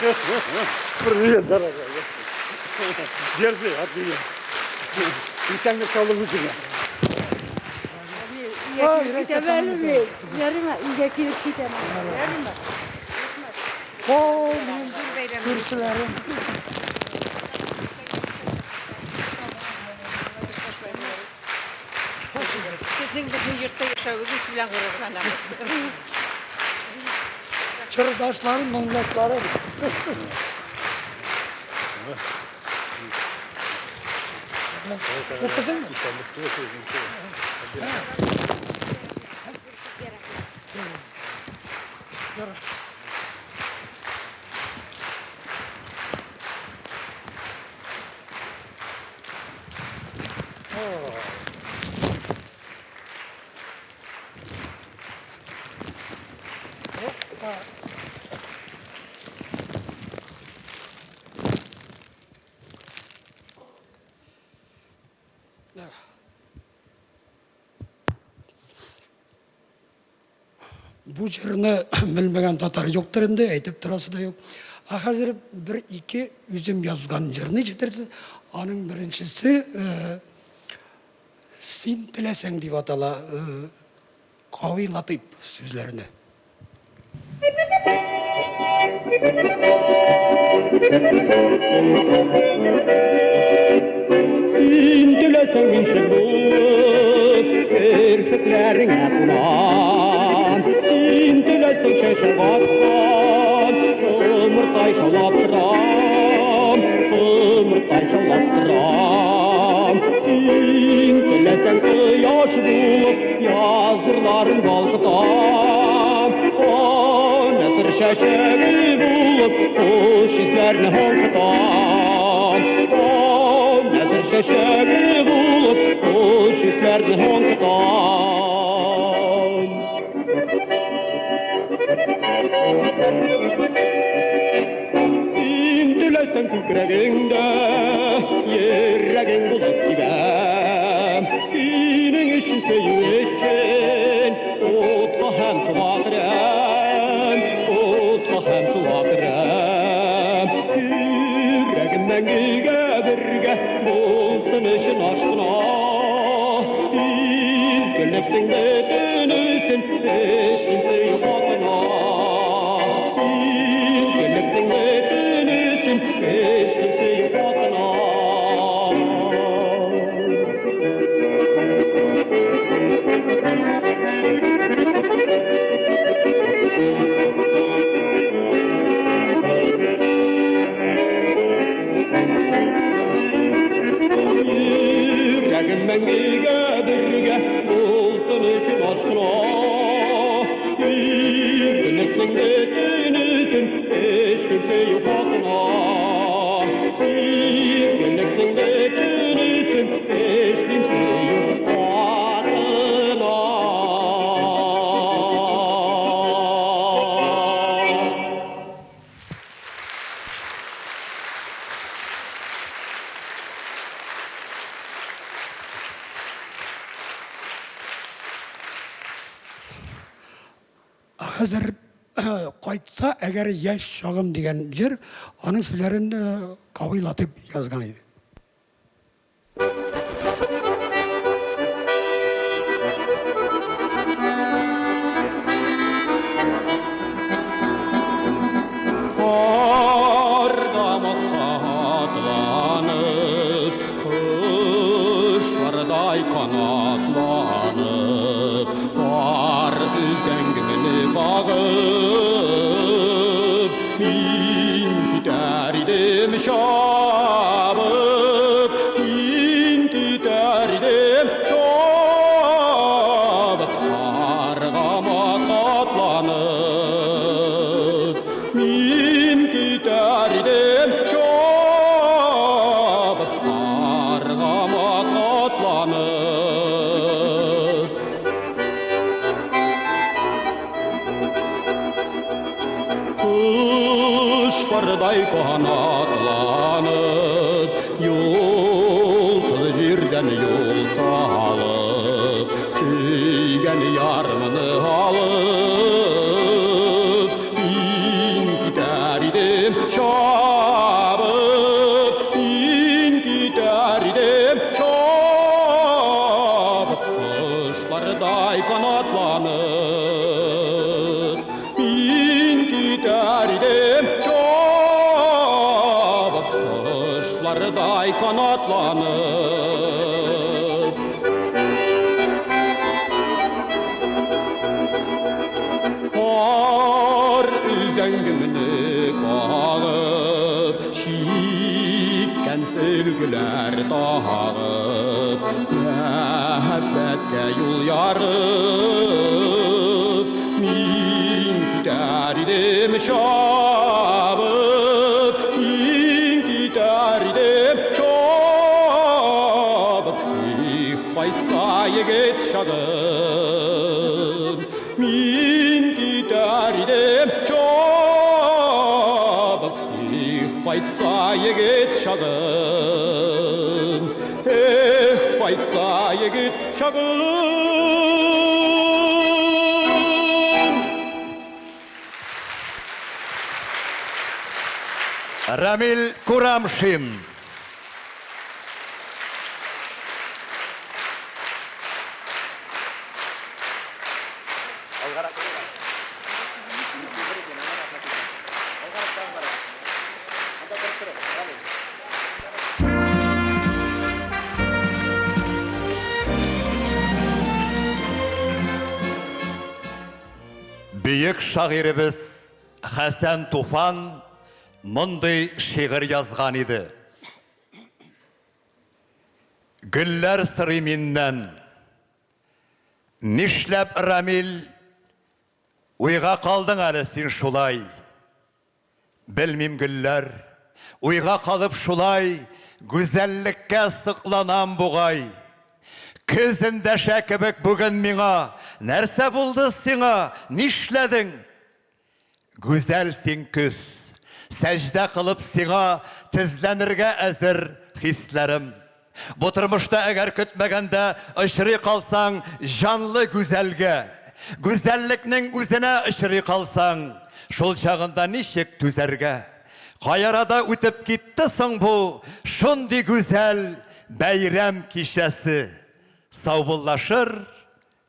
Привет, дорогая. Держи от меня. Исәнлек саулык үзеңә. Китәм әле мин. Ярыймы, өйгә килеп китәм. Ярыймы? Сау күршеләрем. Сезнең безнең йортта яшәвегез белән горурланабыз. Чордашларым, моңдашларым. Укыдыңмы? Бу җырны белмәгән татар юктыр инде, әйтеп торасы да юк. Ә хәзер бер-ике үзем язган җырны ишетерсез. Аның беренчесе Син теләсәң дип атала, Кави Латыйп сүзләренә. Син теләсәң мин шик булып, керфекләреңә кунам. Син теләсәң чәчәк аткан, шомыртай шаулап торам, шомыртай шаулап торам. Син теләсәң кояш булып, яз нурларын балкытам. Нәсер чәчәге булып, хуш исләрне аңкытам. Нәсер чәчәге булып, хуш исләрне аңкытам. Син теләсәң күкрәгеңдә, йөрәгең булып тибәм. Синең өчен сөю өчен утка һәм суга керәм, утка һәм суга керәм. Йөрәгем мәңгегә бергә булсын өчен ашкына. Изгелекнең бөтенесен эшлим сөю хакына. Изгелекнең бөтенесен эшлим сөю хакына. Йөрәгем мәңгегә бергә булсын өчен ашкына. Изгелекнең бөтенесен эшлим сөю хакына. Изгелекнең бөтенесен эшлим сөю хакына. Хәзер кайтса әгәр яшь чагым дигән җыр, аның сүзләрен Кави Латыйп язган иде. Аргамакка атланып, кошлардай канатланып, пар өзәңгене кагып, мин китәр идем чабып, мин китәр идем чабып, аргамак атланып, мин китәр идем чабып, аргамак атланып. Кошлардай канатланып, юлсыз җирдән юл салып, сөйгән ярымны алып, мин китәр идем. идем чабып, мин китәр идем чабып, кошлардай канатланып. Мин китәр идем чабып, кошлардай канатланып. Пар өзәңгемне кагып, чиккән сөлгеләр тагып, мәхәббәткә юл ярып, мин китәр идем чабып, мин китәр идем чабып, их, кайтса егет чагым, мин китәр идем чабып, их, кайтса егет чагым, эх, кайтса егет чагым. Рамил Курамшин. Бөек шагыйребез Хәсән Туфан мондый шигырь язган иде. Гөлләр сорый миннән. Нишләп, Рамил, уйга калдың әле син шулай? Белмим, гөлләр, уйга калып шулай, гүзәллеккә сокланам бугай. Көз эндәшә кебек бүген миңа, нәрсә булды сиңа, нишләдең? Гүзәл син көз, сәҗдә кылып сиңа тезләнергә әзер хисләрем. Бу тормышта әгәр көтмәгәндә очрый калсаң җанлы гүзәлгә, гүзәллекнең үзенә очрый калсаң, шул чагында ничек түзәргә? Кай арада үтеп китте соң бу шундый гүзәл бәйрәм кичәсе? Саубуллашыр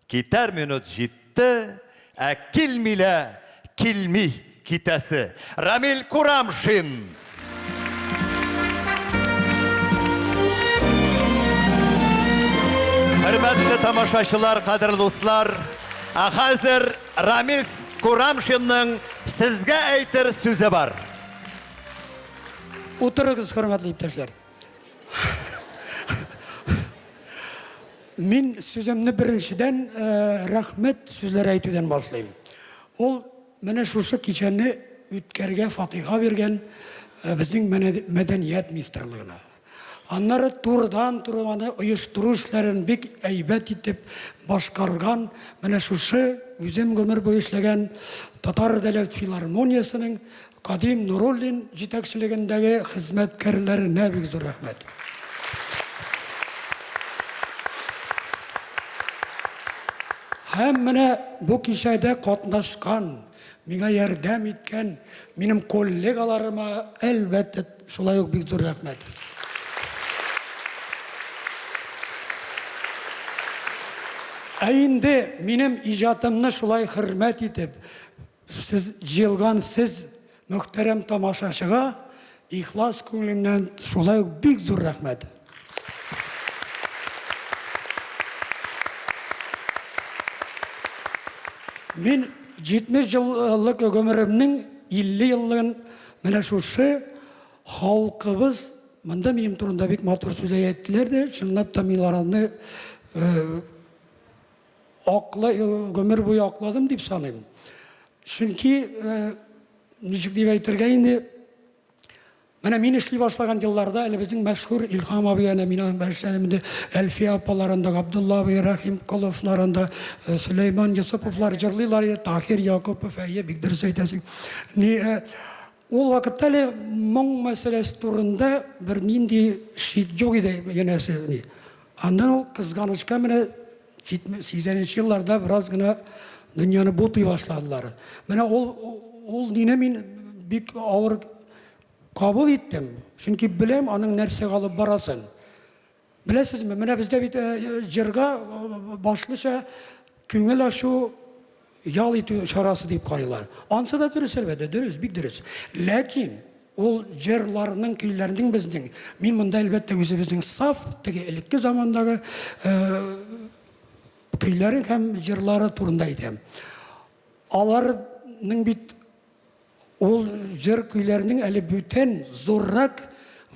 Китәр минут җитте, ә килми лә, килми китәсе. Рамил Курамшин. Хөрмәтле тамашачылар, кадерле дуслар, ә хәзер Рамил Курамшинның сезгә әйтер сүзе бар. Утырыгыз, хөрмәтле иптәшләр. Мин сүземне беренчедән рәхмәт сүзләре әйтүдән башлыйм. Ул менә шушы кичәне үткәргә фатыйха биргән безнең мәдәният министрлыгына. Аннары турыдан-туры аны оештыру эшләрен бик әйбәт итеп башкарган менә шушы үзем гомер буе эшләгән Татар дәүләт филармониясенең Кадим Нуруллин җитәкчелегендәге хезмәткәрләренә бик зур рәхмәт. Һәм менә бу кичәдә катнашкан, миңа ярдәм иткән минем коллегаларыма, әлбәттә, шулай ук бик зур рәхмәт. Ә инде минем иҗатымны шулай хөрмәт итеп, Сез җыелган сез, мөхтәрәм тамашачыга ихлас күңелемнән шулай ук бик зур рәхмәт. Мин 70 еллык гомеремнең 50 еллыгын менә шушы халкыбыз, монда минем турында бик матур сүз әйттеләр дә, чынлап та мин аларны Акла, гомер буе акладым дип саныйм. Чөнки, ничек дип әйтергә инде, менә мин эшли башлаган елларда әле безнең мәшһүр Илһам абый әнә мин аның белән эшләдем инде, Әлфия апалар анда, Габдулла абый Рәхимколовлар анда, Сөләйман Йосыповлар җырлыйлар иде, Таһир Якупов, әйе, бик дөрес әйтәсең. Ни, ул вакытта әле моң мәсьәләсе турында бернинди шик юк иде, янәсе, ни. Аннан ул кызганычка менә 80 нче елларда бераз гына дөньяны бутый башладылар. Менә ул ул нине мин бик авыр. Кабул иттем, чөнки беләм аның нәрсәгә алып барасын. Беләсезме, менә бездә бит җырга башлыча күңел ачу, ял итү чарасы дип карыйлар. Ансы да дөрес, әлбәттә, дөрес, бик дөрес. Ләкин ул җырларның, көйләрнең безнең, мин монда, әлбәттә, үзебезнең саф, теге элекке замандагы көйләре һәм җырлары турында әйтәм. Аларның бит Ул җыр көйләренең әле бүтән зуррак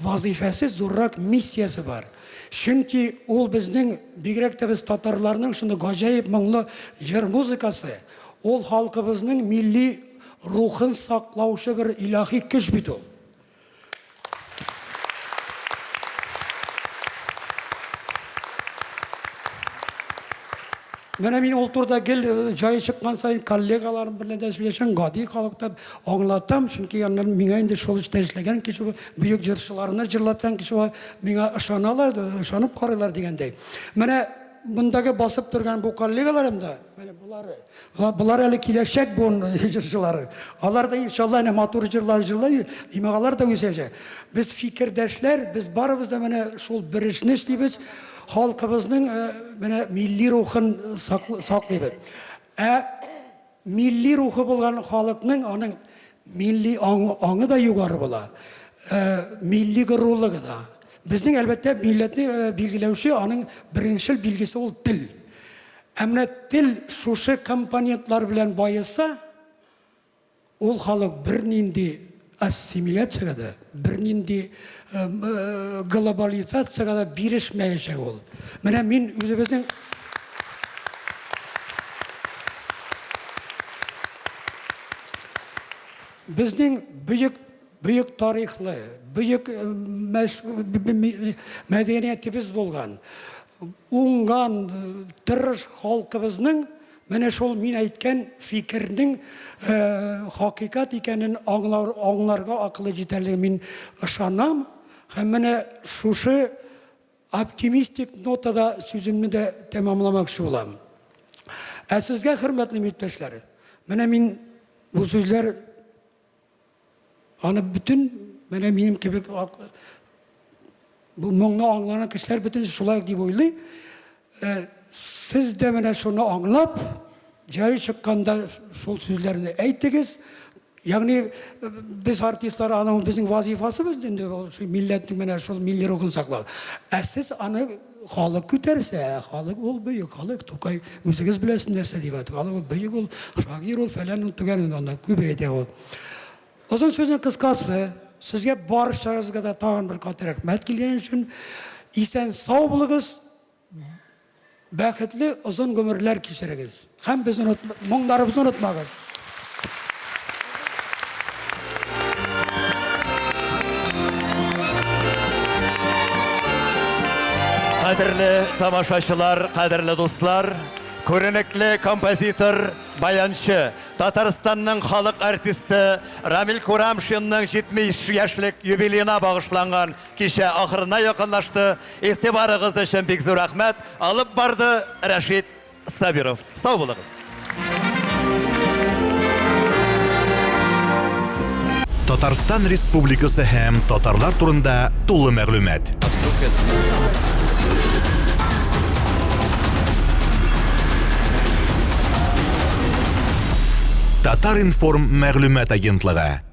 вазыйфәсе, зуррак миссиясе бар. Чөнки ул безнең, бигрәк тә без татарларның шундый гаҗәеп моңлы җыр музыкасы, ул халкыбызның милли рухын саклаучы бер илаһи көч бит ул. Менә мин ул турыда гел э, җае чыккан саен коллегаларым белән дә сөйләшәм, гади халыкта аңлатам, чөнки аннан миңа инде шул эштә эшләгән кеше, бөек җырчыларны җырлаткан кеше бар, миңа ышаналар, э, ышанып карыйлар дигәндәй. Менә мондагы басып торган бу коллегаларым да, менә болары, Болар әле киләчәк буын җырчылары. Алар да иншалла әнә матур җырлар җырлый, димәк алар да үсәчәк. Без фикердәшләр, без барыбыз да менә шул бер эшне эшлибез, халкыбызның э, менә милли рухын саклыйбыз. Ә милли рухы булган халыкның аның милли аңы, аңы да югары була, э, милли горурлыгы да. Безнең әлбәттә милләтне э, билгеләүче аның беренчел билгесе ул тел. Ә менә тел шушы компонентлар белән баеса, ул халык бернинди ассимиляциягә дә, бернинди глобализациягә дә бирешмәячәк ул. Менә мин үзебезнең Безнең бөек бөек тарихлы, бөек мәдәниятебез булган, уңган, тырыш халкыбызның менә шул мин әйткән фикернең хакыйкать икәнен аңлар, аңларга акылы җитәрлеге мин ышанам. Һәм менә шушы оптимистик нотада сүземне дә тәмамламакчы булам. Ә сезгә, хөрмәтле милләттәшләр, менә мин бу сүзләр Аны бөтен менә минем кебек бу моңны аңлаган кешеләр бөтен шулай дип уйлый. Э, сез дә менә шуны аңлап, җае чыкканда шул сүзләрне әйтегез. Ягъни э, без артистлар аның безнең вазифасыбыз инде ул милләтнең менә шул милли рухын саклау. Ә сез аны халык күтәрсә, халык ул бөек, халык Тукай үзегез беләсез нәрсә дип әйтте. Халык ул бөек ул, шагыйрь ул, фәлән ул, төгән ул, анда күп әйтә ул. Озын сүзнең кыскасы, сезгә барчагызга да тагын бер кат рәхмәт килгән өчен. Исән сау булыгыз, бәхетле озын гомерләр кичерегез. Һәм безне моңнарыбызны онытмагыз. Кадерле тамашачылар, кадерле дуслар, күренекле композитор, баянчы, Татарстанның халык артисты Рамил Курамшинның 70 яшьлек юбилеена багышланган кичә ахырына якынлашты. Игътибарыгыз өчен бик зур рәхмәт. Алып барды Рәшит Сабиров. Сау булыгыз. Татарстан Республикасы һәм татарлар турында тулы мәгълүмат. Татар-информ мәгълүмат агентлыгы.